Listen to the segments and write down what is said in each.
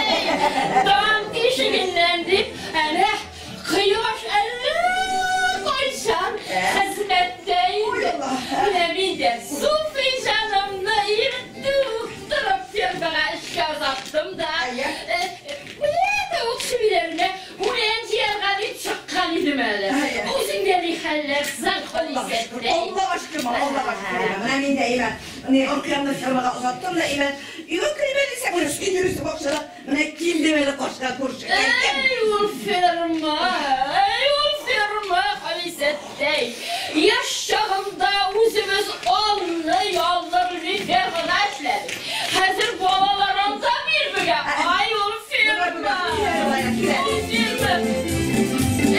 Таң тишегеннән дип, әнә кояш әллә кайчан хезмәттә инде. Менә мин дә Суфи җанымны иртүк торып фермага эшкә озаттым да, менә тавык чебиләренә үлән җыярга дип чыккан идем әле. Үзеңдә ни хәлләр соң, Халисәттәй? Аллага шөкер, Аллага шөкер. Менә мин дә әйбәт. Ни, Оркыямны фермага озаттым да әйбәт. Өйгә керим әле дисәм, менә син йөрисең бакчада. Менә килдем әле кашка күрше. Әй, ул ферма, әй, ул ферма, Халисәттәй. Яшь чагында үзебез алны-ялны белми фермада эшләдек. Хәзер балалар анда бирмегә. Ай, ул ферма! Ул ферма!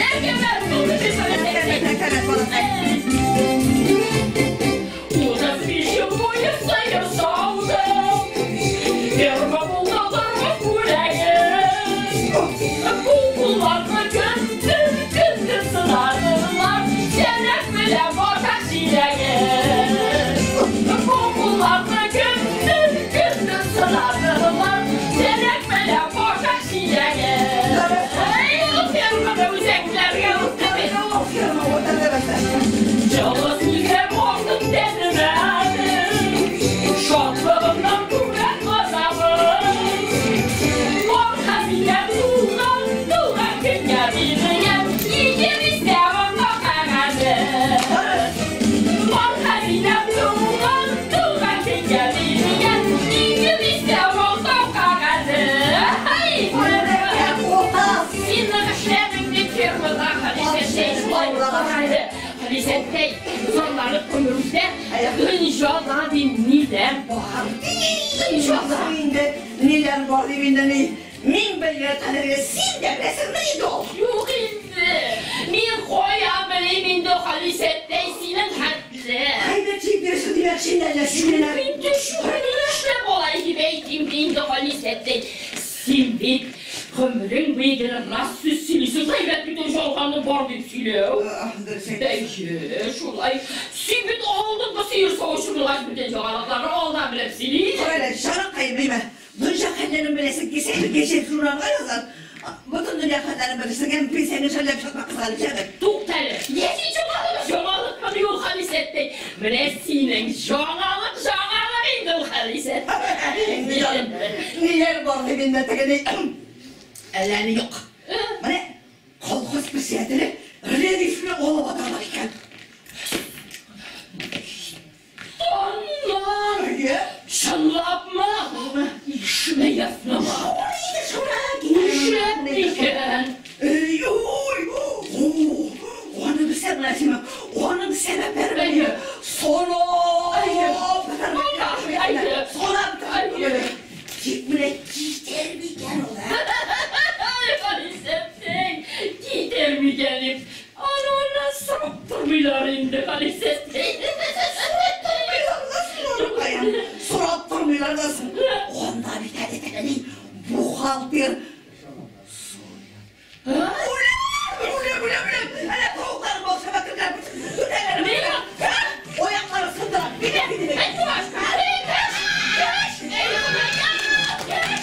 Әкәмәт булды бит, Халисәттәй. Әкәмәт, балакай. 35 ел буе сыер саудым. Ферма булды тормыш бүләге. Бу кулларны көндез-көндез сынадылар. Сәнәк белән башак чиләге. Бу кулларны көндез-көндез сынадылар. Сәнәк белән башак чиләге. Әй, ул фермада үзәкләргә үтте бит. Ул ферма үтте бит. Җылы сүзләр артык тәнемә. Шатлыгымнан күкрәк газабым. Бар хәзинә тулган, тулган көнгә бирелгән ике дистә анда кәгазе. Бар хәзинә тулган, тулган көнгә бирелгән ике дистә анда кәгазе. Һай! Син нык эшләдең дип фермада, Халисәттәй, шулай булган. Халисәттәй, зарланып гомердә дөньяда дим ниләр бар? Дөньяда. Инде ниләр бар дип инде ни? Мин белгән кадәргә син дә беләсеңме инде ул? Юк инде. Мин кая белим инде, Халисәттәй, синең хәтле. Әйбәт җибәрсен димәкче инде әллә син менә. Мин төшү болай дип әйтим инде, Халисәттәй. Син бит гомерең буе гел рас сүз сөйлисең, гайбәт бит ул ялганы бар дип сөйләү. Дөрес әйтәсең. Әйе, шулай. Син бит алдынгы сыер савучы булгач, бөтен яңалыкларны алдан белеп сөйлисең. Карале, җаныкаем, димә. Дөнья хәлләрен беләсең килсә, кәҗә журналга язар. Бөтен дөнья хәлләрен белерсең, һәм пенсияңне шәлләп чыкма кызганыч әле. Туктале, я син яңалык, яңалыкмыни ул, Халисәттәй? Менә синең яңалык, яңалык инде ул, Халисәттәй. Ниләр бар дип инде тегене әллә ни юк. Менә колхоз председателе Рәдифне алып аталар икән. Аннан! Әйе. Чынлапмы? Ишмәясмы? Нишләп икән? Эй, ой, аның белсәң, син, аның сәбәпләре Әйе. Санап Әйе. Санап Әйе. Тик менә китәр микән ул, ә? Халисәттәй, китәр микән дип. Аны аннан сорап тормыйлар инде, Халисәттәй. Сорап тормыйлар да соң. Анда бит әле тегене бухгалтер. Үләм, үләм, үләм, үләм. Әле тавыклар бакчага кергән. Ни? Аяклары сындыра. Китә, китә. Әй, тумаш! Әй, кеш! Кеш! Әй, Ходай, кеш!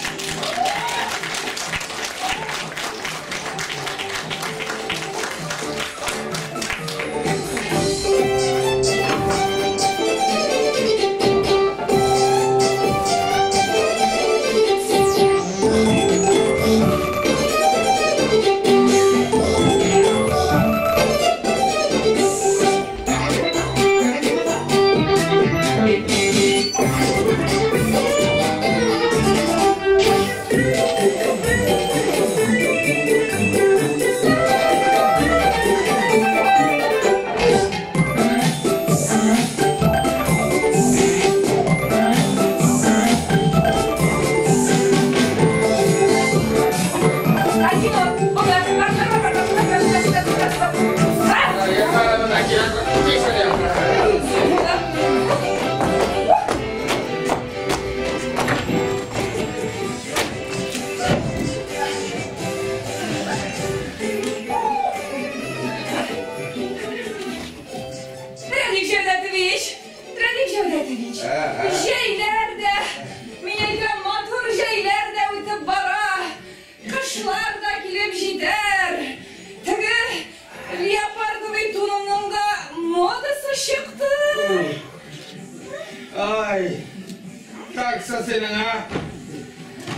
Карточкасы синең, а?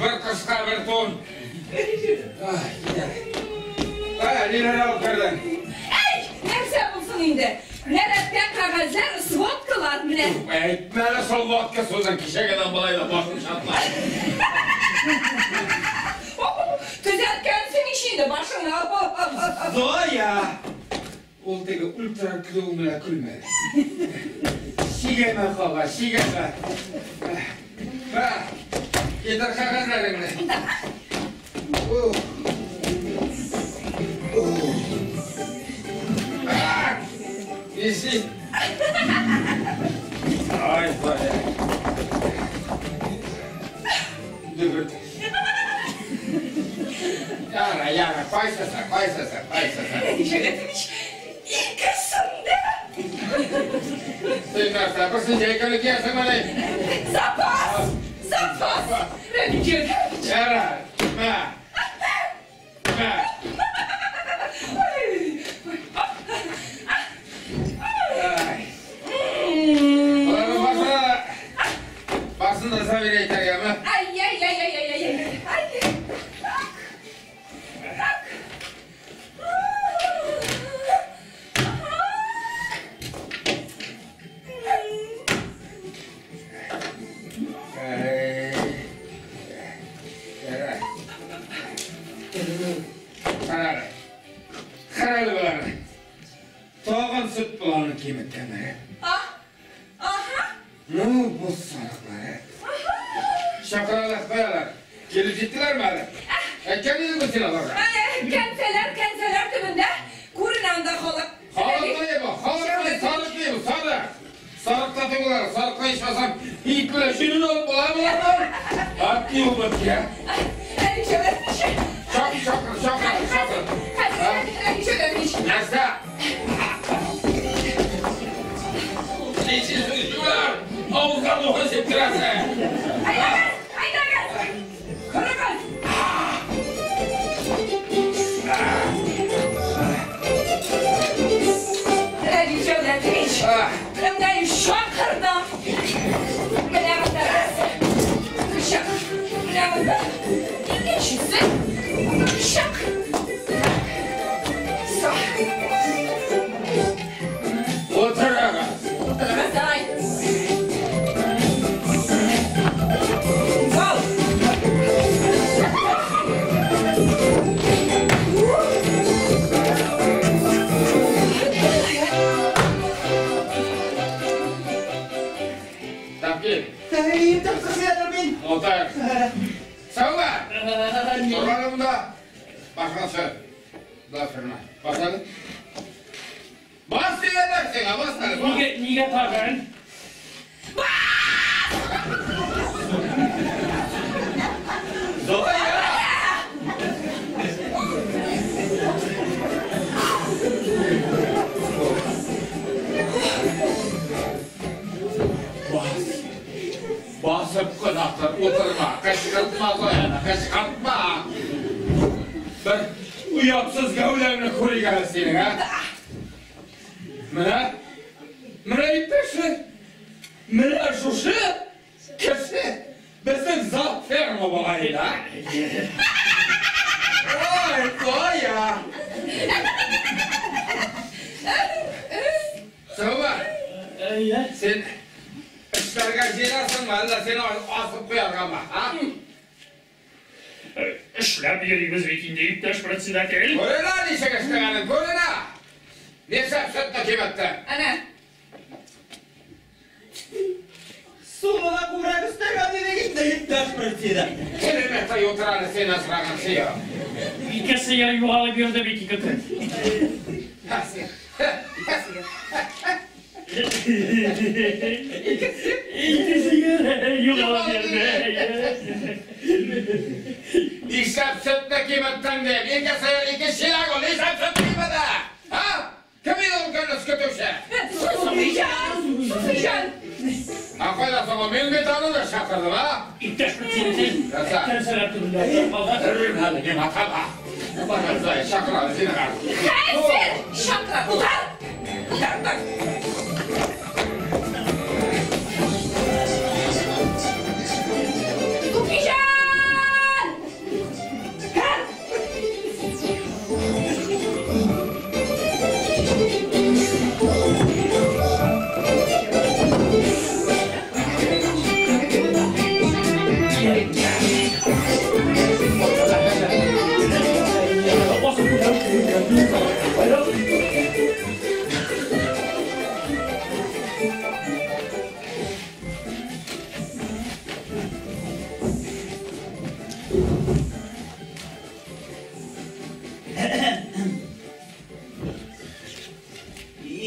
Бер кышка бер тон. Ай, ниләр алып кердең? Әй, нәрсә булсын инде? Нәрәткә кәгазьләр, сводкалар менә. Әйтмә әле шул водка сүзен, кичә генә болай да башым шартлады. Төзәткәнсең ич инде башыңны. Зоя! Ул теге ультра клоун белән көлмәде. Чигәмә кала, чигәмә. Ба, китер кәгазьләреңне. Иси. Ай, Зоя. Дөберт. Яра, яра, кайсысы, кайсысы, кайсысы. Икесендә. Син нәрсә, берсен җәйкәле киясеңмени? Запас! Запас! Яра, мә. Мә. Ай. Аларның башы, башын да Сабира әйтергәме? Ай-яй-яй-яй-яй-яй. Ай. Так. Ай. Яра. Карале. Карале боларны. Тагын сөт боларны киметкәннәр. Аһа. Ну, бу сарыклар. Чакыралар, каялар. Килеп җиттеләрме әле? Әйткән идем бит син аларга. Кәнсәләр, кәнсәләр төбендә күренә анда халык. Халык ни бу? Халык ни? Сарык ни бу? Сарык. Сарыкта түгел, сарыкка ичмасам, ит белән шүнен алып була болардан. Ат ни ул бит, я? Чакыр, чакыр, чакыр, чакыр. Нәрсә? Ничек сүзләр? Авызга духын сиптерәсең. Әйдәгез, әйдәгез. Керегез. Рәдиф Җәүдәтович, менә чакырдым. Менә монда берсе. Чак. Менә монда икенчесе. Чак. Со. Утырыгыз. Утырыгыз, давай. Гол. Тапкин. Иптәш председатель, мин. Утыр. Саумы? Торганы монда. Башыңа төшер. Да, фирма. Бас әле. Бас дигәннәр сиңа, бас әле. Бас. Нигә, нигә тагын? Зоя! Бас. Басып кына тор, утырма, кычкыртма Зояны, кычкыртма. Бер оятсыз гәүдәңне күрик әле синең, ә? Менә, менә иптәшләр, менә шушы кеше безнең зат ферма була инде, а? Ой, Зоя! Сәүбә, Әйе. син эшләргә җыенасыңмы, әллә сине асып куяргамы, а? Эшләп йөрибез бит инде, иптәш председатель. Күренә ничек эшләгәнең, күренә! Нишләп сөтне киметтең? Әнә. Суны да күбрәк өстәгән идек инде, иптәш председатель. Киреметте утыр әле син асраган сыер. Ике сыер югалып йөрде бит ике көн. Ике сыер югалып йөрде. Нишләп сөтне киметтең дип, ике сыер, ике чиләк ул, нишләп сөт кимеде? А? Кем иде ул көнне көтүче? Суфиҗан, Суфиҗан. А кайда соң ул? Мин бит аны да чакырдым, а? Иптәш председатель, Нәрсә? кәнсәләр төбендә калды. Әле миңа таба. Бара, Зоя, чакыр әле сине. Хәзер чакыр. Утыр. Утыр, утыр.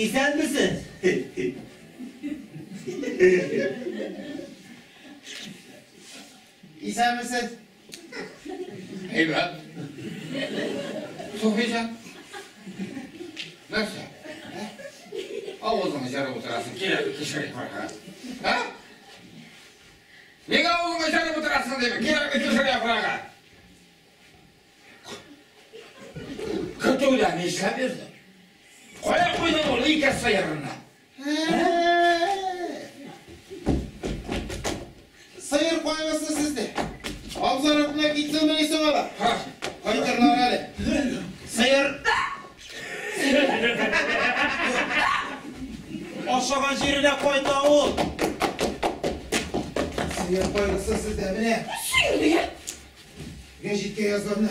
İsənmisin? İsənmisin? Eyvah. Sofican. Нәрсә? Авызыңа жарып утырасың, кирәк кишер яфрагы. Һа? Нигә авызыңа жарып утырасың дип, кирәк кишер яфрагы. Көтүдә нишләп йөрдең? Кая куйдың ул ике сыерны? Сыер кайгысы сездә. Абзар артына китсен беләсең ала. Кайтырлар әле. Сыер Ашаган җиренә кайта ул. Сыер кайгысы сездә менә. Сыер дигән. Гәҗиткә язган.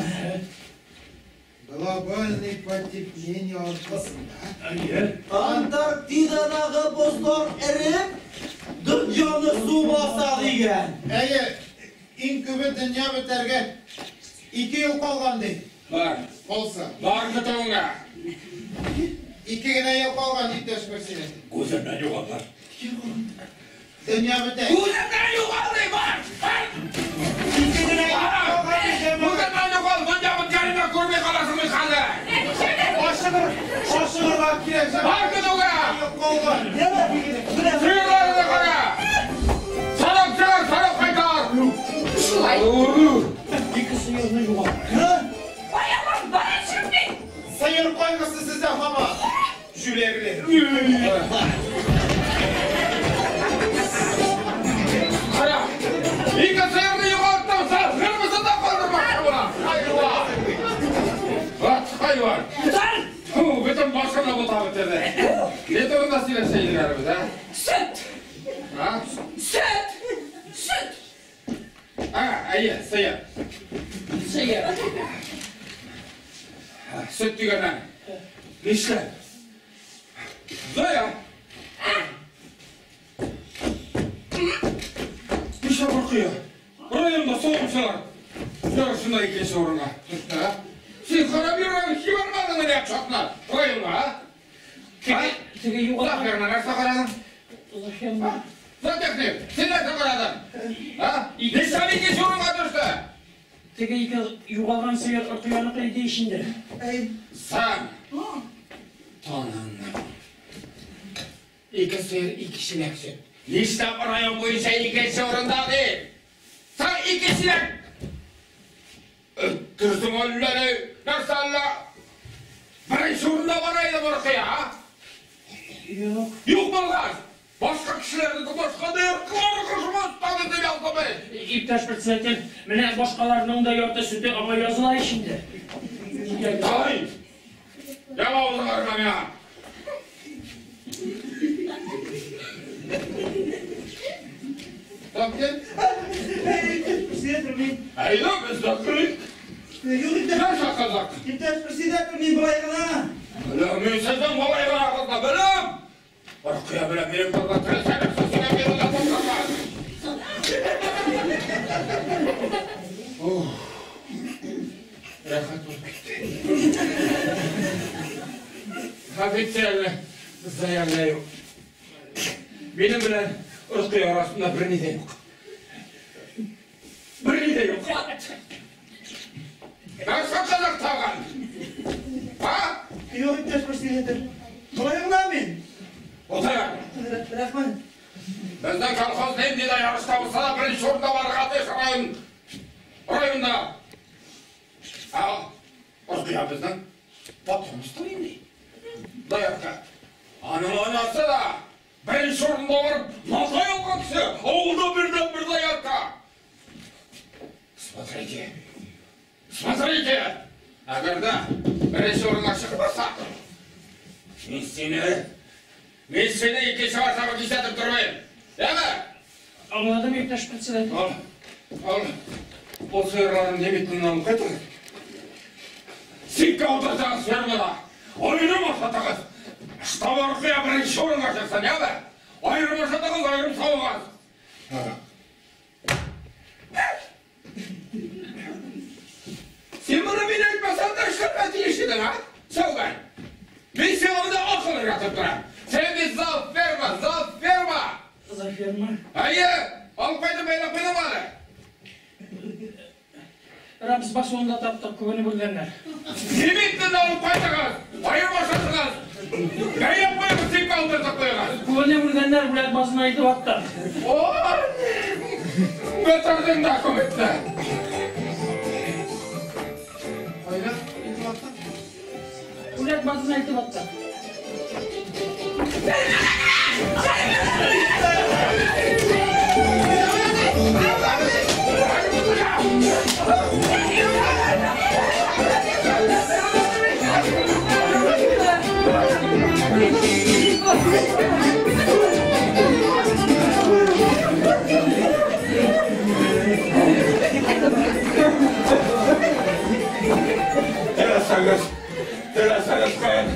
Глобальный потепление аркасында. Антарктидадагы бозлар эреп, дөньяны су баса дигән. Әйе, иң күбе дөнья бетәргә 2 ел калган ди. Бар. Калса. Бар көтүеңә. 2 генә ел калган, иптәш председатель. Күземнән югалды. Дөнья бетә. Күземнән югалды, бар. Бар. 2 генә ел калган ди. Күземнән югалды, дөнья беткәнен күрми каласың бит хәзер. Ашыгыр, ашыгырга кирәк. Бар көтүгә. Ел калган. Сыерларны кара. Сарып чыгар, сарып кайтар. Шулай. Ике сыерны югалды. Аялар бар чыгып. Сыер кайгысы сездә һаман. Җүләрләр. Кара. Ике сыерны югалттым, сыерны да калдырмакчы булам. Хайван. Ват, хайван. Фу, бөтен башымны бутап бетерде. Ни турында сөйләшә идек без, а? Сөт. А? Сөт. Сөт. А, әйе, сыер. Сыер. Сөт дигәннән. Нишләп? Зоя! Нишләп Рукыя? Районда сугымчылар ярышында икенче урынга төште, а? Син карап йөргән җибәрмәдең әле чакны районга, а? Теге югалган. Заферны нәрсә карадың? Заферны. Зоотехник, син нәрсә карадың? А? Нишләп икенче урынга төште? Теге ике югалган сыер Рукыяныкы иде эчендә. Сан. Таныңны. Ике сыер, ике чиләк сөт. Нишләп район буенча икенче урында ди? Син ике чиләк өттерсең әллә ни, нәрсә әллә? Беренче урында бара иде бу Рукыя, а? Юк. Юк булгач, башка кешеләрнеке башка дип дип яздым мин. Иптәш председатель, менә башкаларның да ярты сөте аңа языла эчендә. Ай! Яма авызыңа миңа. Тапкин? Председатель, мин. Әйдә, без дә көлик. Юк, иптәш. Нәрсә кызык? Иптәш председатель, мин болай гына. Беләм, мин сезнең болай гына кызны беләм. Рукыя белән минем кызны теләсә нәрсә сөйләп бирүдә туктамас. Рәхәт булып китте. Официально заявляю. Минем белән Рукыя арасында берни дә юк. Берни дә юк. Нәрсә кызык тагын? А? Юк, иптәш председатель. Болай гына мин. Утыр. Рәхмәт. Безнең колхоз нинди дә ярышта булса да беренче урында барырга тиеш район. Районда. А Рукыя безнең потомство инде. Доярка. Аның анасы да беренче урында барып матай алган кеше, авылда бердән-бер доярка. Смотрите. Смотрите. Әгәр дә беренче урынга чыкмаса, Мин сине икенче мәртәбә кисәтеп тормыйм. Яме? Аңладым, иптәш председатель. Ал, ал, ул сыерларын немедленно алып кайтыгыз. Сиккә утыртыгыз фермада. Аерым ашатыгыз. Штаб Оркыя беренче урынга чыксын, яме? Аерым ашатыгыз, аерым савыгыз. Син моны мин әйтмәсәм дә эшләргә тиеш идең, а? Сәүбән. Мин сиңа монда акыл өйрәтеп торам. Син бит завферма, завферма! Завферма? Әйе, алып кайтып бәйләп куйдың әле. Рапс басуында таптык, күбене бүлгәннәр. Немедленно алып кайтыгыз, аерым ашатыгыз. Бәйләп куегыз, сипкә утыртып куегыз. Күбене бүлгәннәр, бүләк базына илтеп аттык. Ой! Бетердең документны. Кайда илтеп аттың? Бүләк базына илтеп аттык. Теләсәгез, теләсәгез каян.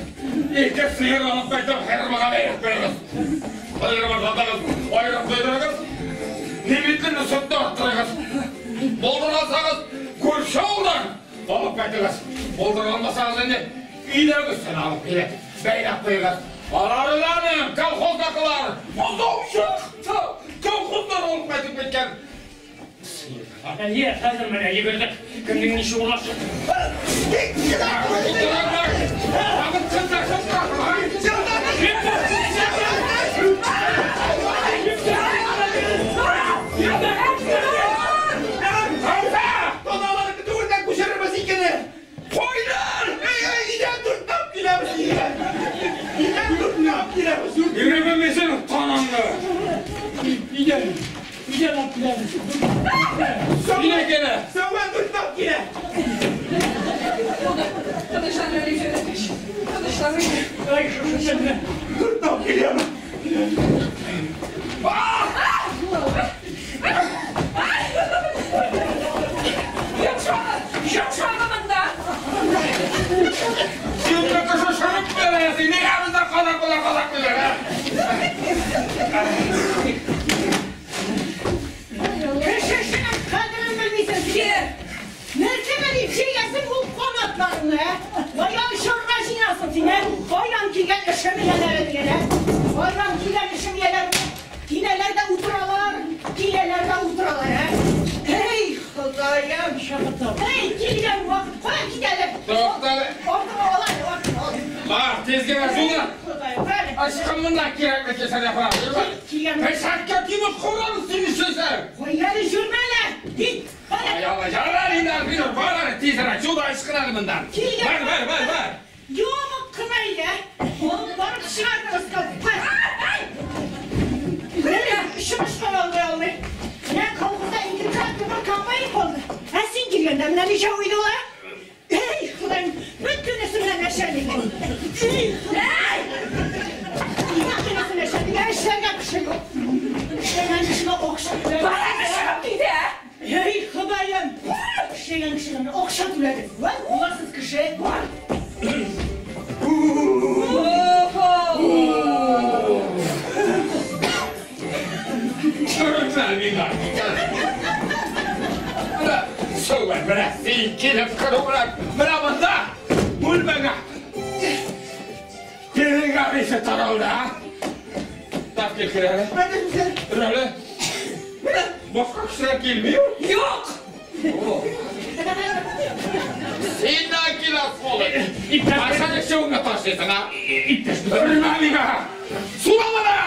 Ике сыер алып кайтып, фермага бәйләп куегыз. Аерым ашатыгыз, аерым туйдырыгыз. Немедленно сөтне арттырыгыз. Булдыра алсагыз, күрше авылдан алып кайтыгыз. Булдыра алмасагыз инде өйдәгесен алып килеп, бәйләп куегыз. Аларының колхоздагылар бозау чыкты. Колхоздан алып кайтып киткән. Әйе, хәзер менә йөгердек. Кемнең ничек урлашып? Таналарны түгелдән күчерербез икене. Куйдыр! Эй, эй, өйдән дүртләп киләбез өйгә. Өйдән дүртләп киләбез. Йөрәгем мин танаңны. Өйдән, өйдән алып киләбез. Килә килә. Сәүбән дүртләп килә. Тынычлан, Вәли Федорович. Тынычлан. Ай, шушы телне. Дүртләп киләбез. Йомшама монда. Син кеше шырып бирәсең. Нигә бездә казак була, казак диләр, а? Кешесенең кадерен белмисең син. Нәрсәгә дип җыясың ул канатларыңны, ә? Каян очырга җыенасың син, ә? Каян килгән эшем ияләре дигән, ә? Каян килгән эшем ияләре? Киләләр дә утыралар, киләләр дә утыралар, ә? Эй, Ходаем! Эй, килгән вакыт, кая китәләр? Туктале. Артыма алай, артыма алай. Бар, тиз генә сула. Ходаем, бәре. Ашкын моннан кирәкме кесәдә фара. Килгән Пешәккә кибеп курам сине сүзләр. Кая әле жүрмә әле! Кит! Бәре. Ай, Алла, ярар инде, Альбина, бар әле тизрәк. Суда ашкын әле моннан. Килгән Бар, бар, бар, бар. Йомык кына иде. Алып барып чыгардыгыз колхоз. Эшем эшләй алмый алмый. Менә колхозда ике трактор, бер комбайн калды. Ә син килгәндә менә ничә уйды ул, ә? Эй, Ходаем, бөтенесе белән әшәлик. Эй, Ходай! Бөтенесе әшәлик. Ә эшләргә кеше юк. Эшләгән кешегә акча түләде. Барак чыгып китә. Эй, Ходаем! Эшләгән кешегә акча түләде. Вә, буласыз кеше. Görünmez миңа. Менә, Сәүбән, менә син килеп керү белән, менә монда бүлмәгә. Тирегә исе таралды, а? Тап кил кер әле. Кер әле. Менә башка кешеләр килми. Юк. Син дә киләсең, улым. Иптәш Кайчан эшеңне ташлыйсың, а? Иптәш Өрмә миңа. Сула менә.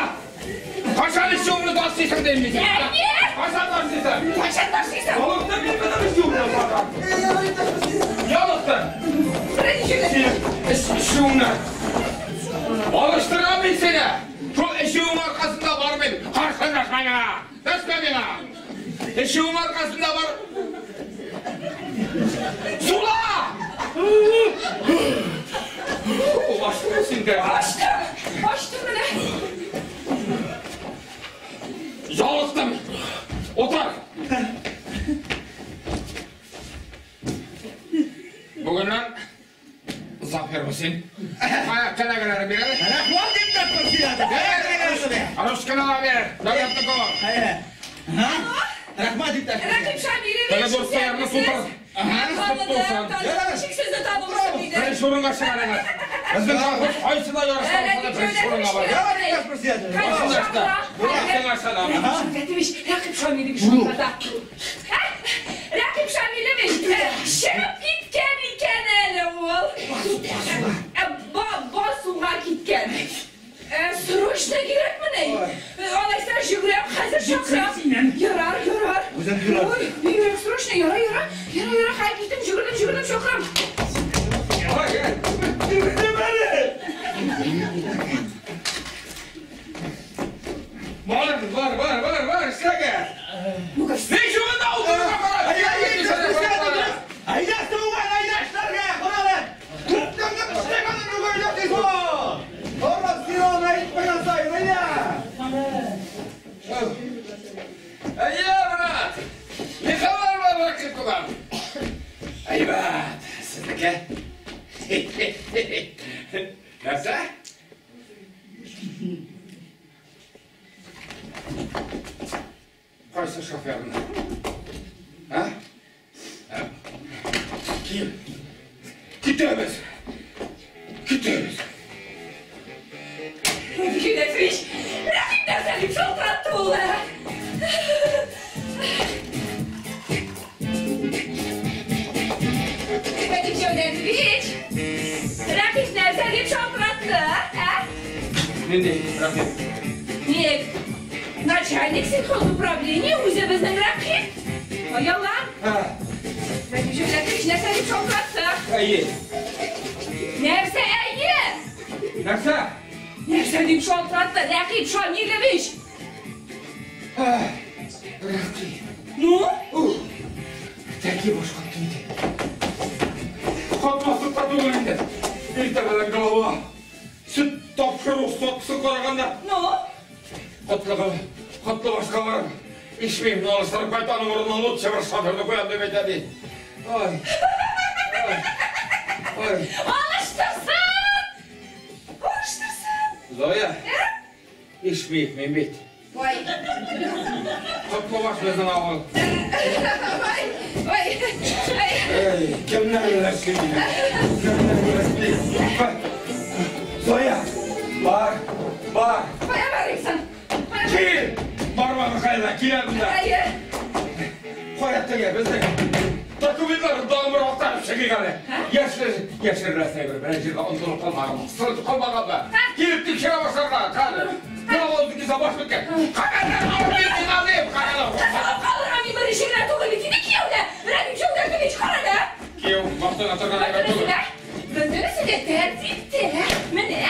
Кайчан эшеңне ташлыйсың дим мин сиңа. Әйе. Кайчан ташлыйсың? Кайчан ташлыйсың? Ялыктыр мин моны эшеңне барам. Ялыктыр. Син эшеңне алыштырам мин сине. Шул эшең аркасында бармыйм. Каршы дәшмә миңа. Дәшмә миңа. Эшең аркасында бар. Сула! Ачтымы син дә? Ачтым! Ачтым менә. Ялыктым. Утыр. Бүгеннән Зафер син. Кая кенәгәләрен бир әле. Рәхмәт иптәш председатель. Ручканы да бир. Дәүләтнеке. Рәхмәт иптәш. Рәкип Шамилевич. Теге дурсларны сутыр. Ничек сезне танымыйсың диде. Беренче урынга чыгарыгыз. Безнең колхоз кайсы да ярышта булса да беренче урынга бар. Иптәш председатель. Рәкип Шамилевич шалтырата. Рәкип Шамилевич, чыгып киткән икән әле ул. Басуга киткән. Срочно кирәкмени? Алайса йөгерәм, хәзер чакырам. Ярар, ярар. Ой, бигрәк срочно, ярар, ярар. Ярар, ярар, хәл киттем, йөгердем, йөгердем, чакырам. Бар, бар, бар, бар, бар, эшләгә. Ничего да утырырга кара. Әйдә, туган, әйдә эшләргә, карале. Күптән эшләгәнне бүген ясыйсың. Ора сирон әйтмәгән саен, әйдә. Әйе, брат. Ни хәбәр бар, Рәкип туган? Әйбәт, сезнеке. Нәрсә? Кайсы шоферны? А? Кил. Китәбез. Китәбез. Рәкип Рәкип нәрсә дип шалтыратты ул, ә? Рәкип Җәүдәтович, Рәкип нәрсә дип шалтыратты, ә? Нинди Рәкип? Ник? Начальник сельхозуправления үзе безнең Рәкип. Аяла. Рәкип Җәүдәтович нәрсә дип шалтыратты? Әйе. Нәрсә әйе? Нәрсә? Нәрсә дип шалтыратты Рәкип Шамилевич? Рәкип. Ну? Тәки башка китте. Катмаслыкта түгел инде. Иртә белән голова. Сөт тапшыру сотсы караганда. Ну? Котлыгы, котлы башка барып. Ишмим, алыштырып кайтаның урынына лучше бер шоферны куям дип әйтә ди. Ой. Ой. Ой. Алыштырсын! Алыштырсын! Зоя. Ишмим, мин бит. Ой. Котлы баш безнең авыл. Ой, ой, ой. Эй, кемнәр белән килде? Кемнәр белән килде? Зоя, бар, бар. Кая барыйсың? Кил! Бармагы кайда? Килә монда. Әйе. Кая теге безнең документлар дамыр актарып чыгыйк әле. Яшер, яшерәсең бер бер җиргә онытылып калмаган, сырылып калмаган ба. Килеп тикшерә башларга, хәзер. Менә ул кисә баш беткән. Каялар, алып алып, каялар. Калырга мин беренче генә түгел бит инде кияүдә. Рәкип Җәүдәтович, кара. Кияү, баштан торган әйбер түгел. Бөтенесе дә тәртиптә. Менә,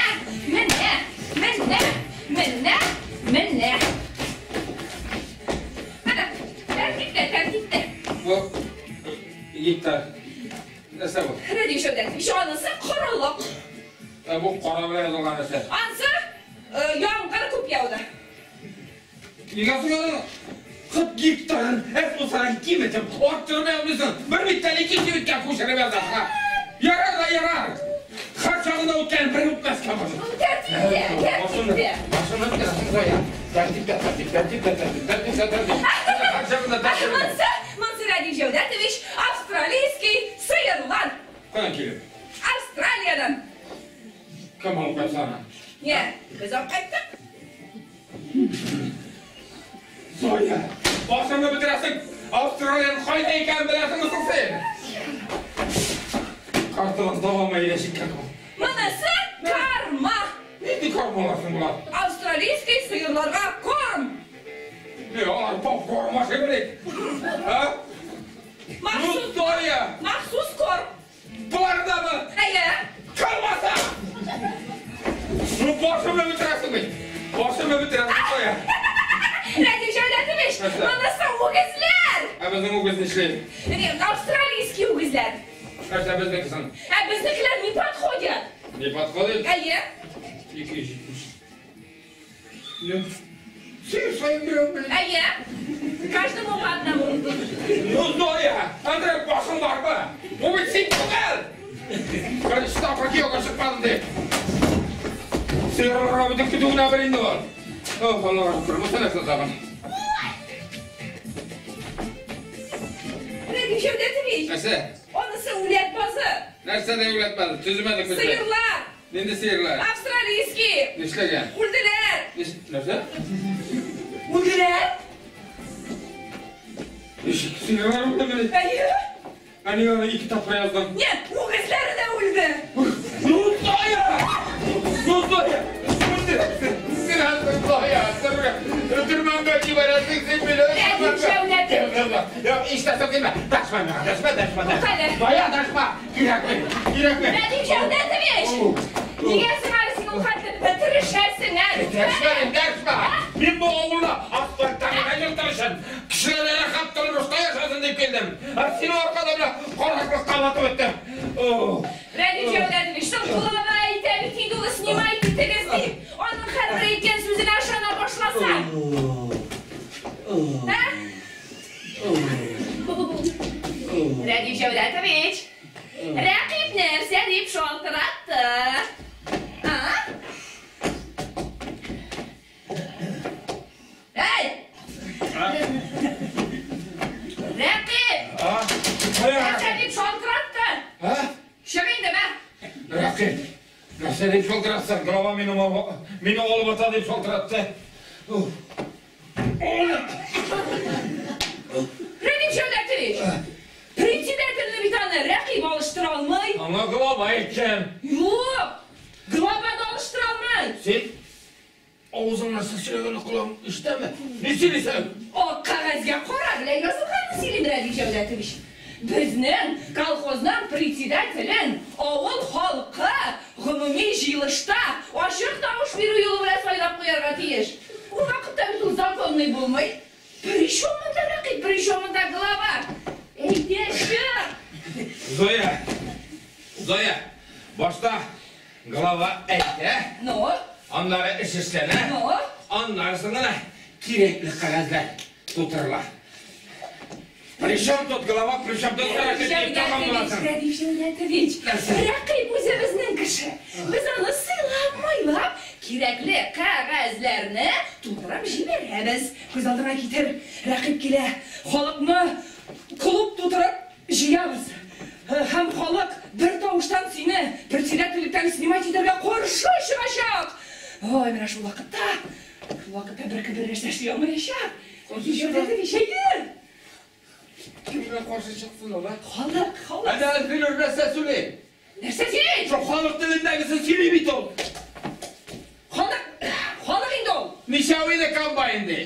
менә, менә, менә, менә. Менә, тәртиптә, тәртиптә. Бу гектар. Нәрсә бу? Рәдиф Җәүдәтович, анысы корылык. Бу кара белән язылган нәрсә. Анысы яңгыр күп яуды. Нигә соң аның 40 гектарын әз булса киметеп, арттырып язмыйсың? Бер биттән икенче биткә күчереп язасың. Ярар да ярар. Хат чагында үткән бер үтмәскә может. Тәртиптә, тәртиптә. Башını бетерәсең, Зоя. Тәртиптә, тәртип, тәртиптә, тәртип, тәртиптә, тәртип. Хат чагында тәртип. Монсы, монсы Рәдиф Җәүдәтович, австралийский сыерлар. Каян килеп? Австралиядән. Кем алып кайтты аны? Не, без алып кайттык. Зоя, башыңны бетерәсең. Австралиянең кайда икәнен беләсеңме соң син? Карталар дәвамы әйлә чиккән ул. Монысы карма. Нинди кармалар соң болар? Австралийский сыерларга корм. Не, алар попкорн ашый белик. А? Махсус, Зоя! махсус корм. Болардамы? Әйе. Калмаса! Ну, башымны бетерәсең бит. Башымны бетерәсең, Зоя. Рәдиф Җәүдәтович, монысы үгезләр. Ә безнең үгез нишли? Не, австралийский үгезләр. Нәрсә безнеке соң? Ә безнекеләр не подходят. Не подходит? Әйе. 270. Ну, сыер саен берәү белән. Әйе. Каждому по одному. Ну, Зоя, Андрей, башың бармы? Бу бит син түгел. Беренче тапкыр кияүгә чыкмадым дип. Сыерларга бөтен көтүенә бер инде ул. Ох, Аллага шөкер, бу нәрсә тагын? Рәдиф Җәүдәтович. Нәрсә? Анысы үләт базы. Нәрсә дә үләт базы? Төземәдек без. Сыерлар. Нинди сыерлар? Австралийский. Нишләгән? Үлделәр. Нәрсә? Үлделәр. Сыерлар үлдеме? Әйе. Ә нигә аны ике тапкыр яздың? Нет, үгезләре дә үлде. Ну, Зоя! Ну, Зоя! Үлдерәсең. Син Зоя! Төрмәңгә җибәрәсең син мине. Рәдиф Җәүдәтович. Юк, ишетәсең килмә. Дәшмә миңа, дәшмә, дәшмә. Туктале. Зоя, дәшмә. Кирәкми, кирәкми. Рәдиф Җәүдәтович! Нигә соң әле син ул хәтле бетерешәсең, ә? Дәшмә, дәшмә. Мин бу авылда асфальттан гына йөртер өчен, кешеләр рәхәт тормышта яшәсен дип килдем. Ә син аркада белән караклыкка батып үттең. Рәдиф Җәүдәтович, соң глава әйтә бит инде ул снимать итегез дип. Аның һәрбер әйткән сүзенә ышана башласаң. Ә? Рәдиф Җәүдәтович, Рәкыйп нәрсә дип шалтыратты? А? Әй! Рәкыйп! Нәрсә дип шалтыратты? Чык инде, мә! Рәкыйп, нәрсә дип шалтыратсын? Глава мине алып ата дип шалтыратты. Рәдиф Җәүдәтович! Председательне бит аны Рәкыйп алыштыра алмый. Аңа глава әйткән. Юк! Глава да алыштыра алмый. Син авызыңнан нәрсә сөйләгәнне колагың ишетәме? Ни сөйлисең? Ак кәгазьгә кара белән язылганны сөйлим, Рәдиф Җәүдәтович. Безнең колхозның председателен авыл халкы гомуми җыелышта ачык тавыш бирү юлы белән сайлап куярга тиеш. Ул вакытта бит ул законный булмый. Причем монда Рәкыйп, причем монда глава? Әйдә, чык! Зоя, Зоя, башта глава әйтә. Ну? Аннары эш эшләнә. Ну? Аннары гына кирәкле кәгазьләр тутырыла. Причем тут голова, причем тут Рәкыйп дип тагын буласың. Рәдиф Җәүдәтович, Рәкыйп үзебезнең кеше. Без аны сыйлап, майлап, кирәкле кәгазьләрне тутырып җибәрәбез. Күз алдыңа китер, Рәкыйп килә. Халыкны клуб тутырып җыябыз. Һәм халык бер тавыштан сине председательлектән снимать итәргә каршы чыгачак. Ой, менә шул вакытта беркем бер нәрсә эшли алмаячак. Рәдиф Җәүдәтович, әйе! Кемгә каршы чыксын ул, а? Халык, халык. Әнә Әлфинур нәрсә сөйли? Нәрсә сөйли? Шул халык телендәгесен сөйли бит ул. Халык, халык инде ул. Ничәү иде комбайн ди?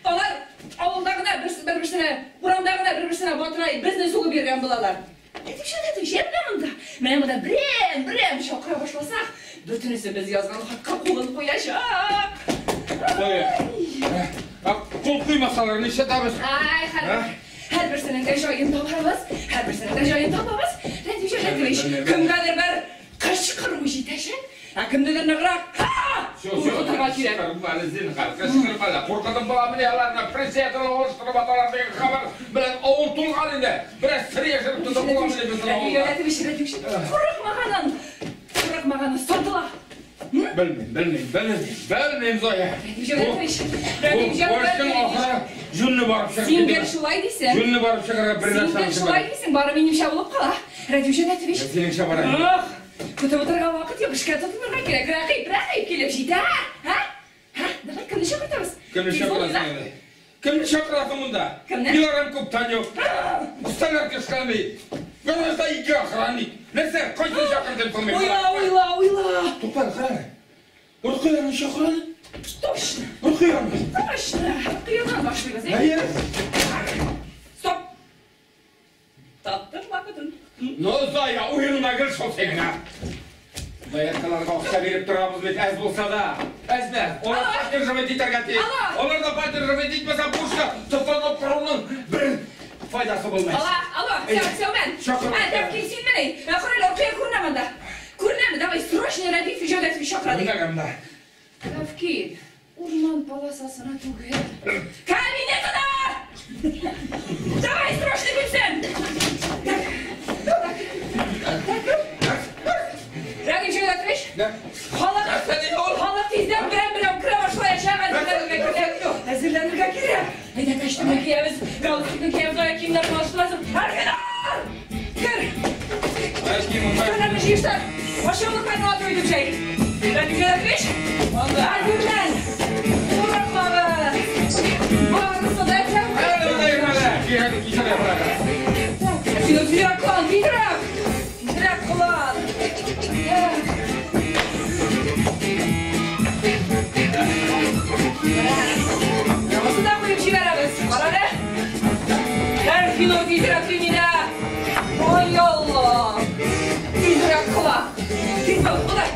Алар авылда гына бер-берсенә, урамда гына бер-берсенә батырай, безне сугып йөргән булалар. Рәдиф Җәүдәтович, менә монда, менә монда берәм-берәм чакыра башласак, бөтенесе без язган хатка кулын куячак. Зоя, кул куймасалар нишләтәбез? Ай, һәрберсенең дә җаен табабыз, һәрберсенең дә җаен табабыз. Рәдиф Җәүдәтович, кемгәдер бер кычкыру җитәчәк, ә кемдедер ныграк ха! Куркытырга кирәк. Кычкырма әле, зинһар, кычкырма әле. Куркытып буламыни аларны? Председатель алыштырып аталар дигән хәбәр белән авыл тулган инде. Бераз сер яшереп тотып буламыни безнең авылда? Рәдиф Җәүдәтович, курыкмаганын, курыкмаганын сатыла. Белмим, белмим, белмим, белмим, Зоя. Рәдиф Җәүдәтович, Рәдиф Бу эшнең Җәүдәтович. ахыры җүнле барып чыгып Син китә. гел шулай дисең. Җүнле барып чыгарга бер Син нәрсә гел шулай дисең, бары минемчә булып кала. Рәдиф Җәүдәтович. Синеңчә бара. Ох, көтеп утырырга вакыт юк, эшкә тотынырга кирәк. Рәкыйп, Рәкыйп килеп җитә. Һа? Һа? Давай, кемне чакыртабыз? Кемне чакырасың инде? Кемне чакырасың монда? Кемне? Миларым күптән юк. Осталар кешкәнми. Гаражда ике охранник. Нәрсә, кайсын чакырдым соң мин? Уйла, уйла, уйла. Тукта, кара. Рукыяны чакыралы. Точно. Рукыяны. Точно. Рукыядан башлыйбыз, әй? Әйе. Стоп. Таптым вакытын. Ну, Зоя, уеныңа гел шул синең, а? Дояркаларга акча биреп торабыз бит, әз булса да. Әзме? Алар поддерживать итәргә тиеш. Алар да поддерживать итмәсә, бушка топланып торуның бер файдасы булмас. Алло, алло, Сәүмән. Чакыр. Ә, тәп килсен менә. Кара әле, Рукыя күренә монда. Күренәме? Күргәнме? Давай, срочно Рәдиф Җәүдәтович чакыра ди. Менә. Тәфкил, урман полосасына түгел. Кабинетына! Давай, срочно килсен! Так, так, так. Рәдиф Җәүдәтович, халык, халык тиздән берәм-берәм керә башлаячак, әзерләнергә кирәк. Әзерләнергә кирәк. Әйдә, костюмны киябез, галстукны киябез, аяк киемнәрне алыштырасың. Архинар! Кер! Өстәлләрне җыештыр! Ашъяулыкларны атып итеп җәй. Рәдиф Җәүдәтович, әзерлән! Курыкмагыз! Барысы да Тизрәк кылан, тизрәк! Тизрәк кылан! Яңасын да куеп җибәрәбез. Кара әле. Әлфинур, тизрәк димидә. Ай Алла! Тизрәк кыла. Тиз бул, булды.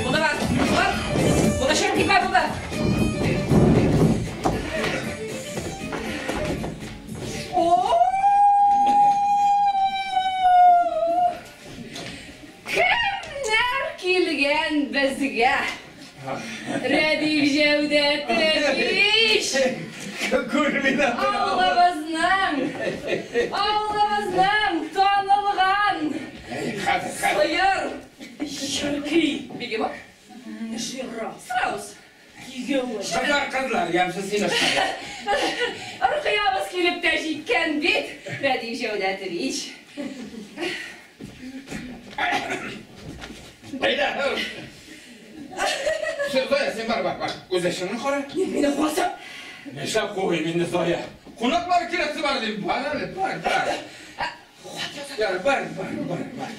Булды бар. Бар. Булды, чыгып китмә, булды. Кемнәр килгән безгә? Рәдиф Җәүдәтович! Авылыбызның, авылыбызның танылган сыер черки. Бегемот? Жираф. Страус. Кигәвен. Кызлар, кызлар, ямьсез сөйләшмә. Рукыябыз килеп тә җиткән бит, Рәдиф Җәүдәтович. Әйдә. Зоя, син бар, бар, бар. Үз эшеңне кара. Ник мине куасың? Нишләп куыйм инде, Зоя? Кунаклар киләсе бар дим. Бар әле, бар, бар. Ярар, бар, бар, бар, бар.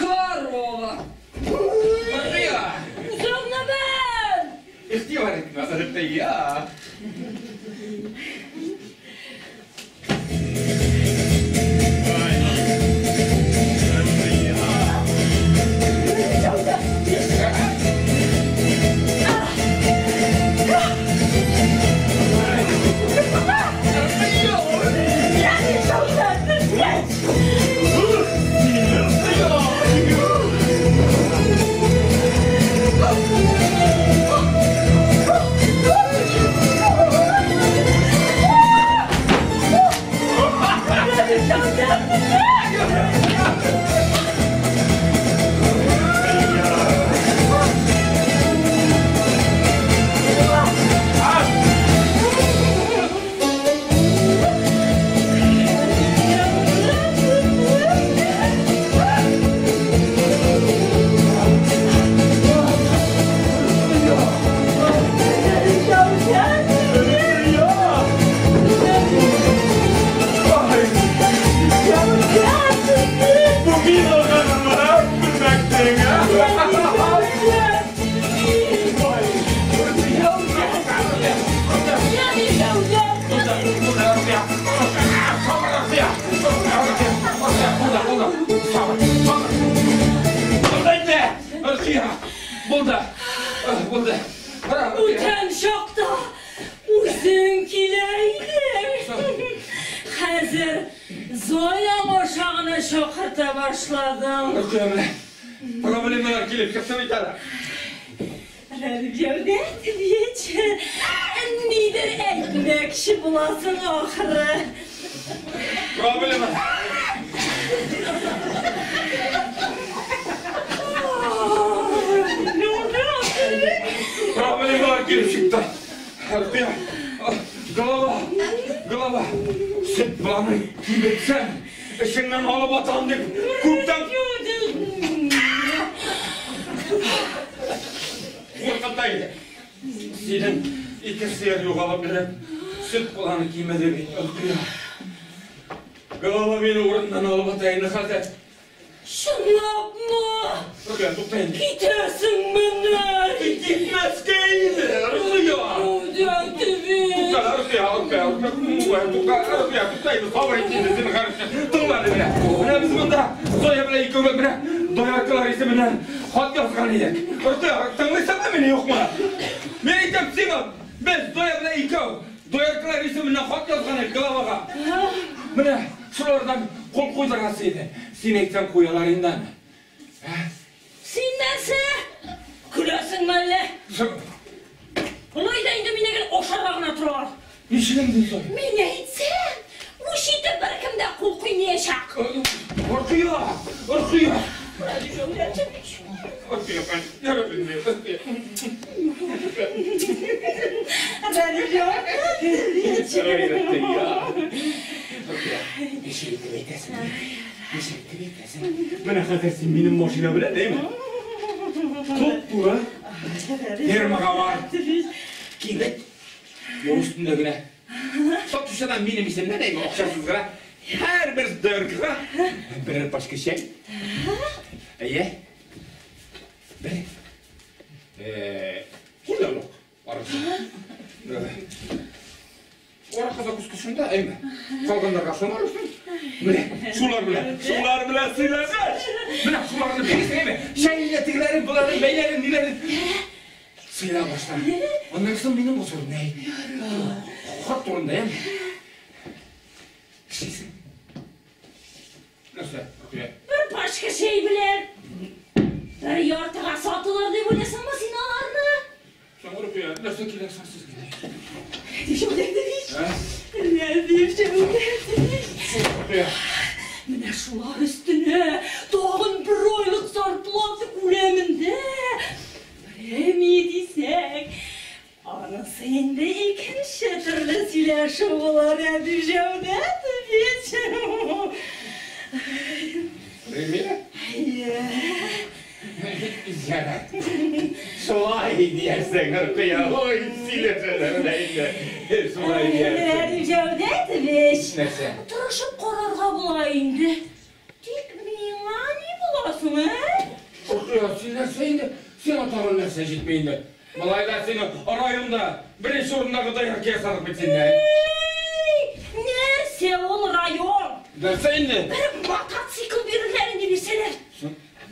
Корова. Рукыя! Үзаңнаман! Игътибар итмә, Рукыя. Булды. Булды. Үтән чакта үзең килә идең. Хәзер Зоя ашагына чакырта башладың. Рукыя менә. Проблемалар килеп чыкты бит әле. Рәдиф Җәүдәтович, нидер әйтмәкче буласың ахры. Проблема. Проблемалар килеп чыкты. Рукыя, голова, голова. Сөт баланы кибетсәң, эшеңнән алып атам дип, күптән куркыта иде. Синең ике сыер югалып йөреп, сөт баланы кимеде бит, Рукыя. Голова мине урыннан алып ата инде хәзер. Чынлапмы? Рукыя, тукта инде. Китәсеңмени? Китмәскә иде, Рукыя. Җәүдәтович. Тукта, Рукыя, Рукыя, Рукыя, тукта, Рукыя, тукта инде, сабыр ит инде, син хәрефне. Тыңла әле менә. Менә без монда Зоя белән икәүләп менә дояркалар исеменнән хат язган идек. Рукыя, тыңлыйсыңмы мине, юкмы? Мин әйтәм сиңа, без Зоя белән икәү дояркалар исеменнән хат язган идек главага. Менә шулардан кул куйдырасы иде. Син әйтсәң куялар инде аны. Син нәрсә? Көләсеңме әллә? Болай да инде мине гел ашарга гына торалар. Ничек инде соң? Мин әйтсәм, үч итеп беркем дә кул куймаячак. Рокыя! Рокыя! Рокыя, Рокыя. Ничек итеп әйтәсең? Ничек итеп әйтәсең? Менә хәзер син минем машина белән, әйме? Туп-туры фермага бар. Кибет юл өстендә генә. Сатучыдан минем исемнән, әйме, акчасыз гына һәрбер дояркага берәр пачка чәй. Әйе. Бер. Кулъяулык арасы. Аракы закуска шунда, әйме? Калганнарга шуны алырсың. Менә шулар белән, шулар белән сыйлангач. Менә шуларны бирәсең, әйме? Чәйне, тегеләрен, боларын, бәйләрен, ниләрен. Сыйла башла. Аннан соң минем бу турында. Хат турында, әйме? Эшлисең. Нәрсә, Рокыя? Бер пачка чәй белән бер яртыга сатылыр дип уйлыйсыңмы син аларны? Соң, Рокыя, нәрсә кирәк соң сезгә? Рокыя. Менә шулар өстенә тагын бер айлык зарплата күләмендә премия дисәк, анысы инде икенче төрле сөйләшү булыр, Рәдиф Җәүдәтович. Премия? Әйе. Ярар. Шулай диярсең, Рокыя. Ой, сөйләшәләр дә инде. Шулай диярсең. Рәдиф Җәүдәтович. Нәрсә? Тырышып карарга була инде. Тик миңа ни була соң, ә? Рокыя, син нәрсә инде? Сиңа тагын нәрсә җитми инде? Малай да сине районда беренче урындагы доярка ясадык бит сине. Эй, нәрсә ул район? Нәрсә инде? Бер мотоцикл бирерләр инде бирсәләр.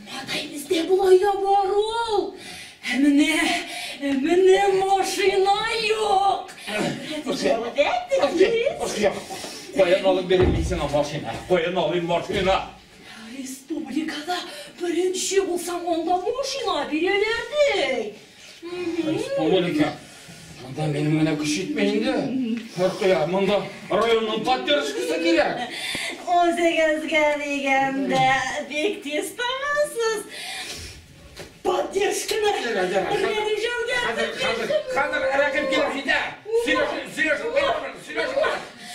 Матай бездә болай да бар ул. Ә менә машина юк. Рокыя, каян алып бирим мин сиңа машина? Каян алыйм машина? Республикада беренче булсаң, анда машина бирәләр ди. Республика. Монда минем генә көч җитми инде. Рокыя, монда районның поддержкасы кирәк. Үзегезгә дигәндә бик тиз табасыз. Поддержканы. Рәдиф Җәүдәтович. Хәзер рәкып килеп җитә. Сөйләшеп карама,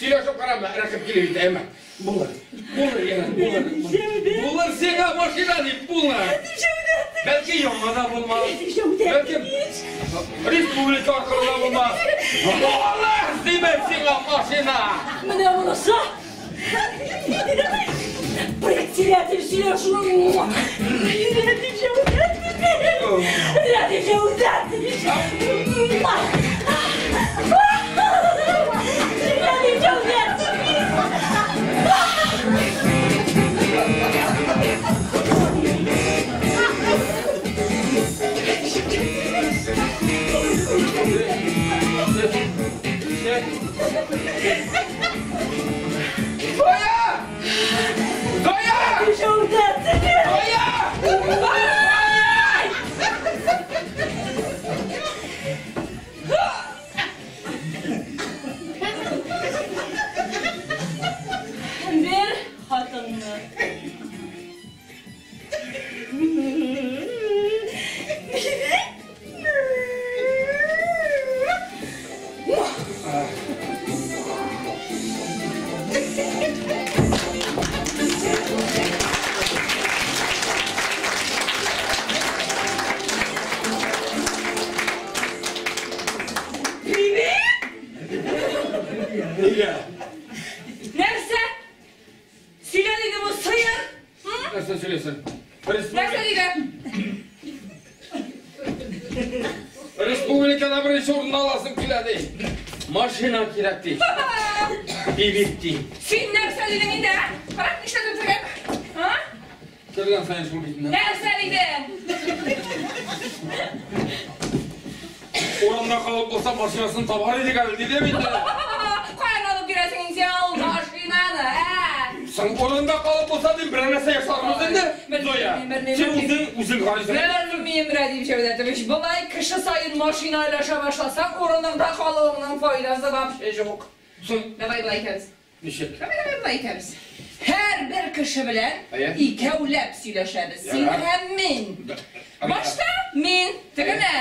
сөйләшеп карама, рәкып килеп җитә, әмма. Булыр, булыр, ярар, булыр. Булыр сиңа машина дип, булыр. Бәлки яңа да булмас. Бәлки республика аркылы да булмас. Булыр, димәк сиңа машина. Менә монысы. Председатель сөйләшү. Рәдиф Җәүдәтович. Рәдиф Җәүдәтович. Рәдиф Җәүдәтович. Зоя! Зоя! Җәүдәтович. Зоя! Ай! Бер хатынны. Привет! Нигә? Нәрсә? Сөйлә диде бу сыер. Нәрсә сөйләсең? Нәрсә диде? Республикада беренче урынны аласың килә ди. Машина кирәк ди. Бибит ди. Син нәрсә дидең инде, ә? Кара, нишләдең тегән? Ха? Кергән саен шул битеннән. Нәрсә дидең? Урында калып булса машинасын табар идек әле, дидем инде. Каян алып бирәсең инде син ул машинаны, ә? Соң урында калып булса дип берәр нәрсә ясарбыз инде. Зоя, син үзең үзең гариза. Белмим, Рәдиф Җәүдәтович, болай кеше саен машина өләшә башласаң, урыныңда калуыңның файдасы вообще юк. Соң Давай болай итәбез. ничек? Давай, давай болай итәбез. Һәрбер кеше белән Әйе. икәүләп сөйләшәбез. Син Ярар. һәм мин. Башта мин, тегене.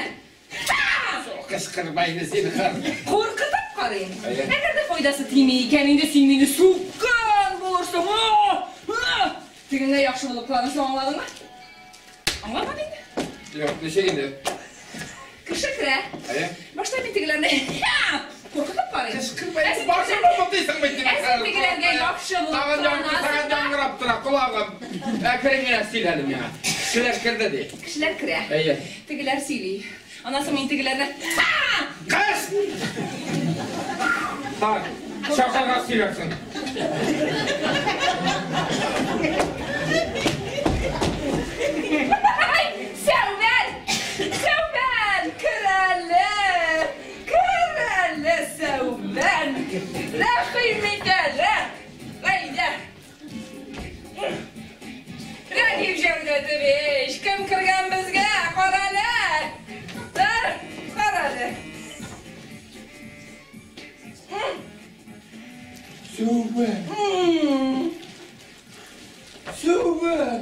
Кычкырма инде зинһар. Куркытып карыйм. Әйе. Әгәр дә файдасы тими икән, инде син мине суккан булырсың. А! Тегеңә яхшы булып кыланырсың, аңладыңмы? Аңламадың инде. Юк, ничек инде? Кеше керә. Әйе. Башта мин тегеләрне куркытып карыйм. Кычкырма Ә инде. син Башыңны бутыйсың бит Ә син тегеләргә яхшы булып Тагын кыланасың тагын да. яңгырап тора колагым. Әкрен генә сөйләде миңа. Кешеләр керде ди. Кешеләр керә. Әйе. Тегеләр сөйли. Аннан соң мин тегеләрне Ха! Кыз! Так, чакырга сөйләрсең. Ай, Сәүбән! Сәүбән! Кер әле! Кер әле, Сәүбән! Рәхим ит әле! Әйдә! Рәдиф Җәүдәтович, кем кергән безгә? Кара әле! Тор, кара әле! Сәүбән. Сәүбән.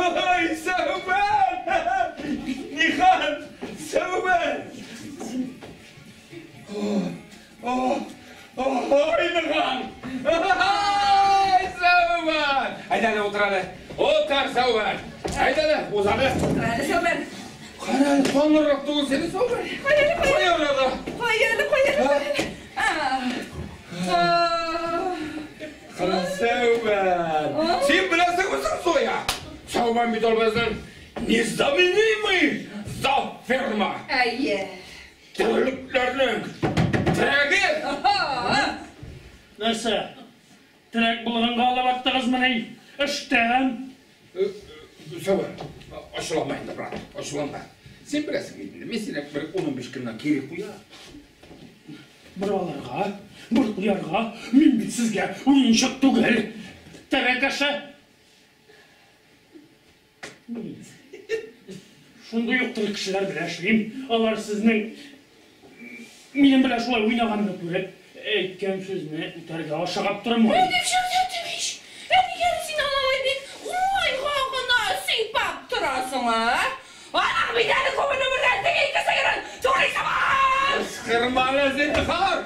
Ай, Сәүбән! Нихан! Сәүбән! О, ой, Нихан! Ай, Сәүбән! Әйдә әле, утыр әле. Утыр, Сәүбән. Әйдә әле, уз әле. Утыр әле, Сәүбән! Кара әле, танырлык түгел сине, Сәүбән. Кой әле, кой Кой әле! арада. Кой әле, кой әле, кой әле! А. А. Кара Сәүбән. Син беләсеңме соң, Зоя? Сәүбән бит ул безнең незаменимый зооферма. Әйе. Терлекләрнең терәге. Аһа. Нәрсә? Терәк булганга алып аттыгызмыни? Эштән. Сәүбән, ачуланма инде, брат, ачуланма. Син беләсең бит инде, мин сине бер 15 көннән кире куям. Бер алырга, бер куярга, мин бит сезгә уенчык түгел. Терәк аша. Шундый ук тере кешеләр белән эшлим. Алар сезнең минем белән шулай уйнаганны күреп, әйткән сүзне үтәргә ашыгып тормый. Рәдиф Җәүдәтович, ә нигә син алай бик уңайга гына сыйпап торасың, а? Аның бит әле күңеле белән теге ике сыерын түлисең! Кычкырма әле, зинһар!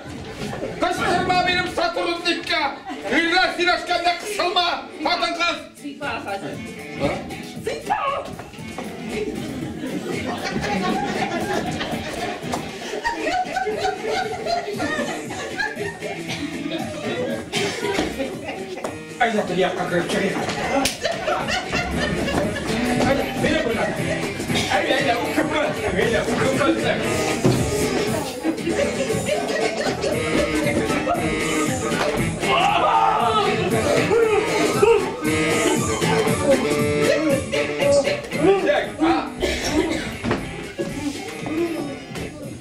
Кычкырма минем сотрудникка! Ирләр сөйләшкәндә кысылма, хатын-кыз! Сыйпа хәзер. Сыйпа! Әйдә, теге якка кереп чыгыйк. Әйдә, мине буйлап. Әйдә, әйдә, үкермә. Әйдә, үкермә. Ничек, а?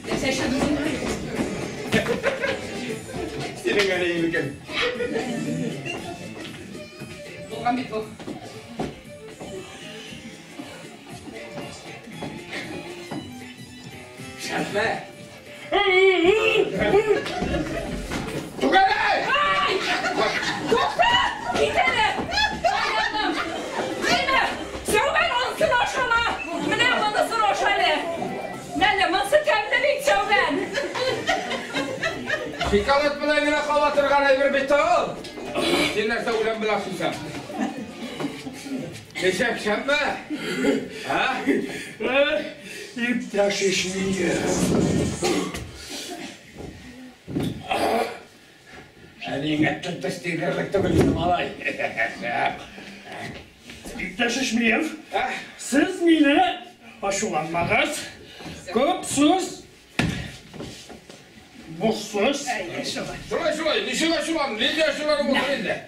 Нәрсә эшләдең син? Синең әниең икән. Булган бит бу. Шәпме? Түгәрәй! Ай! Тукта! Кит әле! Аяным! Әйме! Сәүбән, анысын ашама! Менә монысын аша әле! Мәле, монысы тәмле бит, Сәүбән! Шоколад белән генә кала торган әйбер бит ул. Син нәрсә үлән белән ашыйсың? Ничек, шәпме? А? Иптәш Ишмиев. Әниеңә тел-теш тидерерлек түгел инде, малай. Иптәш Ишмиев, А? сез мине ачуланмагыз. Күп сүз, буш сүз. Әйе, шулай. Шулай, шулай, ничек ачулан? Нинди ачулану булсын инде?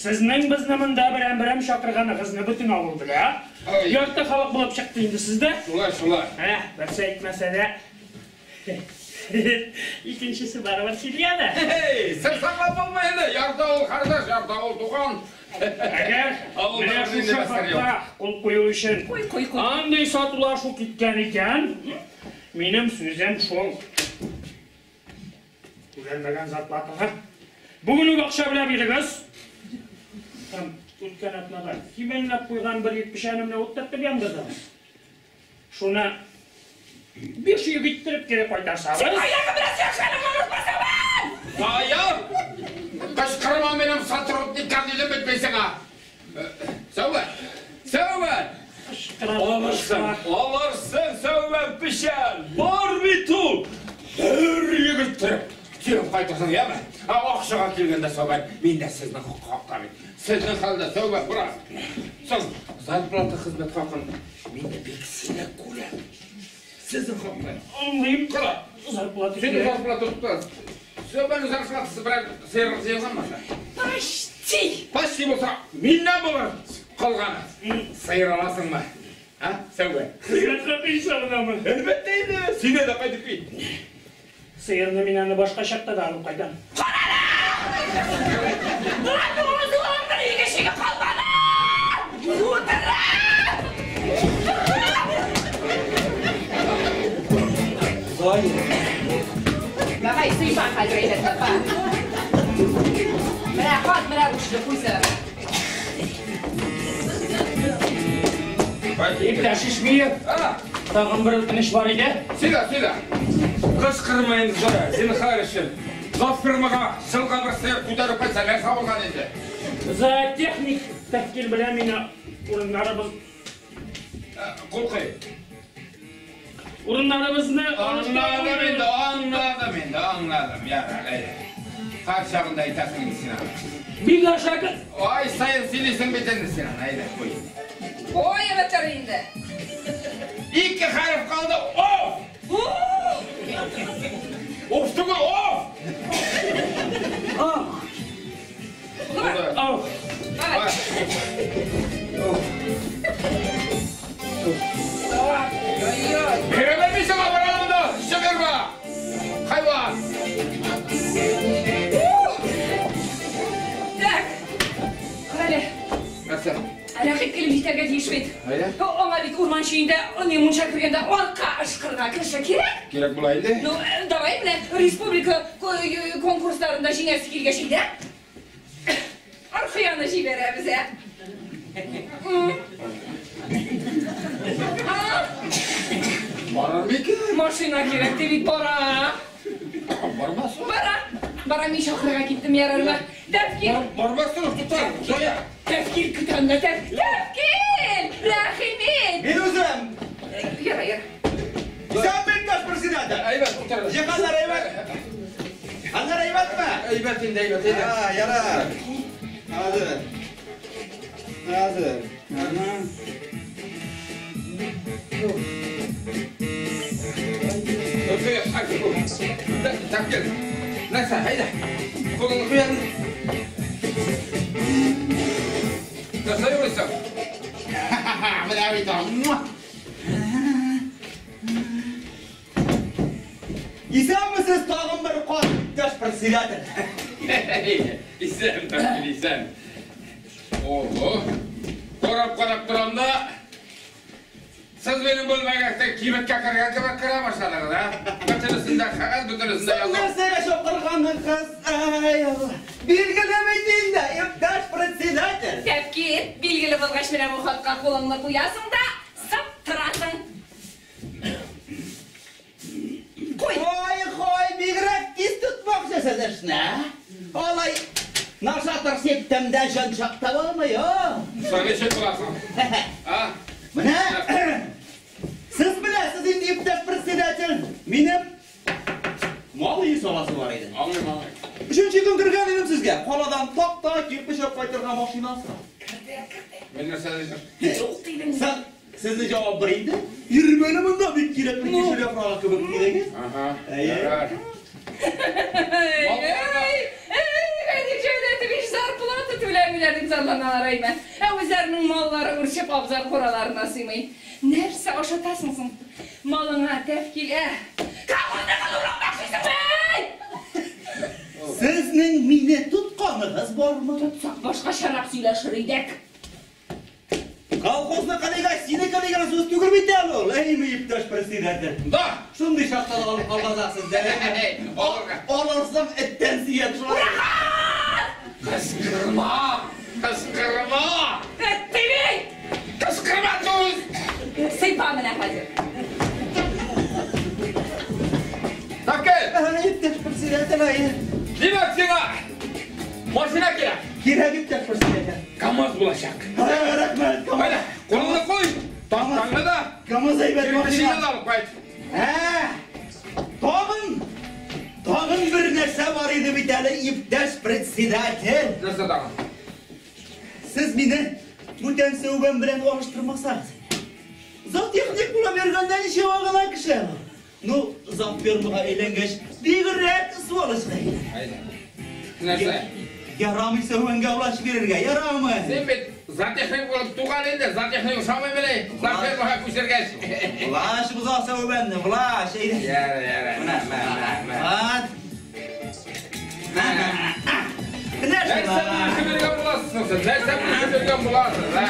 Сезнең безне монда берәм-берәм чакырганыгызны бөтен авыл белә. Ай. Ярты халык булып чыкты инде сездә. Шулай, шулай. Ә, берсе әйтмәсә дә. Икенчесе барыбер сөйли әле. Сер саклап булмый инде. Ярты авыл кардәш, ярты авыл туган. Әгәр менә шушы хатта кул кую өчен андый сатулашу киткән икән, минем сүзем шул. Түләнмәгән зарплатаны бүген үк акча белән бирегез. Һәм үткән атнада кимәнләп куйган бер йөк печәнемне уттыртып яндырдыгыз. Шуны 5 йөк иттереп кире кайтарсагыз. Син кайдагы бераз яхшылыгыңны онытмасаң! Зая! Кычкырма минем сотрудникка дидем бит мин сиңа. Сәүбән! Сәүбән! Алырсың, алырсың, Сәүбән, печән! Бар бит ул! Бер йөк иттереп кире кайтырсың, яме? Ә акчага килгәндә, Сәүбән, мин дә сезнең хакта бит. Сезнең хәлдә, Сәүбән, бераз. Соң, зарплата хезмәт хакын мин дә бик сирәк күрәм. Сезнең хакта. Аңлыйм. Кара. Зарплата. Синең зарплата тотты. Сәүбәннең зарплатасы берәр сыер җыелганмы? Почти. Почти булса, миннән булыр калганы. Сыер аласыңмы? А, Сәүбән? Хезмәт хакы хисабынамы? Әлбәттә инде, сине дә кайтып кит. Сыерны мин аны башка чакта да алып кайтам. Давай, сыйфа хәзер әйбәт тапа. Менә хат, менә ручка куйса. Иптәш Ишмиев, тагын бер үтенеч бар иде. Сөйлә, сөйлә. Кычкырма инде, Зоя, зинһар өчен. Зофирмага җылга бер сыер күтәреп кайтса, нәрсә булган инде? Зоотехник Тәфкил белән мине урыннарыбыз Кул куй. Урыннарыбызны Аңладым инде, аңладым инде, аңладым. Ярар, әйдә. Һәр чагында әйтәсең инде син аны. Бик ашакы. Ай саен сөйлисең бит инде син аны, әйдә, куй. Ой, бетер инде. Ике хәреф калды. Оф! Оф түгел, оф! Ах! Ах! Бирәләмисең абараныңды, чыгырма! Хайван! Так, карале. Нәрсә? Рәхим килеп җитәргә тиеш бит. Әйдә. Аңа бит урман чөендә, ни мунча кергәндә арка ышкырга кеше кирәк. Кирәк була инде. Ну, давай менә республика конкурсларында җиңәсе килгәч инде. Архияны җибәрәбез, ә? Барыр микән? Машина кирәк дип бит бара. Бармас ул. Бара. Бара, мин чакырырга киттем, ярармы? Тәфкил. Бармас ул, тукта, Зоя. Тәфкил көтәм дә, Тәфкил! Рәхим ит! Мин үзем. Яра, яра. Сән бит председатель. Әйбәт, утыр. Җиһаннар әйбәт. Аннар әйбәтме? Әйбәт инде, әйбәт, әйбәт. А, ярар. Хәзер. Хәзер. Ага. Тәфкил. Нәрсә, әйдә. Кулыңны куй әле. Нәрсә юрыйсың? Менә бит ул. Исәнмесез, тагын бер кат, иптәш председатель. Исән, Тәфкил, исән. Ого. Карап-карап торам да, сез минем бүлмәгә кибеткә кергән кебек керә башладыгыз, а? Бөтенесендә кәгазь, бөтенесендә язу. Нәрсәгә чакырганның кыз? Ай, Алла. Билгеле бит инде, иптәш председатель. Тәфкил, билгеле булгач менә бу хатка кулыңны куясың да, сап торасың. Куй. Ой, хой, бигрәк тиз тотмакчысыз эшне, а? Алай нашатыр септемдә җан чакта булмый, а? Соң ничек буласың? А? Менә сез беләсез инде, иптәш председатель, минем мал өе саласы бар иде. Аңлыйм, аңлыйм. Өченче көн кергән идем сезгә. Каладан такта кирпеч алып кайтырга машина сорап. Мин нәрсә дисең? Юк дидем. Сез сезне җавап бир инде. Йөрмәле монда бик кирәкле кеше яфрагы кебек дидегез. Ага. Әйе. Ярар. Эй, эй, Җәүдәтович, зарплата түләмиләр дип зарланалар әйме. Ә үзләренең маллары үрчеп абзар кураларына сыймый. Нәрсә ашатасың соң? Малыңа Тәфкил, ә? Колхозныкын урлап ашыйсыңмы? Сезнең мине тотканыгыз бармы? Тотсак, башкачарак сөйләшер идек. Колхозныкы дигәч, синеке дигән сүз түгел бит әле ул, әйме, иптәш председатель? Да. Шундый чакта да алып калмасак сездә. Алырга. Алырсың эттән сөяк шулай. Кычкырма! Кычкырма! Әттеме? Кычкырма түз! Сыйпа менә хәзер. Тәвкәл! Иптәш председатель, әйе. Димәк сиңа машина кирәк. Кирәк, иптәш председатель. КамАЗ булачак. Рәхмәт, КамАЗ. Әйдә, кулыңны куй. Тактаңны да, КамАЗ әйбәт кирпечеңне машина. дә алып кайт. Ә, тагын бер нәрсә бар иде бит әле, иптәш председатель. Нәрсә тагын? Сез мине бүтән Сәүбән белән алыштырмасагыз. Зоотехник була биргәндә ничего гына кеше. Ну, завфермага әйләнгәч, бигрәк сволочь әйләнә. Әйдә. Нәрсә? Ярамый Сәүбәнгә власть бирергә, ярамый. Син бит зоотехник булып туган инде, зоотехник ошамый мени? Зоофермага күчергәч. Власть боза Сәүбәнне, власть, әйдә. Ярар, ярар. Мә, мә, мә, мә. Вот. Менә Нәрсә шулай. белеп йөргән буласың син? Нәрсә белеп йөргән буласың, ә?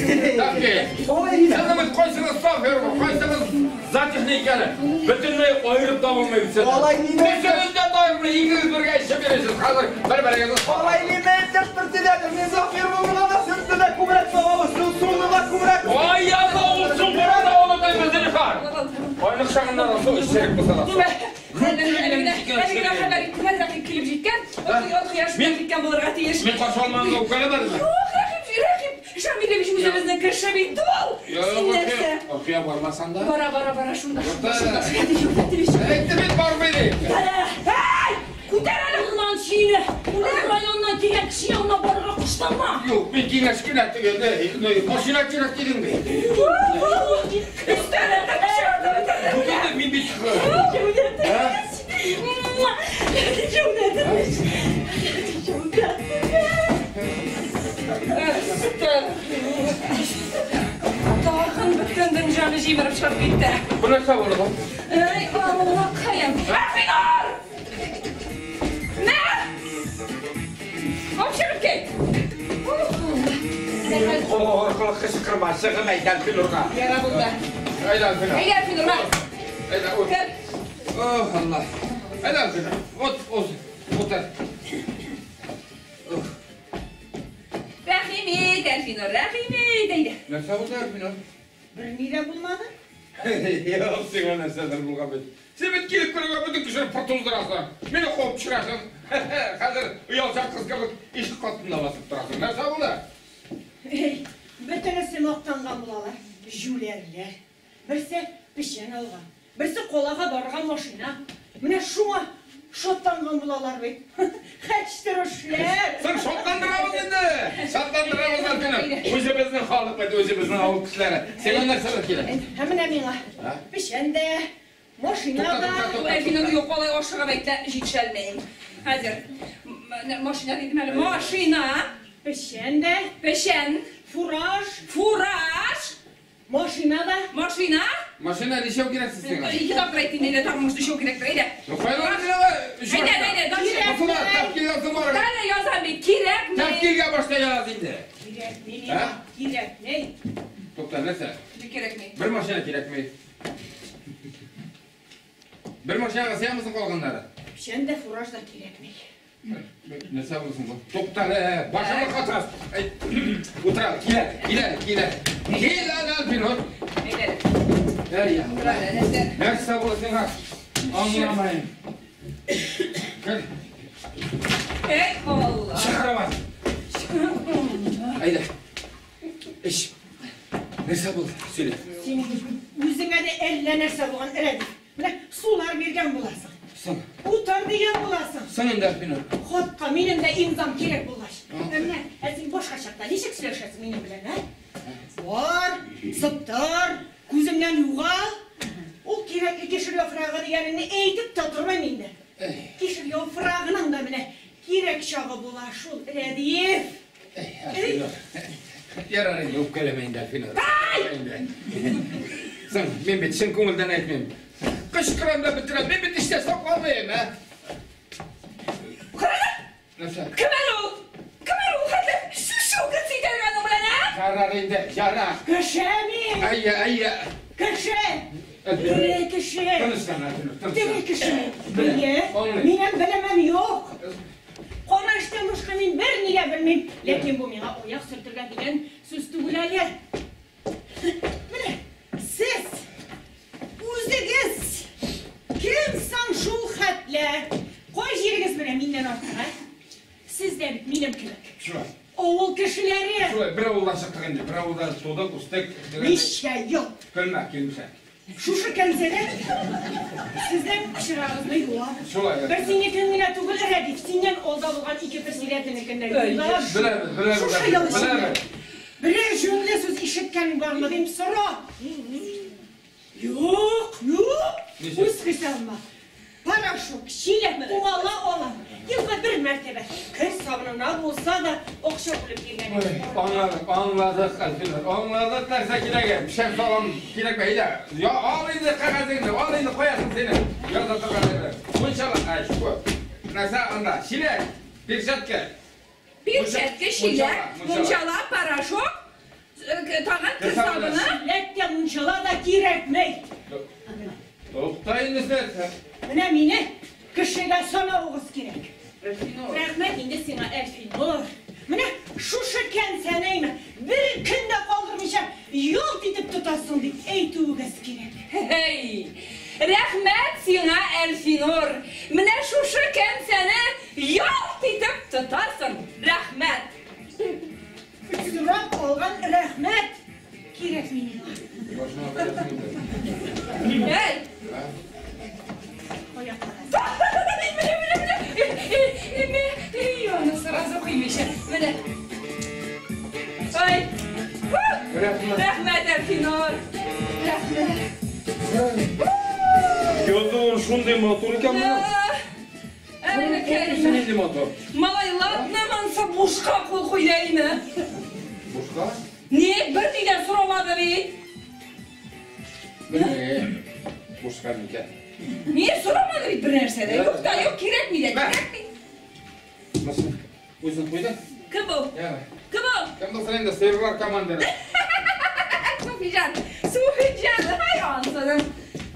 Тәвкәл. Ой, Сезнең бит кайсыгыз зооферма, кайсыгыз зоотехник икәне бөтенләй аерып та булмый бит сезне. Алай димә. Бөтенегез дә аермый, икегез бергә эчеп йөрисез. Хәзер бер-берегезне Алай димә, иптәш председатель, мин зооферма булганда сөтне дә күбрәк савабыз, суны да күбрәк. Ай, яза улсын, бара да онытайбыз, Зинһар. Айлык чагында да су эчерек булса да. Әле генә хәбәр иттеләр, Рәхим килеп җиткән. Оркыя шунда киткән булырга тиеш. Мин каршы алмаганга үпкәләмәдеңме? Юк, Рәхим, Рәхим, Шамилевич үзебезнең кеше бит ул. Син нәрсә? Оркыя бармасаң да. Бара, бара, бара, шунда. Юкта. Шунда, Шамилевич. Әйтте бит бармый дип. Әй, күтәр әле Урман чине. Районнан килгән кеше янына барырга куштанма. Юк, мин киңәш кенә түгел, машина кирәк дидең бит. Өстәлендә төшерде бетерде. Юк инде, мин бит. Тагын бөтен дөньяны җимереп чыгып китте. Бу нәрсә булды бу? Эй, Аллакаем. Әлфинур! Мә! Алып чыгып кит. Коркылык кычкырма, чыгын әйт Әлфинурга. Яра булды. Әйдә, Әлфинур. Әйдә, Әлфинур, мә. Әйдә, ут. Кер. Ох, Алла. Әйдә, Әлфинур. Ут, ут, утыр. Рәхим ит, Әлфинур, рәхим ит, әйдә. Нәрсә булды, Әлфинур? Берни дә булмады. Юк, сиңа нәрсәдер булган бит. Син бит килеп керүгә бөтен кешене пыр туздырасың. Мине куып төшерәсең. Хәзер оялчан кыз кебек ишек катында басып торасың. Нәрсә булды? Эй, бөтенесе мактанган булалар. Җүләрләр. Берсе печән алган, берсе калага барган машина. Менә шуңа шатланган булалар бит. Хәчтерүшләр. Соң шатландырабыз инде. Шатландырабыз Әлфинур. Үзебезнең халык бит, үзебезнең авыл кешеләре. Сиңа нәрсәләр кирәк? Һәм менә миңа А? печән дә, машина Тукта, да. тукта, тукта. Әлфинур, юк, алай ашыгып әйтә, җитешәлмәйм. Хәзер. Машина дидем әле. Машина, Печән дә, печән, фураж, фураж, машина да. машина. Машина ничәү кирәк сиңа? Ике тапкыр әйттем, әйдә, тагын может өчәү кирәктер, әйдә. Ну, кайда менә? Әйдә, әйдә, дальше. Асыла, тәфкилгә бар. Тәле язам бит, кирәкме? Тәфкилгә башта яз инде. Кирәкми А? миңа, кирәкми. Тукта, нәрсә? Кирәкми. Бер машина кирәкми. Бер машинага сыямысың калганнары? Печән дә, фураж да кирәкми. Нәрсә булсын бу? Тукта, башыңа катырас. Утыра, килә, килә, килә. Кил әле, Әлфинур. Әйдә. Әй, я. Утыра, нәрсә? Нәрсә булды сиңа? Аңламайым. Кер, Эй, Алла. чыгарабыз. Әйдә. Эч. Нәрсә булды? Сөйлә. Синең үзеңә дә әллә нәрсә булган, Рәдиф. Менә сулар биргән буласың. Соң. Утыр дигән буласың. Соң инде, Әлфинур. Хатка минем дә имзам кирәк булгач. Ә менә, ә син башка чакта ничек сөйләшәсең минем белән, ә? Бар, сыптыр, күземнән югал. Ул кирәкле кишер яфрагы дигәнеңне әйтеп тә тормыйм инде. Кишер яфрагының да менә кирәк чагы була шул, Рәдиф. Әй, Әлфинур. Ярар инде, үпкәләмә инде, Әлфинур. Инде. Соң, мин бит чын күңелдән әйтмим. Кычкырам да бетерәм. Мин бит эштә сакланмыйм, ә? Карагыз! Нәрсә? Кем әле ул? Кем әле ул хәтле шушылгы сөйдергән аның белән, ә? Ярар инде, ярар. Кеше мин! Әйе, әйе. Кеше! Тере кеше! Тынычлан, Әлфинур, Тере тынычлан. кеше мин. Беләм, Әйе, аңлыйм. минем белемем юк. Кара эштән башка мин берни дә белмим. Ләкин бу миңа аяк сөртергә дигән сүз түгел әле. Менә сез үзегез кем соң шул хәтле? Кай җирегез менә миннән артык, ә? Сез дә бит минем кебек. Шулай. Авыл кешеләре. Шулай, бер авылдан чыктык инде. Бер авылда тудык, үстек. Ничә ел Көлмә, килмешәк. шушы кәнсәдә сезнең пычрагыгызны юа. Шулай. Бер синекен генә түгел, Рәдиф, синнән алда булган ике председательнекен дә юдылар. Беләбез, беләбез. Шушы ел эчендә. Беләбез. Берәр җүнле сүз ишеткән бармы дим, сора. Юк, юк. Ничек? Үз хисабыма. Порошок, чиләк, куала алам. Елга бер мәртәбә кер сабынына булса да акча бүлеп биргән. Ой, аңладык, аңладык, Әлфинур, аңладык нәрсә кирәге. Печән салам кирәкме, әйдә. Я, ал инде кәгазеңне, ал инде куясың сине. Яза торган әйбер. Мунчала, әй, шу. Нәрсә анда? Чиләк, перчатка. Перчатка, чиләк, мунчала, порошок, тагын кер сабыны. Чиләк тә мунчала да кирәкми. Тукта инде син. Менә мине кешегә санавыгыз кирәк. Рәхмәт инде сиңа, Әлфинур. Менә шушы кәнсәне бер көн дә калдырмыйча ялт итеп тотасың дип әйтүегез кирәк. Һей! Рәхмәт сиңа, Әлфинур. Менә шушы кәнсәне ялт итеп тотасың. Рәхмәт. Сорап алган рәхмәт кирәкми миңа. Башыңа бәласың инде. Эй! Аяклар. Менә, менә, менә. Аны сразу куймыйча. Менә. Ай! Рәхмәт. Рәхмәт, Әлфинур. Рәхмәт. Язуын шундый матур икән моның. Әле Син нинди матур? Малай, ладно, манса бушка кул куйды инде. Бушка? Ни, бер ни дә сорамады бит. Белмим. Бушка микән? Ни сорамады бит бер нәрсә дә. Юк та юк, кирәкми дә, кирәкми. Nasıl? Үзең куйдың? Кем бу? Я. Кем бу? Кем булсын инде, сыерлар командиры. Суфиҗан, Суфиҗан, ай ансының.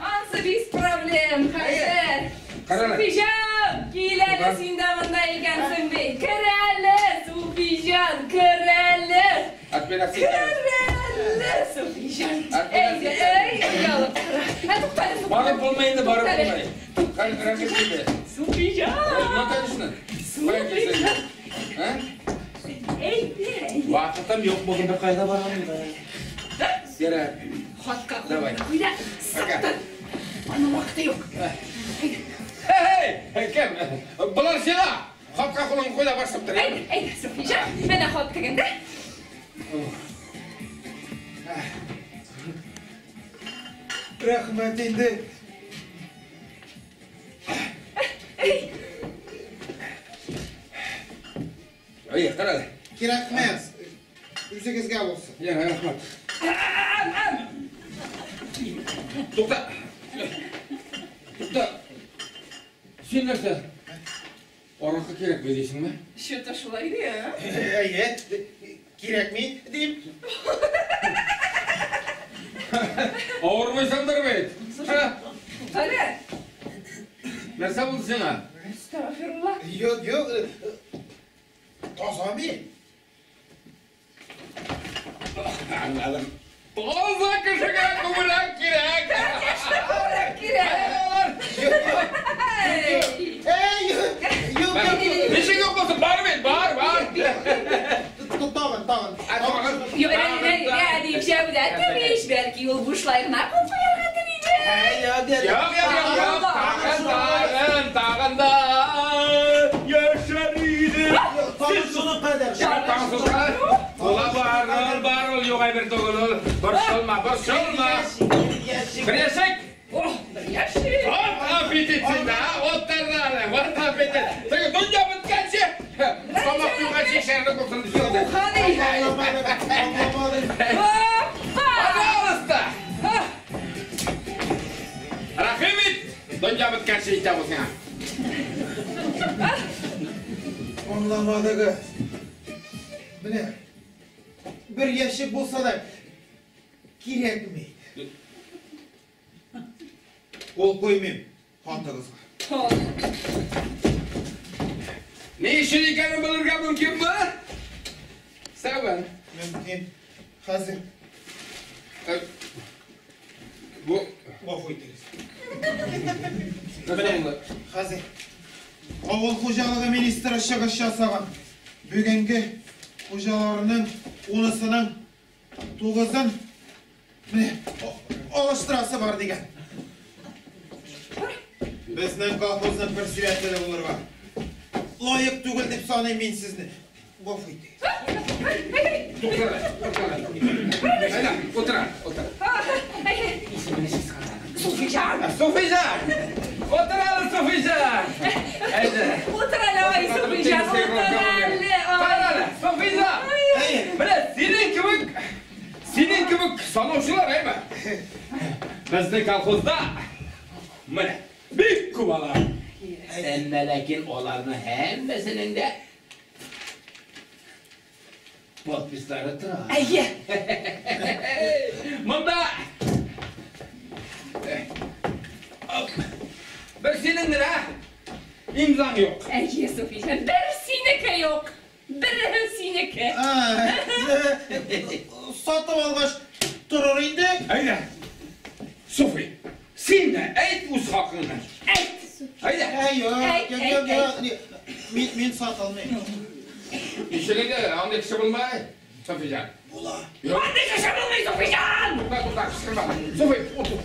Ансы без проблем, хәзер. Кара әле. Суфиҗан, кил әле син дә монда икәнсең бит. Кер әле, Суфиҗан, кер әле. Отмена Кер әле, Суфиҗан. Әй, әй, оялып тора. Ә, тукта әле, Суфиҗан. Барып булмый инде, барып Тукта әле. булмый. Рәхим инде. Суфиҗан. Ну, конечно. Суфиҗан. А? Әй, Вакытым юк бүген бер кайда барам инде. Ярар. Хатка Давай. куй да, сыктыр. Аның вакыты юк. Эй, кем? Болар сиңа. Хатка кулың куй да басып тор. Әй, әй, Суфиҗан, менә хат тегендә. Рәхмәт инде. Әй, кара әле. Кирәкмәс. Үзегезгә булсын. Я, рәхмәт. Тукта. Тукта. Син нәрсә? Аракы кирәкми дисеңме? Что-то шулай ди, а? Әйе, кирәкми дим. Авырмыйсыңдыр бит. Слушай, тукта әле. Нәрсә булды сиңа? Әстәгъфирулла. Юк, юк. Таза мин. Аңладым. Таза кешегә күбрәк кирәк. Конечно, күбрәк кирәк. Әй, юк, юк, юк. Ничек юк булсын? Бар бит, бар, бар. Тагын, тагын. Юк, Рәдиф Җәүдәт түгел, бәлки ул бушлай гына кул куярга телидер. Юк, Юк, юк, юк, юк. Тагын, тагын, тагын да. Яшәр иде. Сез шуны кадәр. Була бар, ул бар, ул юк әйбер түгел ул. Борчылма, борчылма. Бер яшик. Ох, бер яшик. Вот аппетит синдә, вот тарлары, вот аппетит. Теге дөнья беткәнче, тамак туйганчы шәрлек булсын дисең. Аңламадым. Опа! Пожалуйста. Рәхим ит. Җитә бу сиңа. Аңламадыгыз. Менә бер ящик булса да кирәкми. Кул куймыйм хатыгызга. Ни өчен икәнен белергә мөмкинме? Сәвен. Мөмкин. Хәзер. Бу гафу итегез. Менә хәзер авыл хуҗалыгы министры чыгыш ясаган. Бүгенге хуҗаларның 10-сының 9-ын менә алыштырасы бар дигән. Безнең колхозның председателе булырга лаек түгел дип саныйм мин сезне. Гафу итегез. Туктар, туктар. Әйдә, утыра, утыра. Суфиҗан! Суфиҗан! Утыр әле, Суфиҗан! Әйдә. Утыр әле, ай, Суфиҗан, утыр әле. Кара әле, Суфиҗан! Менә синең кебек санаучылар, әйме? Безнең колхозда менә бик күп алар. Әмма ләкин аларның һәммәсенең дә подпислары тора. Әйе. Монда бер синең генә имзаң юк. Әйе, Суфиҗан, бер синеке юк. Бер синеке. Сатып алгач торыр инде. Әйдә. Суфи, син дә әйт үз хакыңны. Әйт. Әйдә. Әй, юк, юк, юк. Мин сатылмыйм. Ничек инде, андый кеше булмай, Суфиҗан. Була. Андый кеше булмый, Суфиҗан! Тукта, тукта, кычкырма. Суфи, утыр.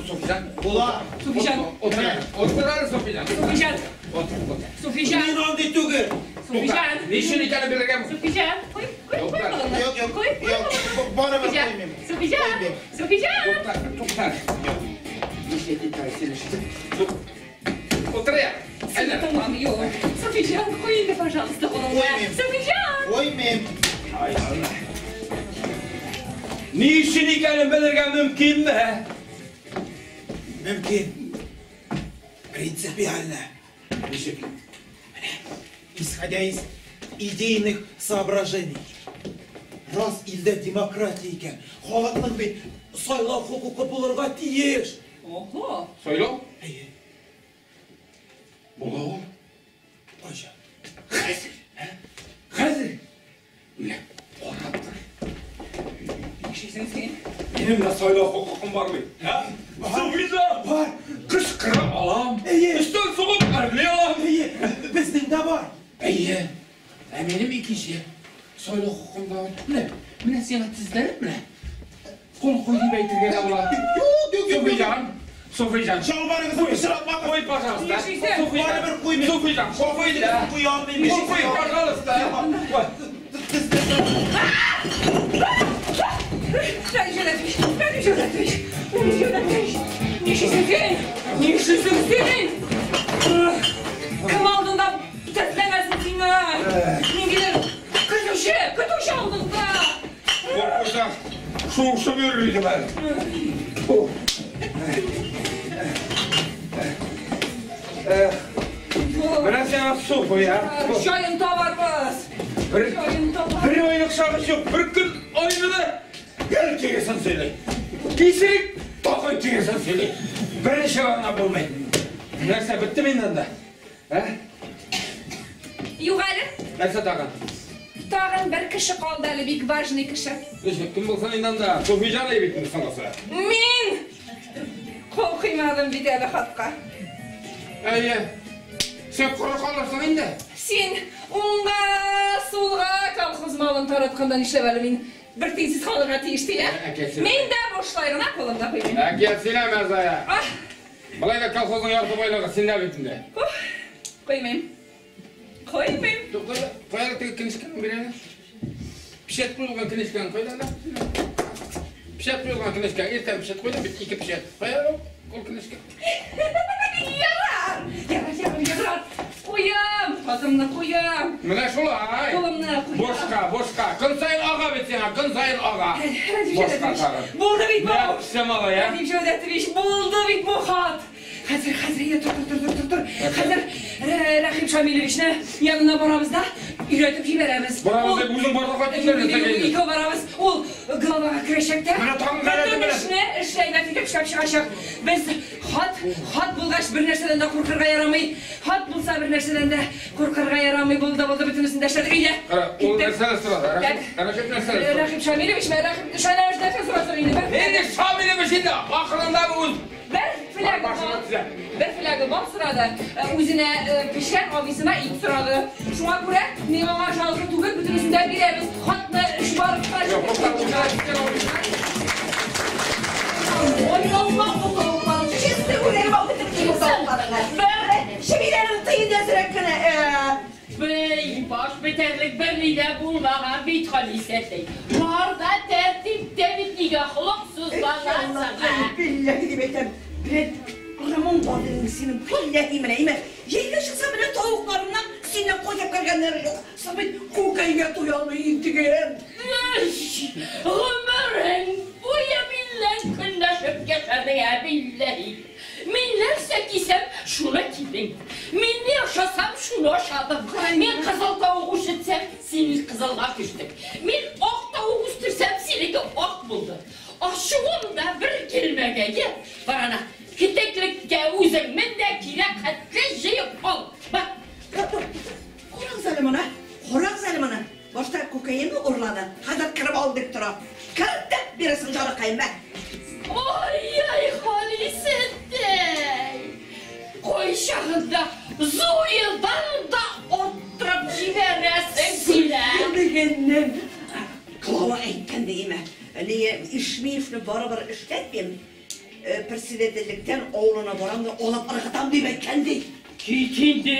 Суфиҗан. Була. Суфиҗан. Утыр, утыр әле, Суфиҗан. Суфиҗан. Утыр, утыр. Суфиҗан. Мин андый түгел. Суфиҗан. Ни өчен икәнен белергә мөмкин. Суфиҗан, куй, куй, куй кулыңны. Юк, юк, Куй, куй юк. кулыңны. Барыбер Суфиҗан, куймыйм. Суфиҗан, Суфиҗан. Тукта, тукта. Нишләп икән син? Утыр я. Сине тыңламый ул. Суфиҗан, куй инде, пожалуйста, кулыңны. Куймыйм. Суфиҗан! Куймыйм. Ай, Алла. Ни өчен икәнен белергә мөмкинме? Мөмкин. Принципиально. Ничек? Исходя из идейных соображений. Раз илдә демократия икән, халыкның бит сайлау хокукы булырга тиеш. Ого! Сайлау? Әйе. Була ул. Кайчан? Хәзер. Хәзер. Менә, карап тор. Нишлисең син? Минем дә сайлау хокукым бар бит. Суфиҗан! Бар. Кычкыра алам. Әйе. Өстән сугып әрли алам. Әйе, безнең дә бар. Әйе. Ә минем икенче сайлау хокукым да бар. Менә, менә сиңа тезләнеп менә. Кул куй дип әйтергә дә була. Юк, юк, юк. Суфиҗан, Суфиҗан. Чалбарыгызны пычратмагыз. Куй, пожалуйста. Нишлисең? Суфиҗан. Барыбер куймыйм. Суфиҗан, кул куй да. Куя алмыйм. Кул куй, пожалуйста. Куй. Рәдиф Җәүдәтович, Рәдиф Җәүдәтович, Рәдиф Җәүдәтович, нишлисең син? Нишлисең син? Кем алдында тезләнәсең син? Ниндидер көтүче, көтүче алдында. Куркуса, шуышып йөрер идем әле. Менә сиңа су куя. Җаен табарбыз. Бер, Җаен табарбыз. бер айлык чагы юк, бер көн айны да гел киресен сөйли. Кисерек тагын киресен сөйли. Берничә гына булмый. Нәрсә бетте инде анда? Ә? Юк әле. Нәрсә тагын? Тагын бер кеше калды әле, бик важный кеше. Ничек, кем булсын инде анда? Суфиҗан бит инде соңгысы. Мин кул куймадым бит әле хатка. Әйе. Син коры калырсың инде. Син уңга, сулга колхоз малын таратканда нишләп әле мин бер тиенсез калырга тиеш ди, ә? Әкәсе. Мин дә бушлай гына кулымда куймыйм. Әкият сөйләмә, Зая. Ах, Болай да колхозның ярты байлыгы синдә бит инде. ух, куймыйм. Куймыйм. Кая, кая теге книжканы бир әле. Печать куелган книжканы кайда әле? Печать куелган книжка, иртән печать куйдым бит, ике печать. Кая ул книжка? Ярар, ярар, ярар, ярар. Куям, хатымны куям. Менә шулай. Кулымны куям. Бошка, бошка. Көн саен ага бит сиңа, көн саен ага. Рәдиф Бошка Җәүдәтович, тагын. булды бит бу. Менә пешсә малай, ә? Рәдиф Җәүдәтович, булды бит бу хат. Хәзер, хәзер, әйдә, тор, тор, тор, тор, тор. Хәзер Рәхим Шамилевичны янына барабыз да, өйрәтеп җибәрәбез. Барабыз дип үзең барлыкка китердең нәрсәгә инде? Икәү барабыз. Ул главага керәчәк тә. Менә тагын галәте Бөтен менә. эшне эшләйбәт итеп эшләп чыгачак. Без хат, хат булгач бер нәрсәдән дә куркырга ярамый. Хат булса бер нәрсәдән дә куркырга ярамый. Булды, булды, бөтенесен дә эшләдек. Әйдә. Кара, ул Киттек. нәрсә сорады? Так. Рәхим нәрсә сорады? Рәхим Шамилевич, Рәхим Шамилевич нәрсә сорасын инде? Бер Нинди Шамилевич инде? Ахырында бу үз. Бер фляга Башыңа бал, төзә. бер фляга бал сорады. Үзенә печән, абыйсына ит сорады. Шуңа күрә мин аңа жалко түгел, бөтенесен дә бирәбез. Хатны эш барып Юк, Ой, Алла, бу тавыкларың чистый үләрем алып бетерде бу тавыкларыңны. Чебиләрнең тыен әзрәк кенә. Бей, баш бетәрлек берни дә булмаган бит Халисәтәй. Бар да тәртиптә бит, нигә холыксыз баласың, ә? Билләһи дип әйтәм. Бер ырымың бар дидем синең. Билләһи менә, имә. Җәйгә чыкса менә тавыкларымнан синнән кайтып кергәннәре юк. Соң бит күкәйгә туя алмый интегәм. Гомерең буе миннән көнләшеп яшәдең, ә, билләһи. Мин нәрсә кисәм, шуны кидең. Мин ни ашасам, шуны ашадың. Мин кызыл тавык үстерсәм, син кызылга күчтең. Мин ак тавык үстерсәм, синеке ак булды. Ашуым да бер килмәгәе. Бар ана, китеклеккә үзең мен дә кирәк хәтле җыеп ал. Бар. Карагыз әле моны, карагыз әле моны. Башта күкәемне урлады, хәзер кереп ал дип тора. Керт бирәсең җаныкаем, мә. Ай-яй, Халисәтәй! Кайчагында Зуилдан да оттырып җибәрәсең син, ә? Дигәннән Клава әйткән диеме? Әле Ишмиевны барыбер эшләтмим. Председательлектән авылына барам да алып ыргытам дип әйткән ди. Кит инде,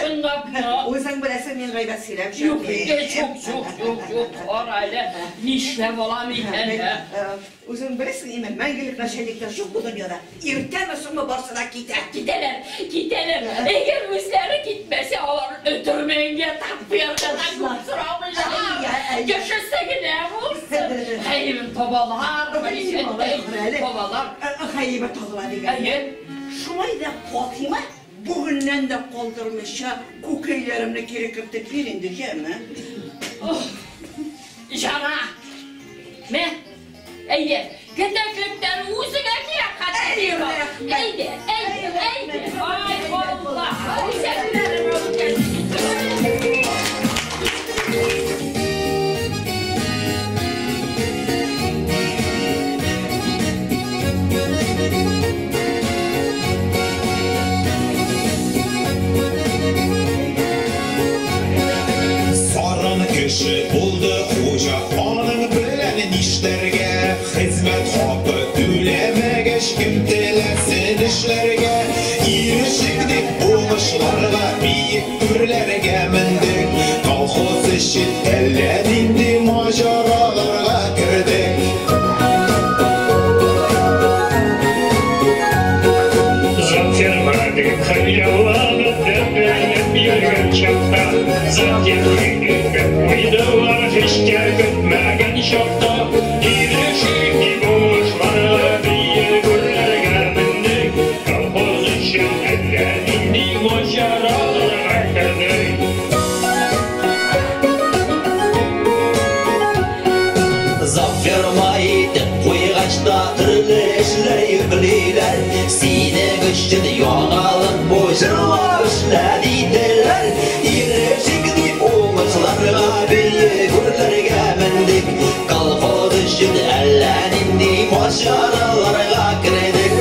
чынлапмы? Үзең беләсең, мин гайбәт сөйләп Юк, инде, юк, юк, юк, юк, кара әле, нишләп алам икән, ә? Үзең беләсең, име, мәңгелек начальниклар юк бу дөньяда. Иртәме соңмы барсы да китә. Китәләр, китәләр. Әгәр үзләре китмәсә, алар өтермәнгә тапкырга да күп сорамыйлар. Яшәсә генә булсын. Хәебен табалар, Халисәтәй, табалар. Хәебе табыла дигән. Әйе. Шулай да Фатыйма бүгеннән дә калдырмыйча күкәйләремне кире кертеп бир инде, җәме? Жара! Мә, әйдә, кетәклектән үзеңә кирәк хәтле Әй, бир. рәхмәт. Әйдә, әйдә, әйдә. Ай, Алла, үзәкләрем алып кәлде. Саран кеше булды хуҗа, аның белән нишләргә? Хезмәт хакы түләмәгәч, кем теләсен эшләргә? Ирешик дип уңышларга, биек үрләргә мендек. Колхоз өчен әллә нинди маҗараларга кердек. Завферма дип хыялланып дәртләнеп йөргән чакта, зоотехник итеп куйдылар һич тә көтмәгән чакта. Ирешик дип уңышларга, биек үрләргә мендек. Колхоз өчен әллә нинди маҗараларга кердек. Завферма итеп куйгач та төрле эшләр йөклиләр. Синең өчен яңалык бу җырлар эшлә диделәр. Ирешик дип уңышларга, биек үрләргә мендек. Колхоз өчен әллә нинди маҗараларга кердек.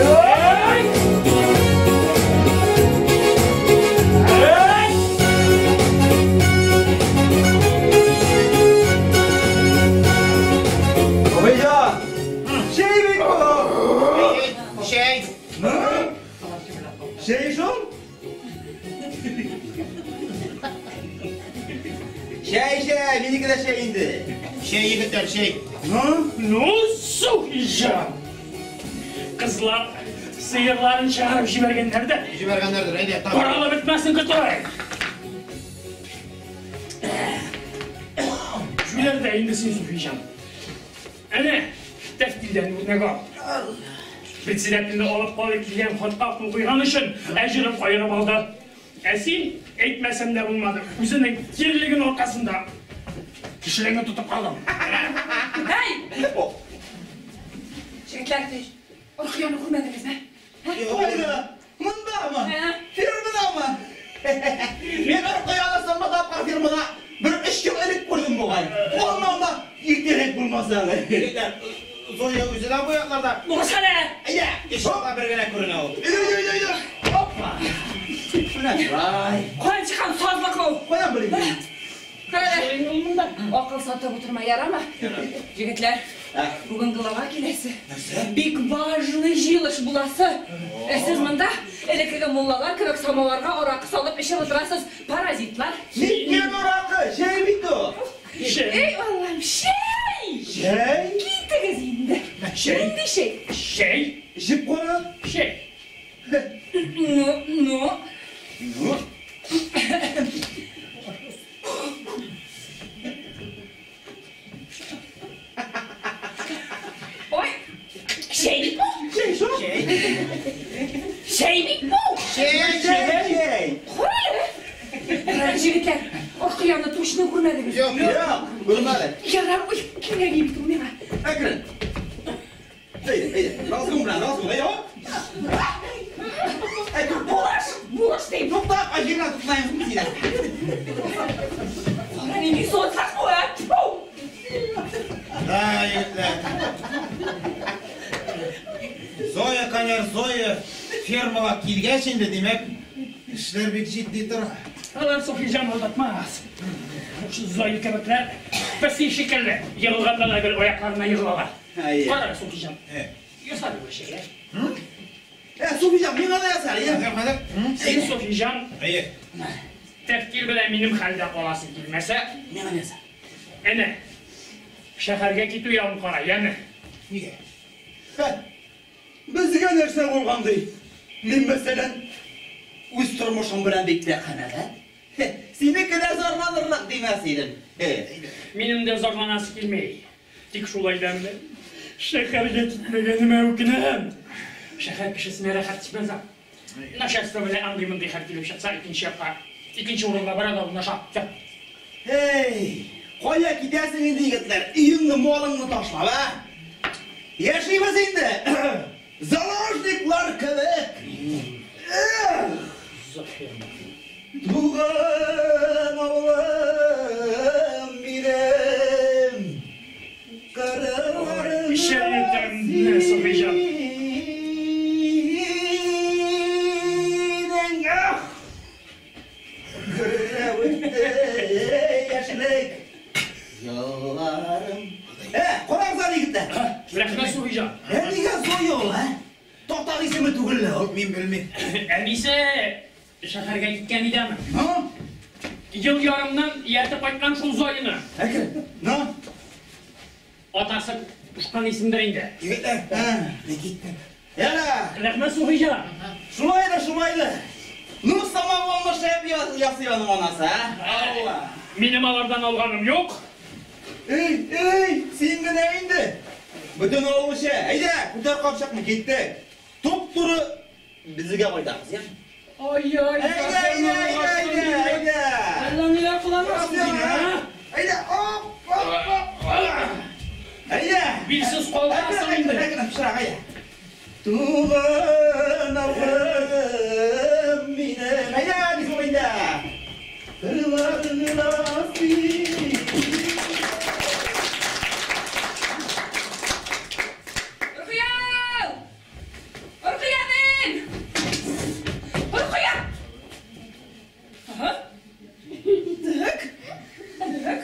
Абыйҗан! Чәй бит бу! Чәй. Чәй шул? Чәй, чәй, минеке дә чәй инде. Чәй, егетләр, чәй. Ну, ну, Суфиҗан! Кызлар сыерларын чыгарып җибәргәннәр дә. Җибәргәннәрдер, әйдә, тагын. Каралып бетмәсен көтәйек. Җүләр дә инде син, Суфиҗан. Әнә, тәфтилдән үрнәк ал. Председательне алып калып килгән хатка кул куйган өчен әҗерен каерып алды. Ә син әйтмәсәм дә булмады. Үзенең кирелеген аркасында кешеләрне тотып калдың. Әй! Җегетләр, Орхияны күрмәдегезме? Кайда? Мондамы? Фермадамы? Мин Орхияны соңгы тапкыр фермада бер 3 ел элек күрдем бугай. Аннан да иртәрәк булмаса әле. Егетләр, Зоя үзе дә бу якларда. Булышана! Әйдә, ишеккә бер генә күренә ул. Әйдә, әйдә, әйдә. Опа! Менә шулай. Каян чыккан сазлык ул? Каян белим мин? Карале. Акыл сатып утырма, ярамы? Егетләр, бүген глава киләсе. Бик важный җыелыш буласы. Ә сез монда элеккеге муллалар кебек самоварга аракы салып эчеп утырасыз, паразитлар. Ниткән аракы? Чәй бит ул. Эй, Аллам, чәй! Чәй? Китегез инде. Чәй? Нинди чәй? Чәй? Эчеп кара. Чәй. Ну, ну. Ну? Ой, чәй бит бу. Чәй шул. Чәй бит бу. Чәй, чәй, чәй. Карале. Карале, җегетләр, Орхияны точно күрмәдегез. Юк, Юк, күрмәдек. Ярар, ой, кирәк бит ул миңа. Әкрен. Әйдә, әйдә. Разгон белән, разгон. Әйдә, оп. Әй, тук, Булыш, булыш дим. Тукта, җиргә тотынайым сине. Кара нинди созлык бу, ә? Тьфу! Да, егетләр. Зоя, канер, Зоя фермага килгәч инде, димәк, эшләр бик җитди тора. Алар Софиҗан алдатмас. Зоя кебекләр песи шикелле егылганда да гел аякларына егылалар. Әйе. Кара, Софиҗан. Ясар бу шикелле. Ә, Софиҗан, миңа да ясар, я. Хәзер, хәзер. Син, Софиҗан, Әйе. тәфкил белән минем хәлдә каласы килмәсә, Миңа ясар. әнә, шәһәргә китү ягын кара, яме. Нигә? Безгә нәрсә булган ди? Мин, мәсәлән, үз тормышым белән бик тә канәгать. Синеке дә зарланырлык димәс идем. Минем дә зарланасы килми. Тик шулай да менә шәһәргә китмәгәнемә үкенәм. Шәһәр кешесенә рәхәт төшмәс. Начальство белән андый-мондый хәл килеп чыкса, икенче якка, икенче урынга бара да урнаша. Всё. Эй, кая китәсең инде, егетләр? Өеңне, малыңны ташлап, а? Яшибез инде. Заложниклар кебек. Эх! Туган авылым минем. Кырларым Чәй тәмле, Софиҗан. синең. Ах! Гөрләп үтте яшьлек елларым. Ә, карагыз әле, егетләр. Рәхмәт, Софиҗан. Ә нигә Зоя ул, ә? Татар исеме түгел лә ул. Мин белмим. Әнисе шәһәргә киткән идеме? На? Ел ярымнан ияртеп кайткан шул Зояны. Әкрен. На? Атасы кушкан исемдер инде. Егетләр, Ә. мин киттем. Яра. Рәхмәт, Софиҗан. Шулай да, шулай да. Ну, самогонны шәп ясый аның анасы, ә? Алла. Минем алардан алганым юк. Эй, эй, син генә инде. Бөтен авыл эчә. Әйдә, күтәр капчыкны, киттек. Туп-туры безгә кайтабыз, я? Ай-ай, Әйдә, әйдә, әйдә, әйдә, әйдә. Әллә ниләр кыланасың син, ә? Әйдә, оп, оп, оп. Әйдә. Билсез каласың Әкрен, инде. әкрен, пычрак, әйдә. Туган авылым минем. Әйдә, бисмилла. Кырларыңда син. Рухия! Рухия мин! Рухия! Ага. Так. Так.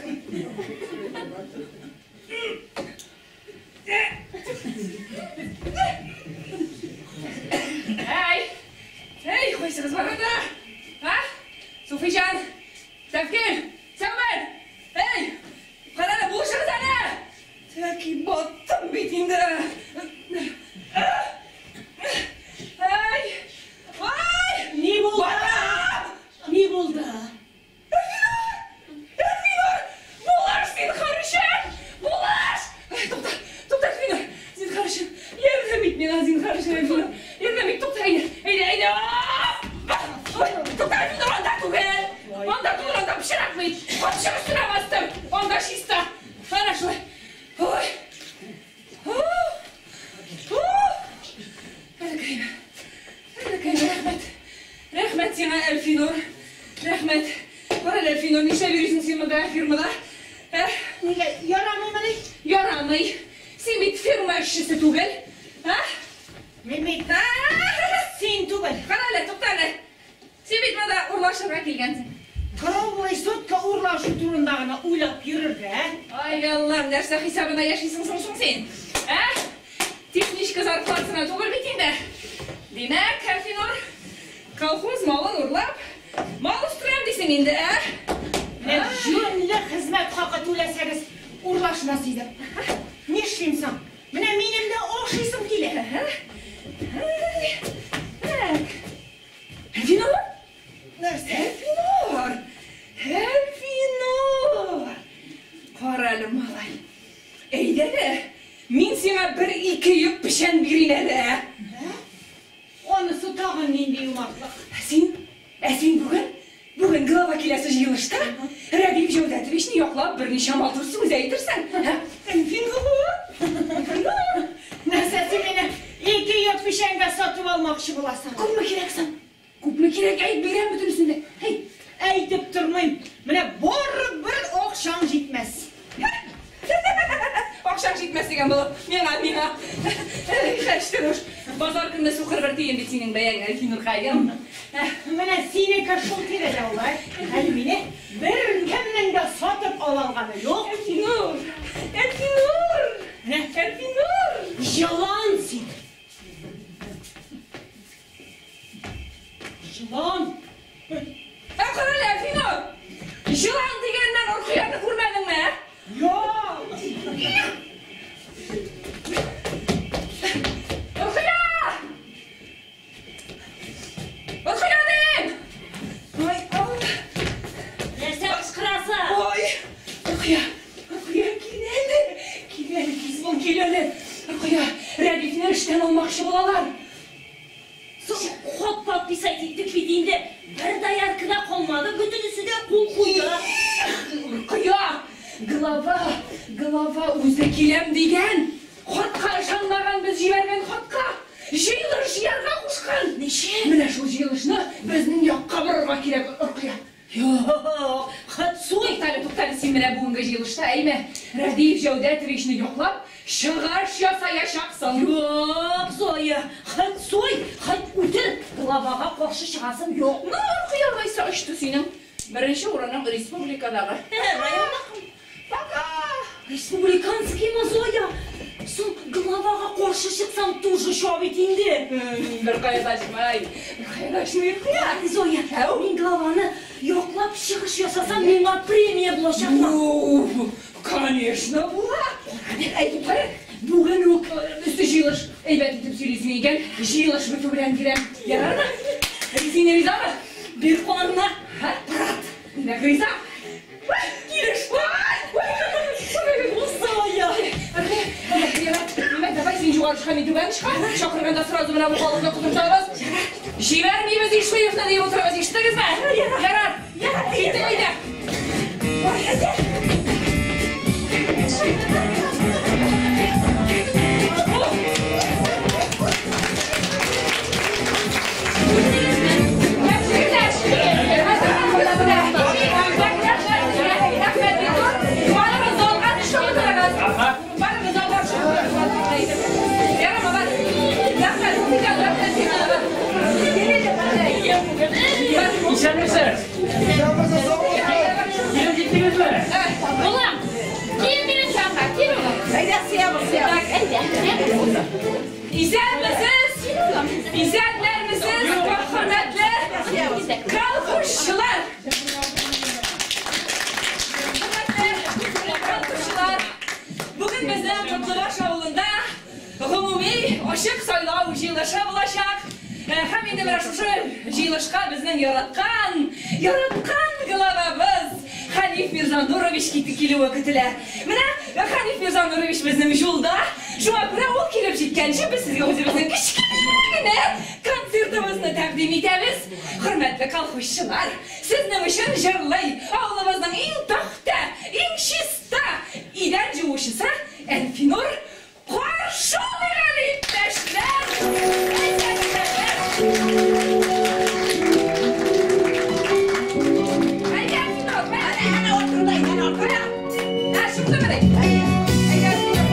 Эй! Эй, кайсыгыз бар анда? А? Суфиҗан! Тәфкил! Сәүбән! Эй! Карале, булышыгыз әле! Тәки баттым бит инде. Ай! Ай! Ни булды? Батам! Ни булды? Әлфинур! Булыш, зинһар өчен! Булыш! Ай, тукта, тукта, Әлфинур! Зинһар өчен, ярдәм ит миңа, зинһар өчен. Ярамый. Син бит ферма эшчесе түгел. А? Мин бит син түгел. Кара әле, тукта әле. Син бит монда урлашырга килгәнсең. Круглый сутка урлашу турында гына уйлап йөрергә, ә? Ай, Аллам, нәрсә хисабына яшисең соң соң син? Ә? Техничка зарплатасына түгел бит инде. Димәк, Әлфинур, колхоз малын урлап, мал үстерәм дисең инде, ә? Менә җүнле хезмәт хакы түләсәгез, урлашмас идем. Нишлим соң? Менә минем дә ашыйсым килә. Так. Әлфинур? Нәрсә? Әлфинур! Әлфинур! Кара әле, малай. Әйдә әле, мин сиңа бер-ике йөк печән бирим әле, ә? Анысы тагын нинди юмартлык? Ә син, ә син бүген, бүген глава киләсе җыелышта Рәдиф Җәүдәтовичны яклап берничә матур сүз әйтерсең, ә? Әлфинур! Әлфинур! Нәрсә син мине ике йөк печәнгә сатып алмакчы буласың? Күпме кирәк соң? Күпме кирәк? Әйт, бирәм бөтенесен дә. Әйт. Әйтеп тормыйм. Менә барыбер акчаң җитмәс. Акчаң җитмәс дигән булып, миңа, миңа. Хәчтерүш, базар көнне сукыр бер тиен бит синең бәяң, Әлфинуркаем. Менә синеке шул тирәдә ул, ә? Әле мине беркемнең дә сатып ала алганы юк. Әлфинур! Әлфинур! Менә Әлфинур! Җылан син! Җылан! Ә кара әле, Әлфинур! Җылан дигәннән Оркыяны күрмәдеңме, ә? Юк! Оркыя! Оркыя дим! Ой, Алла! Нәрсә кычкырасың? Ой, Оркыя, Оркыя, кил әле! Кил әле, тиз бул, кил әле! Оркыя, Рәдифне эштән алмакчы булалар. Соң хат подписать иттек бит инде. Бер доярка да калмады, бөтенесе дә кул куйды. Оркыя, глава, глава үзе киләм дигән. Хатка ышанмаган без җибәргән хатка. Җыелыш җыярга кушкан. Ничек? Менә шул җыелышны безнең якка борырга кирәк, Оркыя. Юк, хат суй. Туктале, туктале, син менә бүгенге җыелышта, әйме, Рәдиф Җәүдәтовичны яклап, чыгыш ясаячаксың. Юк, Зоя, хат суй, хат үтер. Главага каршы чыгасым юк. Ну, Оркыя алайса очты синең. Беренче урының республикадагы. Районныкы. Пока! Республиканскиймы, Зоя? Соң главага каршы чыксам, тоже шау бит инде. Беркая да ачмай, беркая да ачмай, Оркыя. Зоя, мин главаны яклап чыгыш ясасам, миңа премия булачакмы? Ну, конечно, була. Әйтеп кара, бүген үк өсте җыелыш әйбәт итеп сөйлисең икән, җыелыш бетү белән киләм. Ярармы? Син ризамы? Бир кулыңны. Һа, брат. Димәк, риза. Килеш. Зоя! Димәк, давай син югары чыга, мин түбән чыга. Чакырганда сразу менә бу халыкны котыртабыз. Җибәрмибез Ишлеевны дип утырабыз, ишеттегезме? Ярар. Ярар. Киттек әйдә. Исәнмесез? Килеп җиттегезме? Улым, кил минем янга, кил улым. Әйдә, сиябыз, сиябыз. Так, әйдә. Исәнмесез? Исәннәрмесез, хөрмәтле колхозчылар! Хөрмәтле колхозчылар, бүген безнең Котлыбаш авылында гомуми ачык сайлау җыелышы булачак. Һәм инде менә шушы җыелышка безнең яраткан, яраткан главабыз Хәниф Мирзанурович килүе көтелә. Менә Хәниф Мирзанурович безнең юлда. Шуңа күрә ул килеп җиткәнче без сезгә үзебезнең кечкенә генә концертыбызны тәкъдим итәбез. Хөрмәтле колхозчылар, сезнең өчен җырлый авылыбызның иң пөхтә, иң чиста идән җуучысы Әлфинур. Каршы алыйк әле, иптәшләр! Әйдә, Әлфинур, Әнә, әнә артында, әнә артында. Ә, чыктымыни? Әйдә, Әлфинур,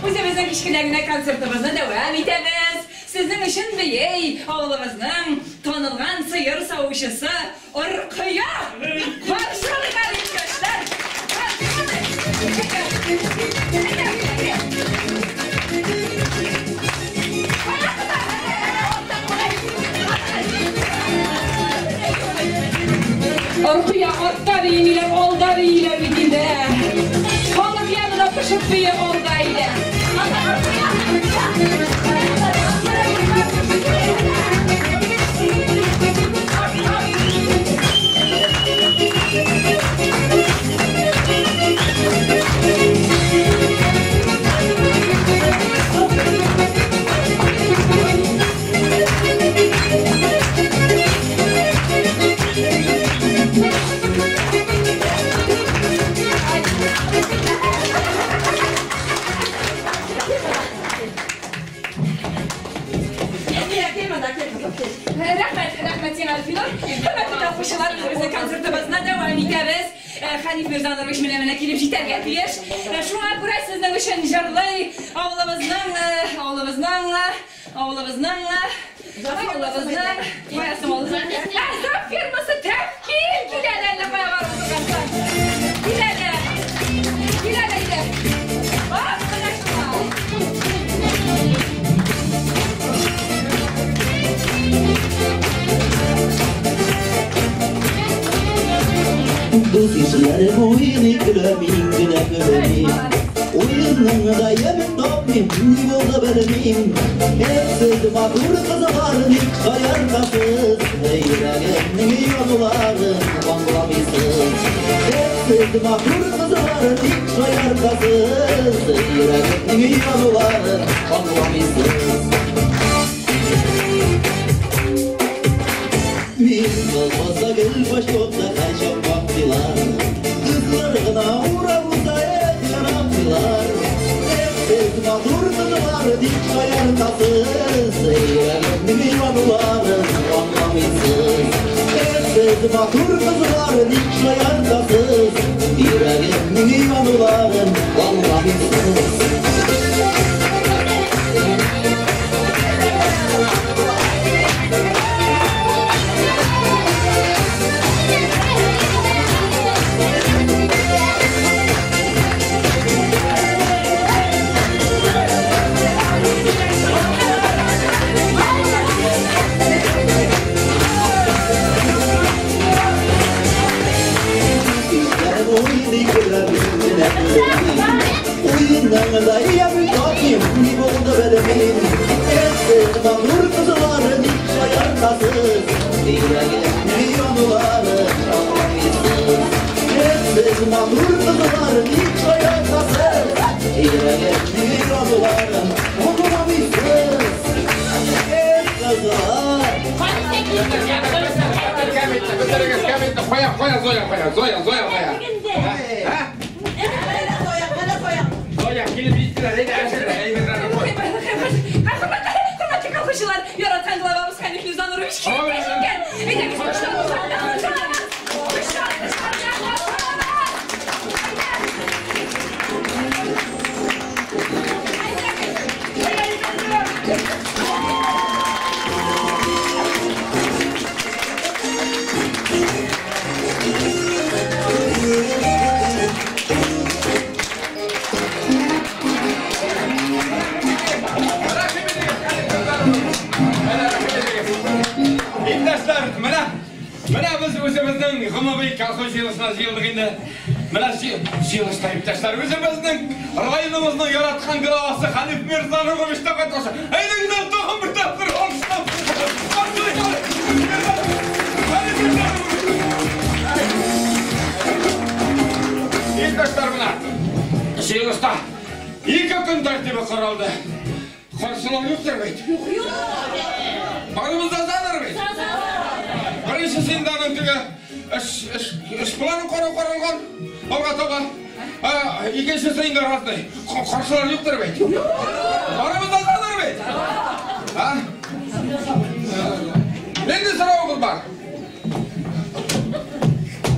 Үзебезнең кечкенә генә концертыбызны дәвам итәбез. Сезнең өчен бии авылыбызның танылган сыер савучысы Оркыя. Каршы алыйк әле, иптәшләр. Каршы алыйк. Оркыя артта биемиләр, алда бииләр бит инде. Халык янына пешеп бие алда иде. Рәхмәт, рәхмәт сиңа, Альфинур. Хөрмәтле тамашачылар, безнең концертыбызны дәвам итәбез. Хәниф Мирзанович менә менә килеп җитәргә тиеш. Шуңа күрә сезнең өчен җырлый авылыбызның, авылыбызның, авылыбызның, авылыбызның, каясы ул? Зап фирмасы Тәфкил килә әллә кая барып утыргансың. Килә әле. Килә әле инде. Бак, менә шулай. Дус ишләрем уйный көлә, мин генә көлмим. Уенның да ямен тапмыйм, ни булды белмим. Эпсез матур кызлар ник шаяртасыз, Йөрәгемнең язуларын аңламыйсыз. Эпсез матур кызлар ник шаяртасыз, Йөрәгемнең язуларын аңламыйсыз. Мин колхозда гел почетта һәрчак мактыйлар. Кызлар гына урап уза яратмыйлар. Эпсез матур кызлар дип шаяртасыз, Йөрәгемнең язуларын аңламыйсыз. Эпсез матур кызлар дип шаяртасыз, Йөрәгемнең язуларын аңламыйсыз. Уенның да ямен тапмыйм, ни булды белмим. Эпсез матур кызлар ник шаяртасыз, Йөрәгемнең язуларын аңламыйсыз. Эпсез матур кызлар ник шаяртасыз, Йөрәгемнең язуларын аңламыйсыз. Эх, кызлар! Бетерегез, кәмитне, кая, кая, Зоя, кая, Зоя, Зоя, кая. Һа? Зоя, килеп җиттеләр, әйдә, әзерлә, әйберләрне куй. Хөрмәтле колхозчылар, яраткан главабыз Хәниф Мирзанович килеп җиткән. Әйдәгез, башлап, Иптәшләр, менә менә без үзебезнең гомуми колхоз җыелышына җыелдык инде. Менә җыелышта иптәшләр үзебезнең районыбызның яраткан главасы Хәниф Мирзанович та катнаша. Әйдәгез, тагын бер тапкыр алкышлап. Хәниф Мирзанович. Иптәшләр, менә җыелышта ике көн тәртибе каралды. Каршылар юктыр бит. Барыбыз да задыр бит. Беренче синданың теге эш планын карау каралган. Алга таба. Икенчесе инде разный. Каршылар юктыр бит. Барыбыз да задыр бит. А? Нинди соравыгыз бар?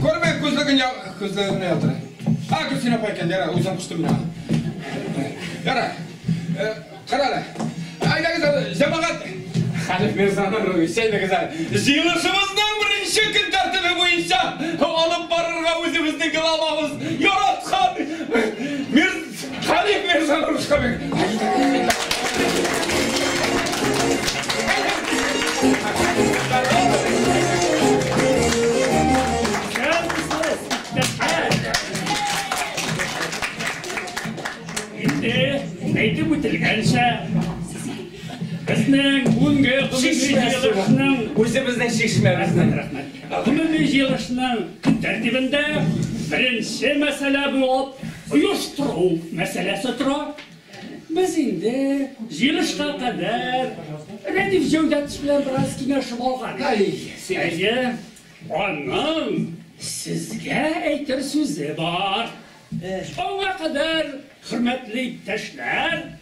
Күрмәй күзлеген күзлеген ятыр. А, Гөлсинә апа икән, ярар, үзем куштым мин. Ярар. Кара әле. Әйдәгез әле, җәмәгать. Хәниф Мирзанурович, әйдәгез әле. Җыелышыбызның беренче көн тәртибе буенча алып барырга үзебезнең главабыз яраткан Хәниф Мирзануровичка бик. Инде әйтеп үтелгәнчә, безнең бүгенге гомуми җыелышның үзебезнең чишмәбезнең рәхмәт. Гомуми җыелышның көн тәртибендә беренче мәсьәлә булып оештыру мәсьәләсе тора. Без инде җыелышка кадәр Рәдиф Җәүдәтович белән бераз киңәшеп алган. Әйе, аның сезгә әйтер сүзе бар. Аңа кадәр, хөрмәтле иптәшләр,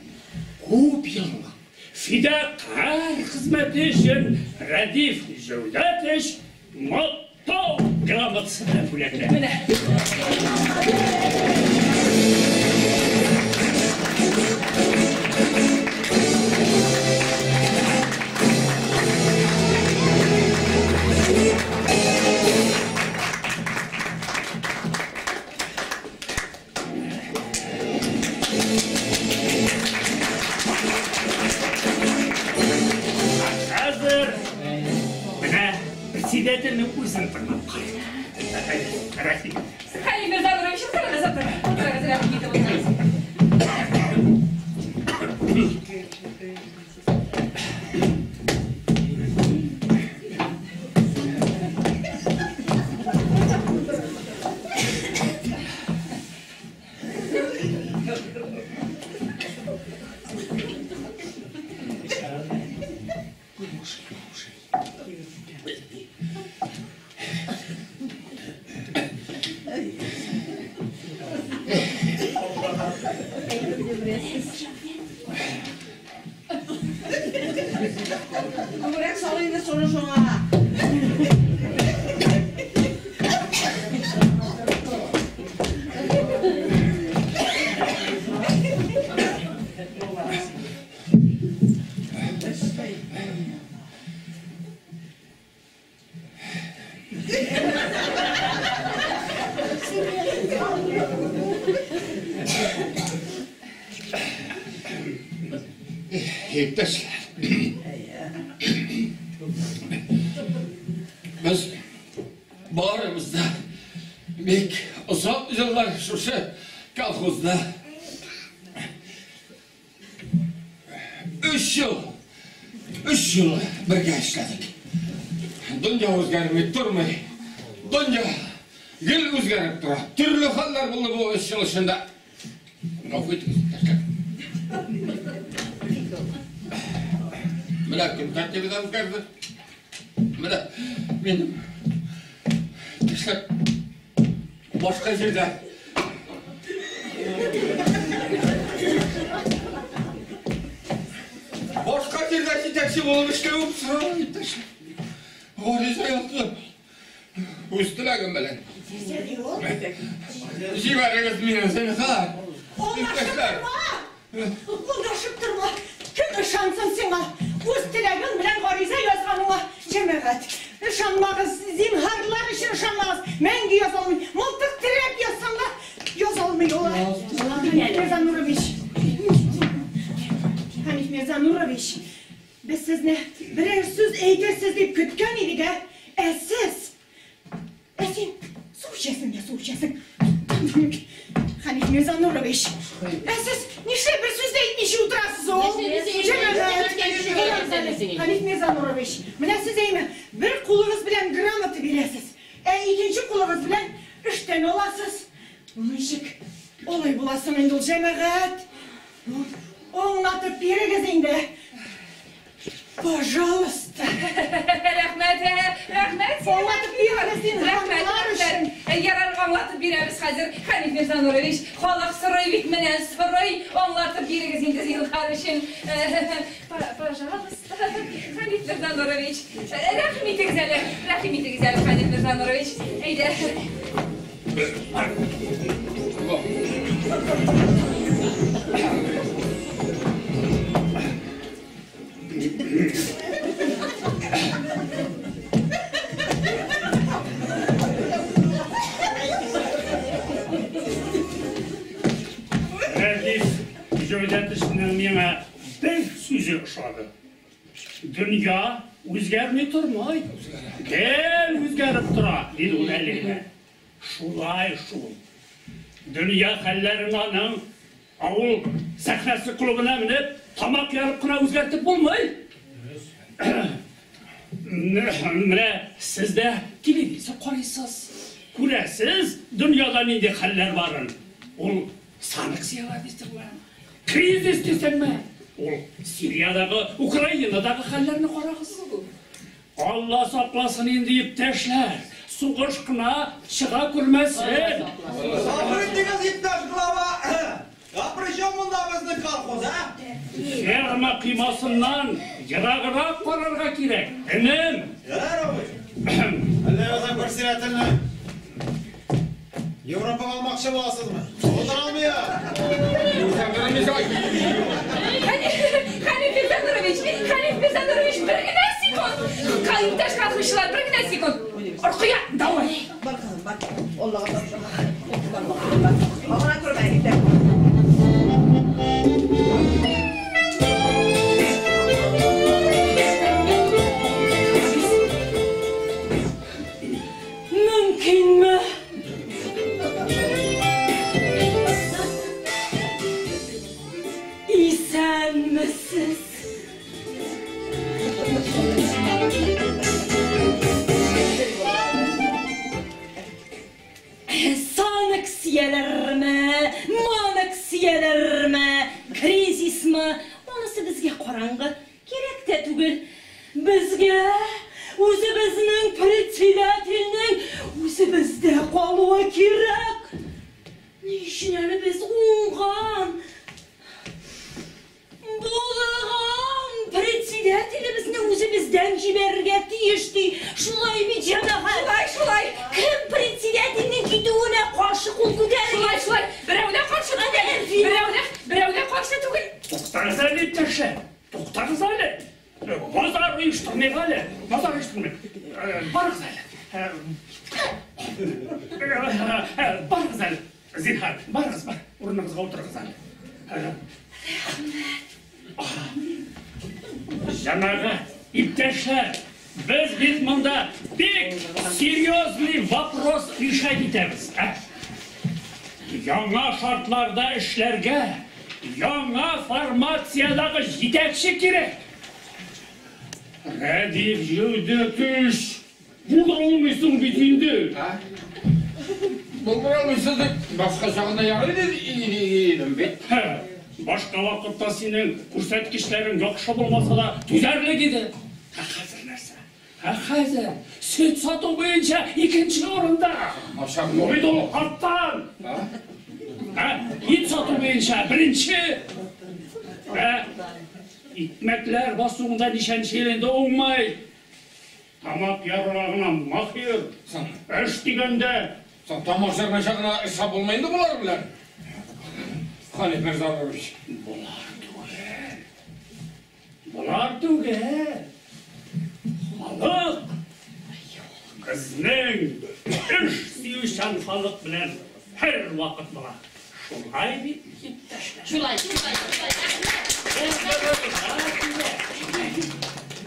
күп еллык фидакарь хезмәте өчен Рәдиф Җәүдәтович Мактау грамотасы белән бүләкләнде. Хәзер менә председательнең үзен тыңлап карыйк. Рәхим. Хәлим Мирзанурович, утырыгыз, утырыгыз. Утырыгыз, рәхим итеп утырыгыз. Күбрәк сал инде суны шуңа. Иптәшләр. Без барыбыз да бик озак еллар шушы колхозда 3 ел, 3 ел бергә эшләдек. Дөнья үзгәрми тормый. Дөнья гел үзгәреп тора. Төрле хәлләр булды бу 3 ел эчендә. Гафу итегез, иптәшләр. Менә көн тәртибе дә үзгәрде. Менә минем иптәшләр башка җирдә. Башка җирдә җитәкче булып эшләвем сорала, иптәшләр. Гариза яздым. Үз теләгем белән. Җибәрегез мине, зинһар. Алдашып торма! Алдашып торма! Кем ышансын сиңа? Үз теләгең белән гариза язганыңа, җәмәгать. Ышанмагыз, зинһарлар өчен ышанмагыз. Мәңге яза алмый. Мылтык терәп язсаң да яза алмый ул. Хәниф Мирзанурович. Хәниф Мирзанурович, без сезне берәр сүз әйтерсез дип көткән идек, ә? Ә сез? Ә син су эчәсең дә су эчәсең. Хәниф Мирзанурович, ә сез нишләп бер сүз дә әйтмичә утырасыз ул? Җәмәгать. Хәниф Мирзанурович, менә сез әйме, бер кулыгыз белән грамота бирәсез, ә икенче кулыгыз белән эштән аласыз. Ул ничек алай була соң инде ул, җәмәгать? Аңлатып бирегез инде. Пожалуйста. Рәхмәт, рәхмәт. Аңлатып бирегез инде. Рәхмәт, рәхмәт. Ярар, аңлатып бирәбез хәзер. Хәниф Мирзанурович, халык сорый бит менә, сорый. Аңлатып бирегез инде зинһар өчен. Пожалуйста, Хәниф Мирзанурович. Рәхим итегез әле, рәхим итегез әле, Хәниф Мирзанурович. Әйдә. Рәдиф Җәүдәтовичның миңа бер сүзе ошады. Дөнья үзгәрми тормый. Гел үзгәреп тора, диде ул әле генә. Шулай шул. Дөнья хәлләрен аның авыл сәхнәсе клубына менеп, тамак ярып кына үзгәртеп булмый. Менә сез дә телевизор карыйсыз, күрәсез дөньяда нинди хәлләр барын. Ул санкцияләр дисеңме, кризис дисеңме, ул Сириядагы, Украинадагы хәлләрне карагыз. Алла сакласын инде, иптәшләр, сугыш кына чыга күрмәсен. Сабыр итегез, иптәш глава. А при чем монда безнең колхоз, а? Ферма коймасыннан ераграк карарга кирәк, энем. Ярар, абый. Әллә безнең председательне Европага алмакчы буласызмы? Булдыра алмый. Хәниф Мирзанурович, Хәниф Мирзанурович, бер генә секунд. Иптәш колхозчылар, бер генә секунд. Рокыя, давай. Бар, кызым, бар. Аллага тапшырма. Бар, күрмә, китә. Мөмкинме? Исәнмесез? Санкцияләрме, манакцияләрме, кризисмы, анысы безгә караңгы, кирәк тә түгел. Безгә үзебезнең председательнең үзебездә калуы кирәк. Ни өчен әле без уңган, булган председателебезне үзебездән җибәрергә тиеш ди. Шулай бит, җәмәгать? Шулай, шулай. Кем председательнең китүенә каршы кул күтәрергә? Шулай, шулай. Берәү дә каршы түгел. Берәү дә каршы түгел. Туктагыз әле, иптәшләр. Туктагыз әле. Базар оештырмыйк әле. Базар оештырмыйк. Барыгыз әле. Барыгыз әле. Зинһар, барыгыз, бар. Урыныгызга утырыгыз әле. Җәмәгать, иптәшләр, без бит монда бик серьезный вопрос решать итәбез. Ә? Яңа шартларда эшләргә, яңа формациядагы җитәкче кирәк. Рәдиф Җәүдәтович, булдыра алмыйсың бит инде. Булдыра алмыйсың дип, башка чагында ярый идем бит. Башка вакытта синең күрсәткечләрең яхшы булмаса да түзәрлек иде. Ә хәзер нәрсә? Ә хәзер сөт сату буенча икенче урында. Бит ул арттан. Ит сату буенча беренче. Ә икмәкләр басуында ничәнче ел инде уңмай. Тамак ярырга гына махир. Эш дигәндә. Тамак ярмыйча гына эш булмый инде болар белән. Хәниф Мирзанович. Болар түгел. Болар түгел. Халык. Безнең эш сөючән халык белән һәр вакыт була. Шулай бит, иптәшләр. Шулай, шулай, шулай.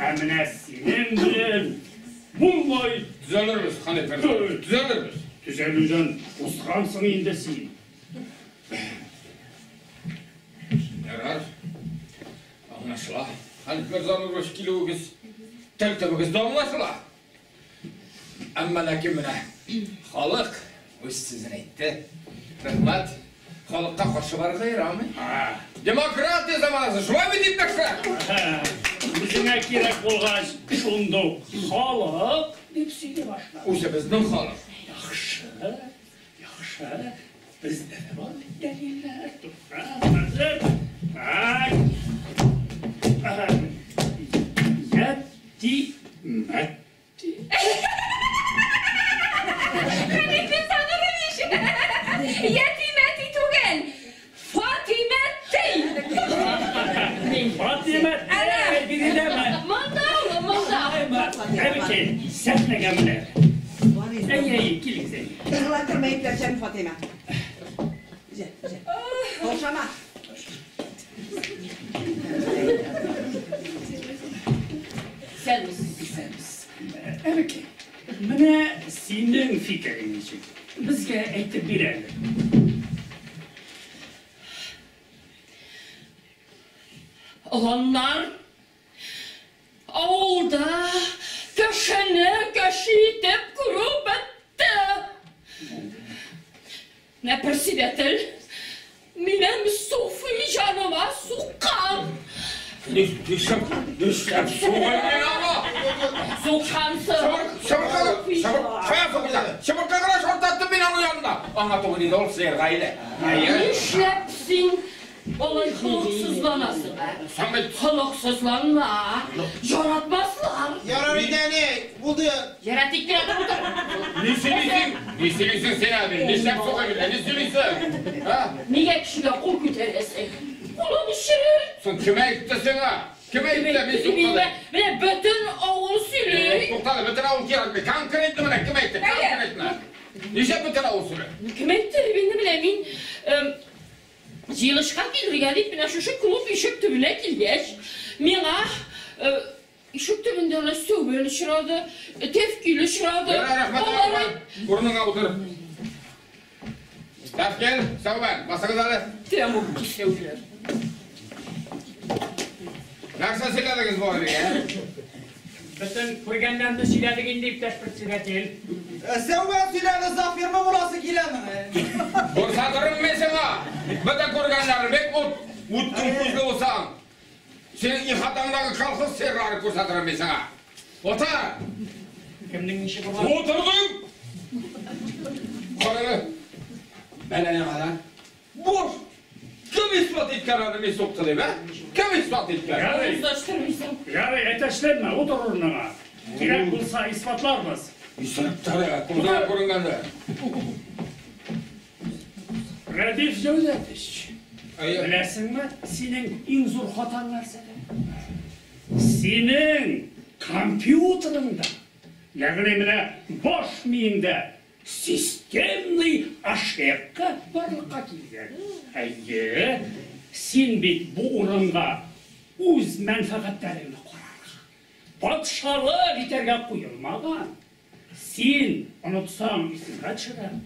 Ә менә синең белән булмый. Төзәлербез, Хәниф Мирзанович, төзәлербез. Төзәлүдән узгансың инде син. Ярар. Аңлашыла. Хәниф Мирзанович килүегез, тел төбегез дә аңлашыла. Әмма ләкин менә халык үз сүзен әйтте. Рәхмәт. Халыкка каршы барырга ярамый. Демократия заманасы, шулай бит, иптәшләр? Үзеңә кирәк булгач, шундук халык дип сөйли башла. Үзебезнең халык. Яхшы, яхшы. Бездә дә бар бит дәлилләр. Тукта, хәзер. Так. Ятимәти. Хәниф Мирзанович! Ятимәти түгел, Фатимәти! Фатимәти, биредәме? Монда ул, монда. Әбекәй, сәхнәгә менә. Әй, әй, килегез, әй. Тыгыла күрмә, иптәшем Фатима. Җә, җә. Каушама. Әбекәй, менә синең фикерең ничек? Безгә әйтеп бир әле. Оланнар, авылда кешене кеше итеп күрү бетте. Менә председатель минем суфый җаныма суккан. Нишләп, нишләп сугай мин аңа? Суккансың. Чыбыркы, чыбыркы гына шартлаттым мин аның янында. Аңа түгел инде, ул сыерга иде. Нишләп син алай холыксызланасың, ә? Соң бит Холыксызланма. Яратмаслар. Ярар инде, әни, булды. Ярат итеп кенә тор. Ни сөйлисең? Ни сөйлисең син, әби? Нишләп сугай мин? Ни сөйлисең? Һа? Нигә кешегә кул күтәрәсең? Кулың черер. Соң кем әйтте сиңа? Кем әйтте? Мин Менә менә бөтен авыл сөйли. Туктале, бөтен авыл кирәкми. Конкретно менә кем әйтте? Конкретно. Нишләп бөтен авыл сөйли? Кем әйтте? Мин менә мин җыелышка килергә дип менә шушы клуб ишек төбенә килгәч, миңа ишек төбендә әнә Сөүбән очрады, Тәфкил очрады. Ярар, рәхмәт, Алар рәхмәт. Урыныңа утыр. Тәфкил, Сәүбән, басыгыз әле. Тәмуг кисәүләр. Нәрсә сөйләдегез бу әбигә? Бөтен күргәннәрне сөйләдек инде, иптәш председатель. Сәүбән сөйләде, завферма буласы киләме? Күрсәтерем мин сиңа. Бөтен күргәннәрне бик ут, үткен күзле булсаң. Синең ихатаңдагы колхоз сыерларын күрсәтерем мин сиңа. Утыр! Кемнең ничек була? Утырдым! Карале. Менә яңадан. Буш! Кем исбат иткән аны мин сукты дип, ә? Кем исбат иткән? Ярый, Үзләштермисең. ярый, әтәчләнмә, утыр урыныңа. Кирәк булса исбатларбыз. Исереп тора, күздән күренгәндә. Рәдиф Җәүдәтович, Әйе. беләсеңме, синең иң зур хатаң нәрсәдә? Синең компьютерыңда, ягъни менә баш миеңдә системный ошибка барлыкка килгән. Әйе, син бит бу урынга үз мәнфәгатьләреңне карарга, патшалык итәргә куелмаган. Син онытсаң исеңә төшерәм,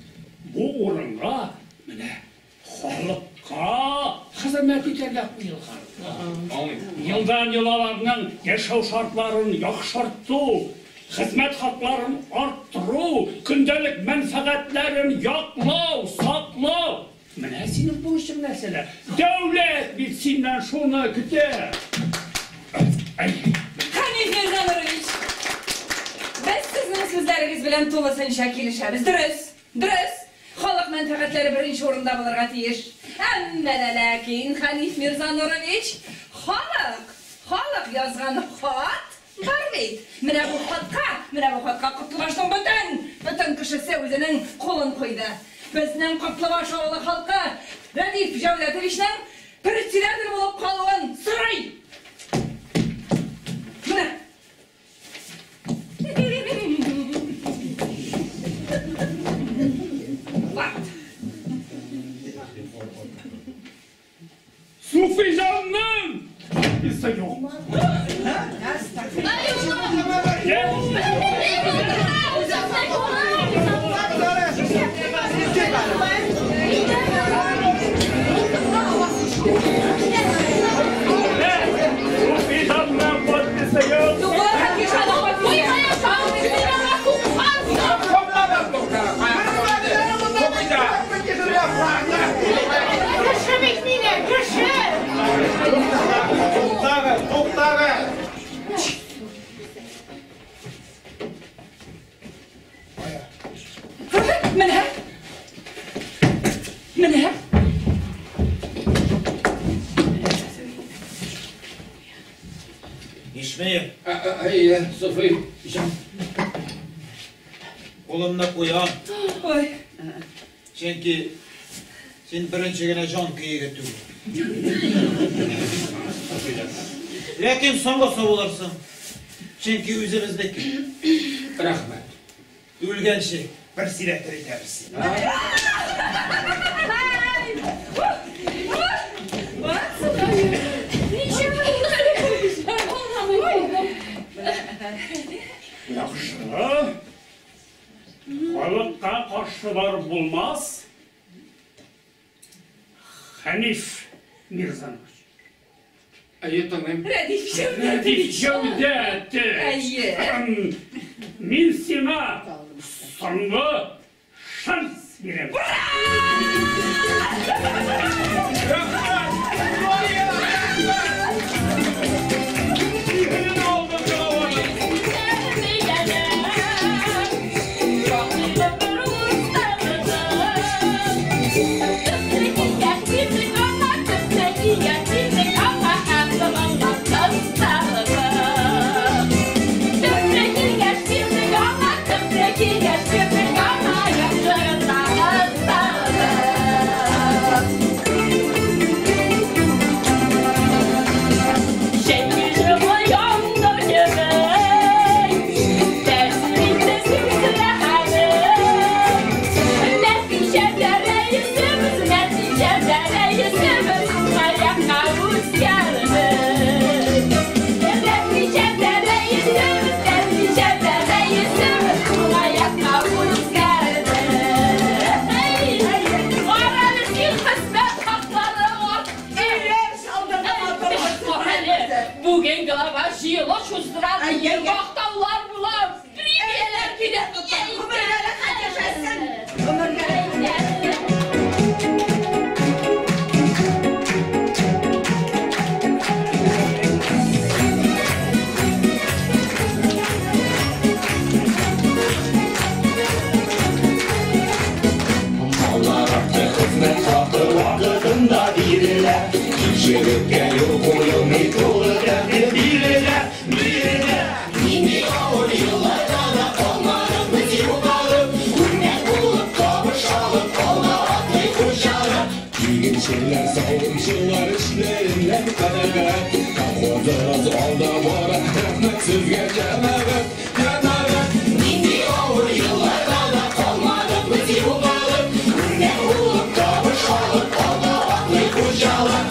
бу урынга менә халыкка хезмәт итәргә куелган. Аңлыйм. Елдан ел аларның яшәү шартларын яхшырту, хезмәт хакларын арттыру, көндәлек мәнфәгатьләрен яклау, саклау. Менә синең бурычың нәрсәләр. Дәүләт бит синнән шуны көтә. Әй, Хәниф Мирзанович, без сезнең сүзләрегез белән тулысынча килешәбез. Дөрес, дөрес. Халык мәнфәгатьләре беренче урында булырга тиеш. Әмма дә ләкин, Хәниф Мирзанович, халык, халык язган хат бар бит. Менә бу хатка, менә бу хатка Котлыбашның бөтен, бөтен кешесе үзенең кулын куйды. Безнең Котлыбаш авылы халкы Рәдиф Җәүдәтовичның председатель булып калуын сорый. Менә. Факт. Суфиҗанның исе юк. Суфиҗанның подписы юк. Туган Хәкишаның подписы. Тукта, тукта. Кеше бит мине, кеше! Туктагыз, туктагыз! Менә. Менә. Ишмәев, Әйе, Суфи, җан. кулымны куям. Ой. Чөнки син беренче генә җан көеге түгел. Ләкин соңгысы булырсың. Чөнки үзебезнеке. Рәхмәт. Үлгәнче бер сирәктер итәрбез. Яхшы. каршы барып булмас. Хәниф Мирзанович. Әйе, тыңлыйм. Рәдиф Җәүдәтович. Рәдиф Җәүдәтович. Әйе. Мин сиңа соңгы шанс бирәм. Мактаулар була, премияләр килә. Гомергә рәхәт яшәсен. Гомергә. Маллар артты, хезмәт хакы вакытында бирелә. Кимчелеккә юл куелмый, тулы тәртип бирелә, бирелә. Нинди авыр елларда да калмадык без югалып, үрнәк булып табыш алып, алга атлый хуҗалык. Игенчеләр, савымчылар эшләреннән канәгать. Колхозыбыз алда бара, рәхмәт сезгә, җәмәгать, җәмәгать. Нинди авыр елларда да калмадык без югалып, үрнәк булып табыш алып, алга атлый хуҗалык.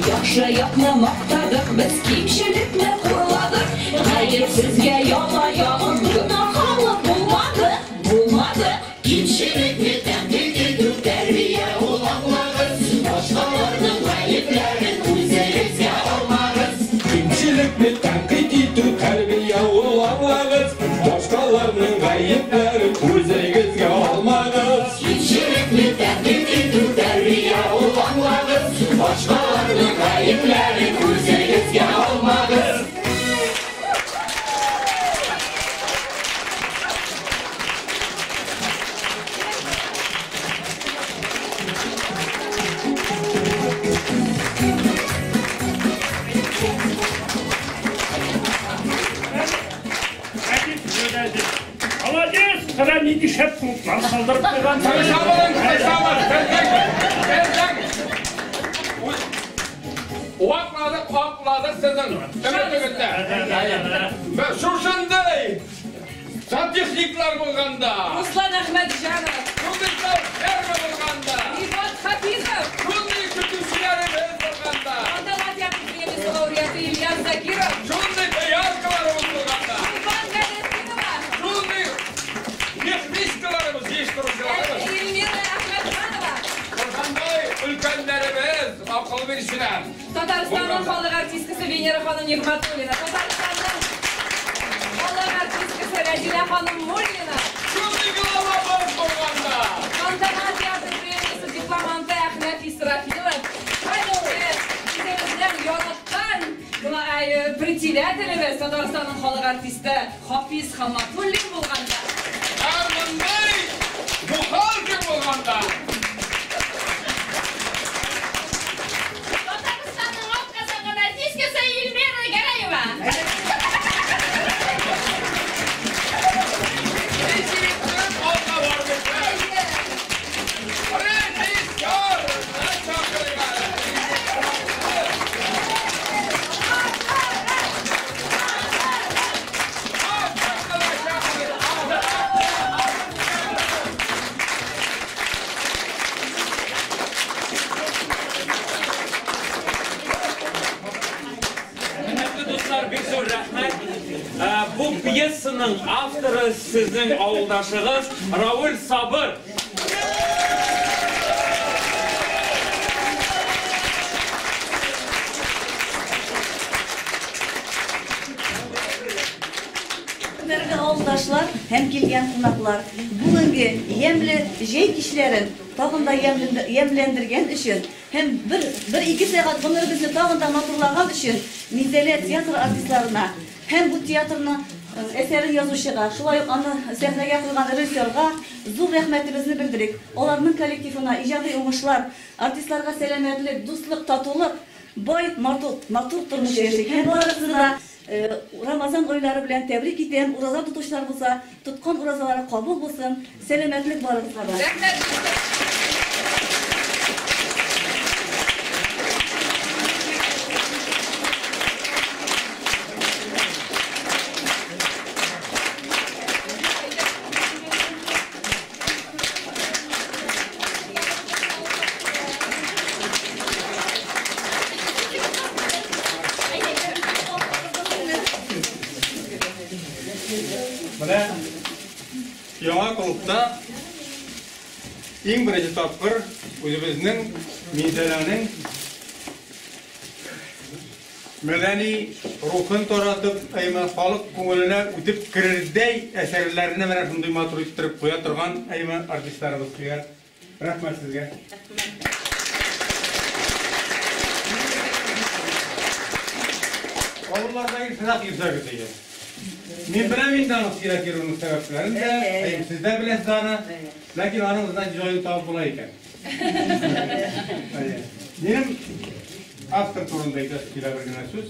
Яхшы якны мактадык, без кимчелекне хурладык. Гаепсезгә яла ягып, гөнаһлы булмады, булмады. Кимчелекне тәнкыйть итү тәрбия ул, аңлагыз. Башкаларның гаепләрен үзегезгә алмагыз. Кимчелекне тәнкыйть итү тәрбия ул, аңлагыз. Башкаларның гаепләрен үзегезгә алмагыз. Кимчелекне тәнкыйть итү тәрбия ул, аңлагыз. Башкаларның гаепләрен үзегезгә алмагыз. Рәдиф Җәүдәтович. Молодец, кара нинди шәп клублар салдырып куйган. Тырышабыз, тырышабыз, безнең, безнең. Вакладык, акладык сезнең өметегезне. Шушындай сантехниклар булганда, Руслан Әхмәтҗанов, шундый ферма булганда, Рифат Хафизов, шундый көтүчеләребез булганда, Тантана театр премиясе лауреаты Ильяс Закиров, шундый дояркаларыбыз булганда, Иван Галәтдинова, шундый мехмичкаларыбыз, җыештыручыларыбыз, Эльмира Әхмәтханова, шушындай өлкәннәребез, акыл бирүчеләр. Татарстанның халык артисткасы Венера ханым Нигъмәтуллина, Татарстанның халык артисткасы Рәзилә ханым Муллина, Шундый главабыз булганда, Тантана театр премиясе дипломанты Әхнәф Исрафилов, һәм инде үзебезнең яраткан председателебез Татарстанның халык артисты Хафиз Хаматуллин булганда. Һәм мондый бухгалтер булганда, Татарстанның атказанган артисткасы Эльмира Гәрәева. Ничек алга бармыйсыз? Режиссер! Чакырыйк! Каршылагыз сезнең авылдашыгыз Равил Сабыр. Хөрмәтле авылдашлар һәм килгән кунаклар, бүгенге ямьле җәй кичләрен тагын да ямьләндергән өчен һәм бер, бер ике сәгать гомеребезне тагын да матурлаган өчен Минзәлә театр артистларына һәм бу театрны әсәрен язучыга, шулай ук аны сәхнәгә куйган режиссерга зур рәхмәтебезне белдерик. Аларның коллективына иҗади уңышлар, артистларга сәламәтлек, дуслык, татулык, бай, матур, матур тормыш яшик. Һәм барыгызны да Рамазан айлары белән тәбрик итәм. Ураза тотучылар булса, тоткан уразалары кабул булсын. Сәламәтлек барыгызга да. Менә яңа клубта иң беренче тапкыр үзебезнең Минзәләнең мәдәни рухын таратып, әйме халык күңеленә үтеп керердәй әсәрләрне менә шундый матур иттереп куя торган әйме артистларыбыз килгән. Рәхмәт сезгә. Авылларда ешрак йөрсәгез иде. Мин беләм инде аның сирәк йөрүенең сәбәпләрен дә, әйе, сез дә беләсез аны. Ләкин аның үзенә җаен табып була икән. Әйе. Минем автор турында әйтәсе килә бер генә сүз.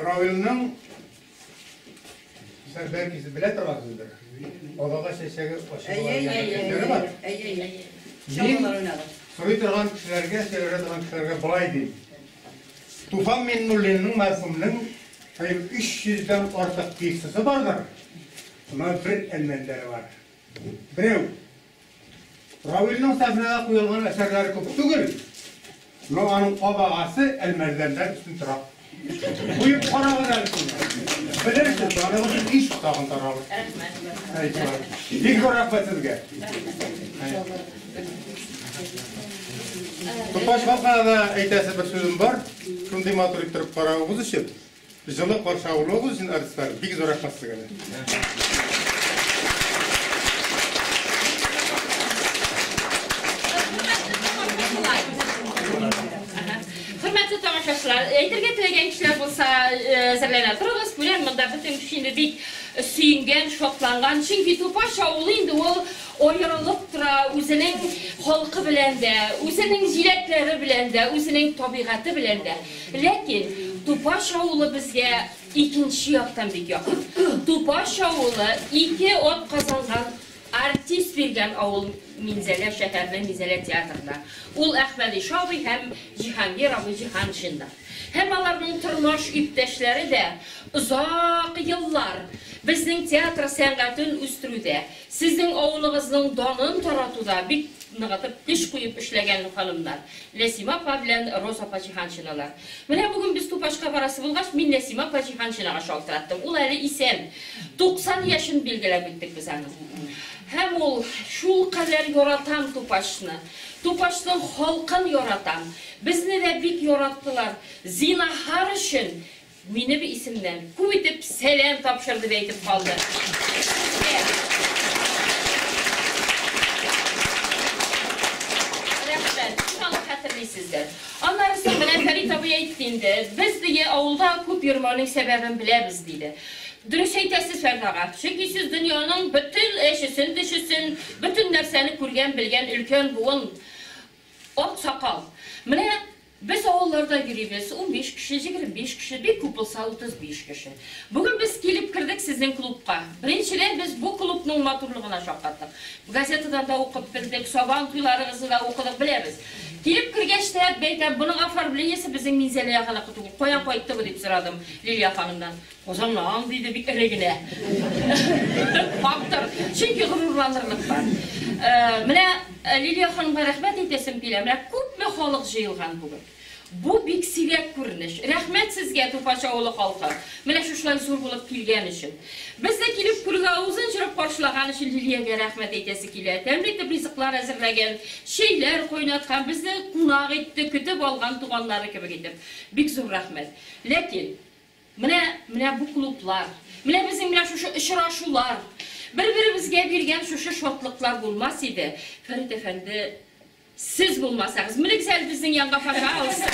Равилнең Сез бәлки сез белә торгансыздыр. Абага чәчәге ачы була дигән әсәре бар. Мин сорый торган кешеләргә, сөйләшә торган кешеләргә болай дим. Туфан Миңнуллинның мәрхүмнең 300 дән артык пьесасы бардыр. Шуннан бер Әлмәндәре бар. Берәү. Равилнең сәхнәгә куелган әсәрләре күп түгел, но аның абагасы Әлмәрдәннән өстен тора. Куеп карагыз әле шуны. Белерсез, аныгыз иш тагын таралыр. Рәхмәт. Бик зур рәхмәт сезгә. Тупач халкына да әйтәсе бер сүзем бар. Шундый матур иттереп каравыгыз өчен, җылы каршы алуыгыз өчен, артистлар, бик зур рәхмәт сезгә дә. Хөрмәтле тамашачылар, әйтергә теләгән кешеләр булса, әзерләнә торыгыз. Күрәм, монда бөтен кеше инде бик сөенгән, шатланган. Чөнки Тупач авылы инде ул аерылып тора үзенең халкы белән дә, үзенең җиләкләре белән дә, үзенең табигате белән дә. Ләкин Тупач авылы безгә икенче яктан бик якын. Тупач авылы ике атказанган артист биргән авыл Минзәлә шәһәренең Минзәлә театрында. Ул Әхмәдиша абый һәм Җиһангир абый Җиһаншиннар. Һәм аларның тормыш иптәшләре дә озак еллар безнең театр сәнгатен үстерүдә, сезнең авылыгызның данын таратуда бик ныгытып көч куеп эшләгән ханымнар, Нәсимә апа белән Роза апа Җиһаншиналар. Менә бүген без Тупачка барасы булгач, мин Нәсимә апа Җиһаншинага шалтыраттым. Ул әле исән. 90 яшен билгеләп үттек без аның. Һәм ул, Шулкадәр яратам Тупачны. Тупачның халкын яратам. Безне дә бик яраттылар. Зинаһар өчен минем исемнән күп итеп сәлам тапшыр, дип әйтеп калды. Сезгә. Рәхмәт. Сез аны хәтерлисездер. Аннары соң менә Фәрит абый әйтте инде, без, ди, авылда күп йөрмәүнең сәбәбен беләбез, диде. Дөрес әйтәсез, Фәрит ага. Чөнки сез дөньяның бөтен әчесен, төчесен, бөтен нәрсәне күргән, белгән өлкән буын. Аксакал. Менә без авылларда йөрибез, 15 кеше, 25 кеше, бик күп булса 35 кеше. Бүген без килеп кердек сезнең клубка. Беренчедән, без бу клубның матурлыгына шаккаттык. Газетадан да укып белдек, Сабан туйларыгызны да укыдык, беләбез. Килеп кергәч тә, әйтәм, моның оформлениесе безнең Минзәлә ягыныкы түгел, каян кайтты бу, дип сорадым Лилия ханымнан. Казаннан, диде бик эре генә. Фактор, чөнки горурланырлык бар. Менә Лилия ханымга рәхмәт әйтәсем килә. Менә күпме халык җыелган бүген. Бу бик сирәк күренеш. Рәхмәт сезгә, Тупач авылы халкы. Менә шушылай зур булып килгән өчен. Безне килеп күргә авызын җырып каршылаган өчен Лилиягә рәхмәт әйтәсе килә. Тәмле итеп ризыклар әзерләгән, чәйләр кайнаткан, безне кунак итте, көтеп алган туганнары кебек итеп. Бик зур рәхмәт. Ләкин менә менә бу клублар, менә безнең менә шушы очрашулар, бер-беребезгә биргән шушы шатлыклар булмас иде. Фәрит әфәнде, сез булмасагыз, менегез әле безнең янга, пожалуйста.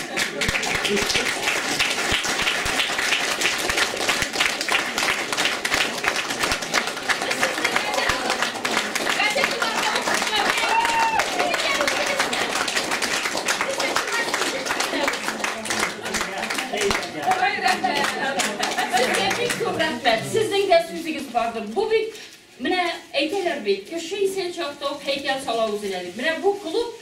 Сезгә бик зур рәхмәт. Сезнең дә сүзегез бардыр. Бу бит менә әйтәләр бит, кеше исән чакта ук һәйкәл сала үзенә дип. Менә бу клуб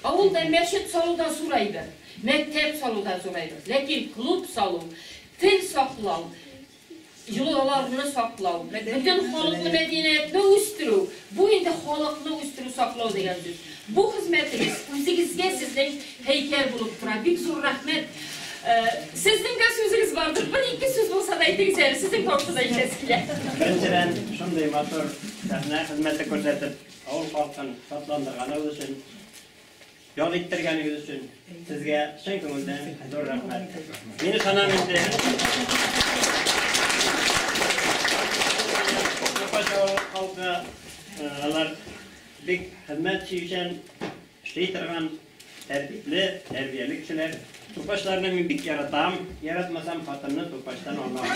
авылда мәчет салу да зур әйбер, мәктәп салу да зур әйбер. Ләкин клуб салу, тел саклау, йолаларны саклау, бөтен халыкны мәдәниятне үстерү, бу инде халыкны үстерү, саклау дигән сүз. Бу хезмәтегез үзегезгә сезнең һәйкәл булып тора. Бик зур рәхмәт. Сезнең дә сүзегез бардыр. Бер-ике сүз булса да әйтегез әле, сезнең тавышны да ишетәсе килә. Беренчедән, шундый матур сәхнә хезмәте күрсәтеп, авыл халкын шатландырганыгыз өчен, ял иттергәнегез өчен сезгә чын күңелдән зур рәхмәт. Мин ышанам инде. Тупач авыл халкы, алар бик хезмәт сөючән, эшли торган, тәртипле, тәрбияле кешеләр. Тупачларны мин бик яратам. Яратмасам, хатынны Тупачтан алмам.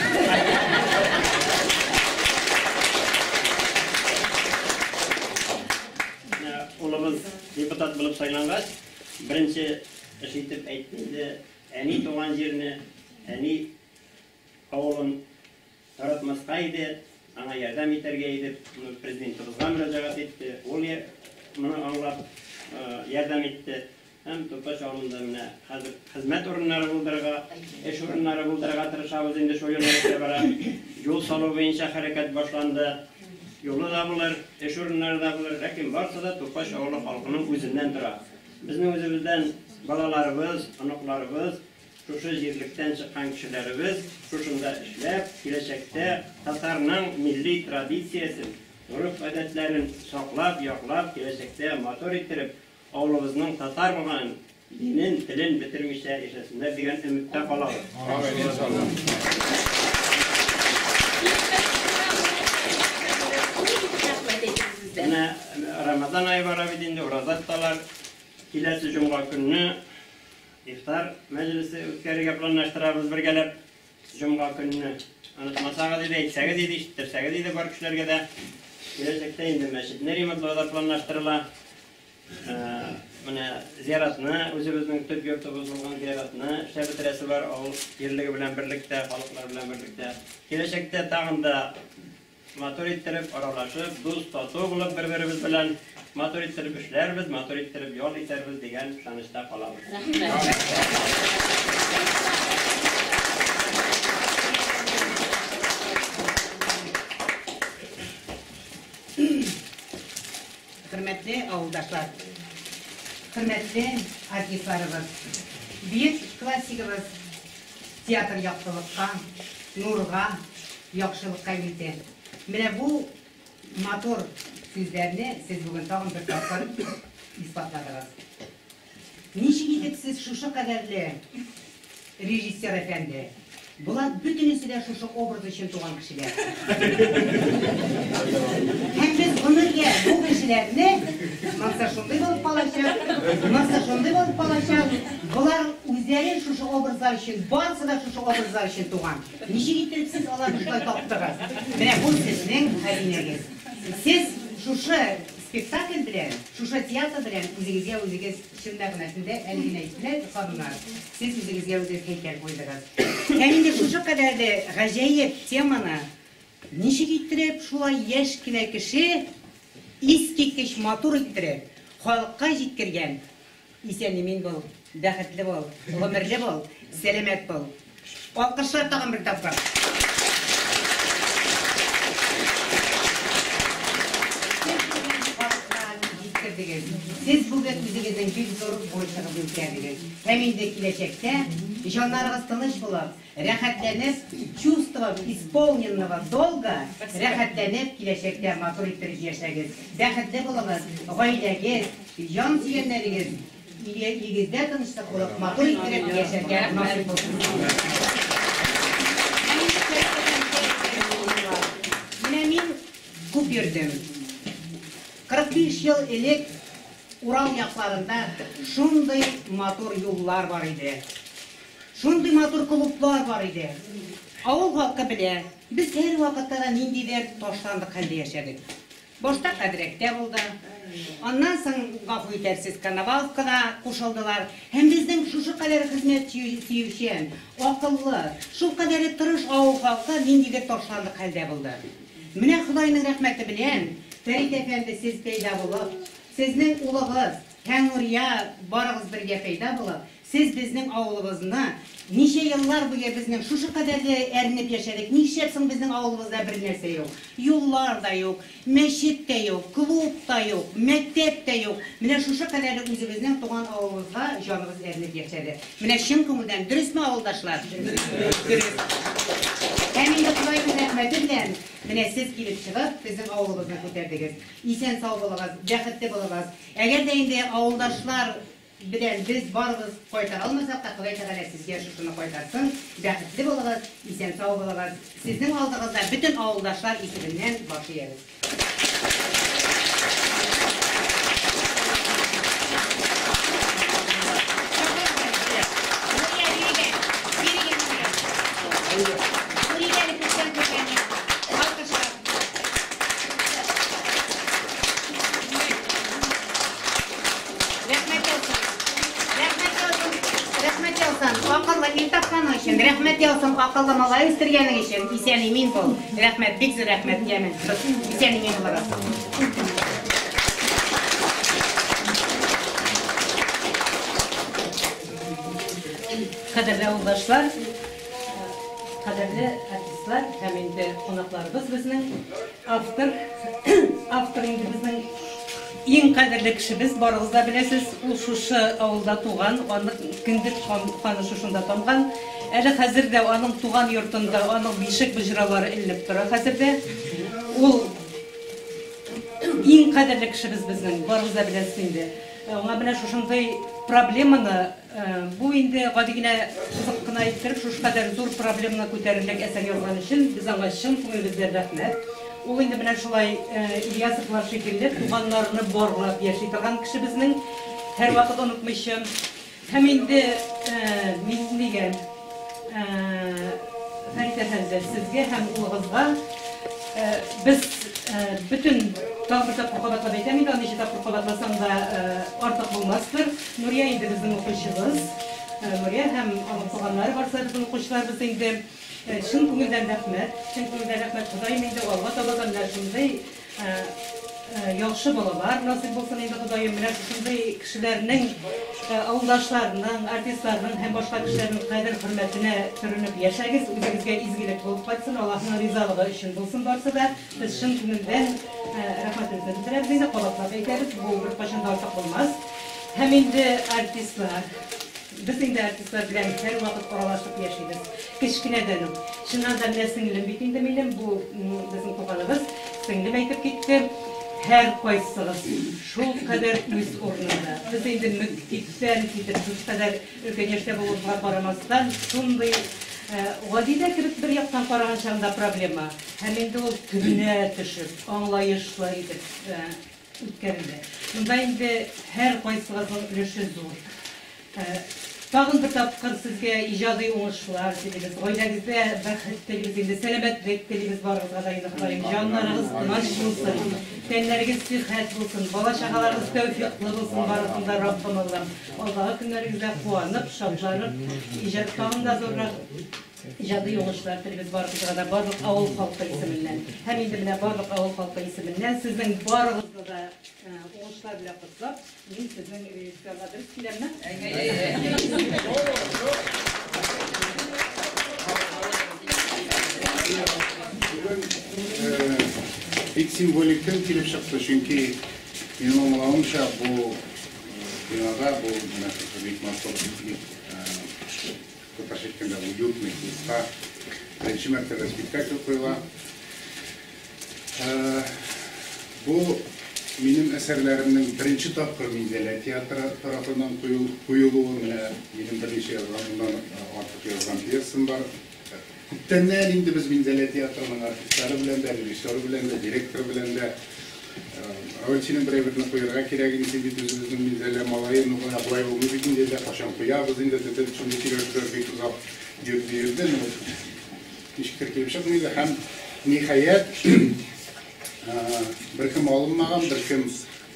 Улыбыз депутат булып сайлангач, беренче эш итеп әйтте инде, әни туган җирне, әни авылын таратмаска иде, аңа ярдәм итәргә иде, президентыбызга мөрәҗәгать итте, ул моны аңлап ярдәм итте. Һәм Тупач авылында менә хәзер хезмәт урыннары булдырырга, эш урыннары булдырырга тырышабыз инде, шул юнәлештә бара. Юл салу буенча хәрәкәт башланды. Юлы да булыр, эш урыннары да булыр, ләкин барысы да Тупач авылы халкының үзеннән тора. Безнең үзебездән балаларыбыз, оныкларыбыз, шушы җирлектән чыккан кешеләребез шушында эшләп, киләчәктә татарның милли традициясен, гореф-гадәтләрен саклап, яклап, киләчәктә матур иттереп, авылыбызның татар булган динен, телен бетермичә яшәсеннәр дигән өметтә калабыз. Менә Рамазан ае бара бит инде, ураза тоталар. Киләсе җомга көнне ифтар мәҗлесе үткәрергә планлаштырабыз бергәләп. Җомга көнне онытмасагыз иде, әйтсәгез иде, ишеттерсәгез иде бар кешеләргә дә. Киләчәктә инде мәчетне ремонтлау да планлаштырыла. Менә зиратны, үзебезнең төп йортыбыз булган зиратны эшләп бетерәсе бар, авыл җирлеге белән берлектә, халыклар белән берлектә. Киләчәктә тагын да матур иттереп, аралашып, дус, тату булып бер-беребез белән матур иттереп эшләрбез, матур иттереп ял итәрбез дигән ышанычта калабыз. Хөрмәтле авылдашлар, хөрмәтле артистларыбыз, бөек классигыбыз театр яктылыкка, нурга, яхшылыкка илтә. Менә бу матур сүзләрне сез бүген тагын бер тапкыр исбатладыгыз. Ничек итеп сез шушы кадәрле режиссер әфәнде, болар бөтенесе дә шушы образ өчен туган кешеләр. Һәм без гомергә бу кешеләрне монысы шундый булып калачак, монысы шундый булып калачак. Болар үзләре шушы образлар өчен, барысы да шушы образлар өчен туган. Ничек итеп сез аларны шулай таптыгыз? Менә бу сезнең хәзинәгез. Сез шушы спектакль белән, шушы театр белән үзегезгә үзегез чын мәгънәсендә әле генә әйттеләр ханымнар, сез үзегезгә үзегез һәйкәл куйдыгыз. Һәм инде шушы кадәрле гаҗәеп теманы ничек иттереп шулай яшь кенә кеше искиткеч матур иттереп халыкка җиткергән, исән-имин бул, бәхетле бул, гомерле бул, сәламәт бул. Алкышлар тагын бер тапкыр. Сез бүген халыкка җиткердегез. үстердегез. Сез бүген үзегезнең бик зур бурычыгызны үтәдегез. Һәм инде киләчәктә җаннарыгыз тыныч булып, рәхәтләнеп, чувство исполненного долга, рәхәтләнеп киләчәктә матур иттереп яшәгез. Бәхетле булыгыз, гаиләгез, җан сөйгәннәрегез, өегездә тынычлык булып, матур иттереп яшәргә насыйп булсын. Менә мин күп йөрдем. 45 ел элек Урал якларында шундый матур юллар бар иде. Шундый матур клублар бар иде. Авыл халкы белә, без һәр вакытта да ниндидер ташландык хәлдә яшәдек. Башта Кадрәктә булды. Аннан соң, гафу итәрсез, Коноваловкада кушылдылар. Һәм безнең шушы кадәр хезмәт сөючән, акыллы, шул кадәре тырыш авыл халкы ниндидер ташландык хәлдә булды. Менә Ходайның рәхмәте белән, Фәрит әфәнде, сез пәйда булып, сезнең улыгыз һәм Нурия барыгыз бергә пәйда булып, сез безнең авылыбызны, ничә еллар буе безнең шушы кадәрле әрнеп яшәдек, нишләп соң безнең авылыбызда бер нәрсә юк? Юллар да юк, мәчет тә юк, клуб та юк, мәктәп тә юк. Менә шушы кадәрле үзебезнең туган авылыбызга җаныбыз әрнеп яшәде. Менә чын күңелдән, дөресме, авылдашлар? Дөрес. Һәм инде Ходайның рәхмәте белән, менә сез килеп чыгып, безнең авылыбызны күтәрдегез. Исән-сау булыгыз, бәхетле булыгыз. Әгәр дә инде авылдашлар белән без барыбыз кайтара алмасак та, Ходай Тәгалә сезгә шушыны кайтарсын. Бәхетле булыгыз, исән-сау булыгыз. Сезнең алдыгызда бөтен авылдашлар исеменнән баш иябез. Рәхмәт яусын, акыллы ир тапканың өчен, рәхмәт яусын, акыллы малай үстергәнең өчен, исән-имин бул. Рәхмәт, бик зур рәхмәт, яме. Исән-имин булыгыз. Кадерле авылдашлар, кадерле артистлар һәм инде кунакларыбыз безнең автор, автор инде безнең иң кадерле кешебез, барыгыз да беләсез, ул шушы авылда туган, аның кендек каны шушында тамган. Әле хәзер дә аның туган йортында аның бишек боҗралары эленеп тора хәзер дә. Ул иң кадерле кешебез безнең, барыгыз да беләсез инде. Аңа менә шушындый проблеманы, бу инде гади генә кызык кына иттереп, шушы кадәр зур проблеманы күтәрерлек әсәр язган өчен без аңа чын күңелебездән рәхмәт. Ул инде менә шулай Ильясовлар шикелле туганнарны барлап яши торган кеше безнең, һәрвакыт онытмыйча. Һәм инде мин нигә Фәрит әфәнде, сезгә һәм улыгызга без бөтен тагын бер тапкыр кабатлап әйтәм инде, аны ничә тапкыр кабатласаң да артык булмастыр. Нурия инде безнең укучыбыз. Нурия һәм аның туганнары барысы да безнең укучыларыбыз инде. Чын күңелдән рәхмәт, чын күңелдән рәхмәт. Ходаем инде алга таба да менә шундый яхшы балалар насыйп булсын инде, Ходаем. Менә шушындый кешеләрнең, авылдашларның, артистларның һәм башка кешеләрнең кадер-хөрмәтенә төренеп яшәгез. Үзегезгә изгелек булып кайтсын, Аллаһның ризалыгы өчен булсын барысы да. Без чын күңелдән рәхмәтебезне белдерәбез инде, кабатлап әйтәбез, бу беркайчан да артык булмас. Һәм инде артистлар, без инде артистлар белән һәрвакыт аралашып яшибез. Кечкенәдән үк. Чыннан да менә сеңлем бит инде минем, бу безнең туганыбыз, сеңлем әйтеп китте, һәркайсыгыз шулкадәр үз урынында. Без инде мөкиббән китеп, шулкадәр өлкән яшьтә булуыбызга карамастан, шундый гади дә кебек бер яктан караган чагында проблема. Һәм инде ул төбенә төшеп, аңлаешлы итеп үткәрелде. Монда инде һәркайсыгызның өлеше зур. Тагын бер тапкыр сезгә иҗади уңышлар телибез, гаиләгездә бәхет телибез инде, сәламәтлек телибез барыгызга да инде, Ходаем, җаннарыгыз тыныч булсын, тәннәрегез сихәт булсын, бала-чагаларыгыз тәүфиклы булсын барысын да, Раббым Аллам. Алдагы көннәрегездә куанып, шатланып, иҗат тагын да зуррак иҗади уңышлар телибез барыгызга да, барлык авыл халкы исеменнән. Һәм инде менә барлык авыл халкы исеменнән сезнең барыгызны да уңышлар белән котлап, мин сезнең режиссерга дөрес киләмме? Бүген бик символик көн килеп чыкты, чөнки Минем аңлавымча, бу бинада, бу менә шушы бик матур, бик татарча әйткәндә, уютный клубта беренче мәртәбә спектакль куела. Бу минем әсәрләремнең беренче тапкыр Минзәлә театры тарафыннан куелуы. Менә минем берничә язган, моннан артык язган пьесам бар. Күптәннән инде без Минзәлә театрының артистлары белән дә, режиссеры белән дә, директоры белән дә Равил, синең бер әйберне куярга кирәк инде, син бит үзебезнең Минзәлә малае, ну менә болай булмый бит инде, әллә кайчан куябыз инде, диде, шундый сөйләшүләр бик озак йөрде, йөрде, ну ничектер килеп чыкмый иде һәм ниһаять беркем алынмаган, беркем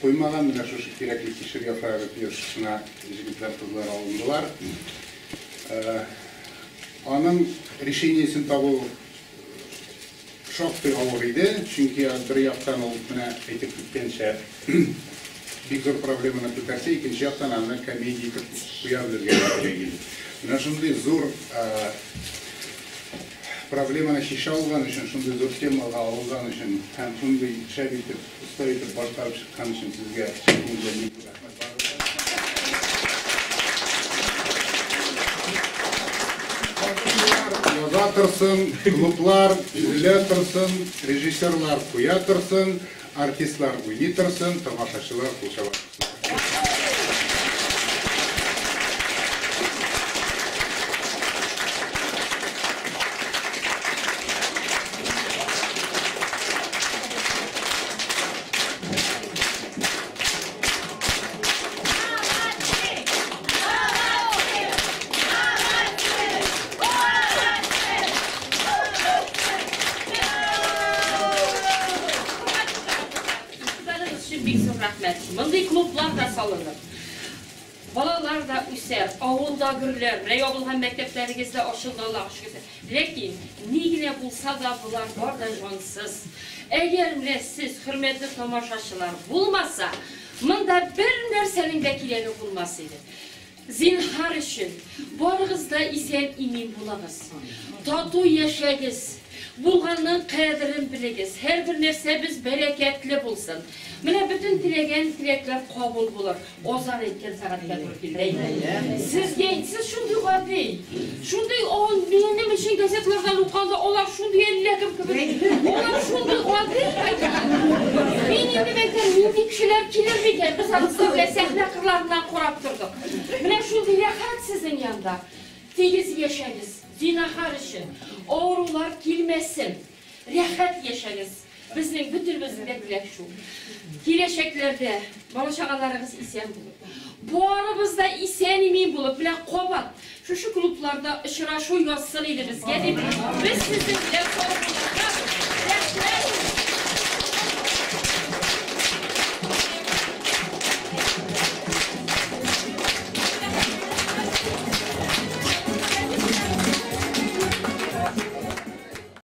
куймаган, менә шушы кирәкле кишер яфрагы пьесасына егетләр, кызлар алындылар. Аның решениесен табу шактый авыр иде, чөнки бер яктан ул менә әйтеп киткәнчә бик зур проблеманы күтәрсә, икенче яктан аны комедия итеп куя белергә кирәк иде. Менә шундый зур проблеманы чишә алган өчен, шундый зур темага алынган өчен һәм шундый шәп итеп, оста итеп башкарып чыккан өчен сезгә чын күңелдән бик зур рәхмәт барыгызга. Яза торсын, клублар төзелә торсын, режиссерлар куя торсын, артистлар уйный торсын, тамашачылар кул чаба торсын. Игътибарыгыз өчен бик зур рәхмәт. Мондый клублар да салыныр. Балалар да үсәр, авыл да гөрләр. Менә ябылган мәктәпләрегез дә ачылды, Аллага шөкер. Ләкин ни генә булса да, болар бар да җансыз. Әгәр менә сез, хөрмәтле тамашачылар, булмаса, монда бер нәрсәнең дә кирәге булмас иде. Зинһар өчен, барыгыз да исән-имин булыгыз. Тату яшәгез. Булганның кадерен белегез. Һәрбер нәрсәбез бәрәкәтле булсын. Менә бөтен теләгән теләкләр кабул булыр. Азан әйткән сәгатькә туры килде. Сезгә, сез шундый гади, шундый он, минем өчен газетлардан укыганда алар шундый әллә кем кебек. Алар шундый гади. Мин инде әйтәм, нинди кешеләр килер микән? Без анысы белән сәхнә кырларыннан карап тордык. Менә шундый рәхәт сезнең янда. Тигез яшәгез, зинһар өчен. Авырулар килмәсен. Рәхәт яшәгез. Безнең бөтенебезнең дә теләк шул. Киләчәкләрдә бала-чагаларыгыз исән булып, барыбыз да исән-имин булып, менә кабат шушы клубларда очрашу язсын иде безгә дип, без сезнең белән сау булыгыз.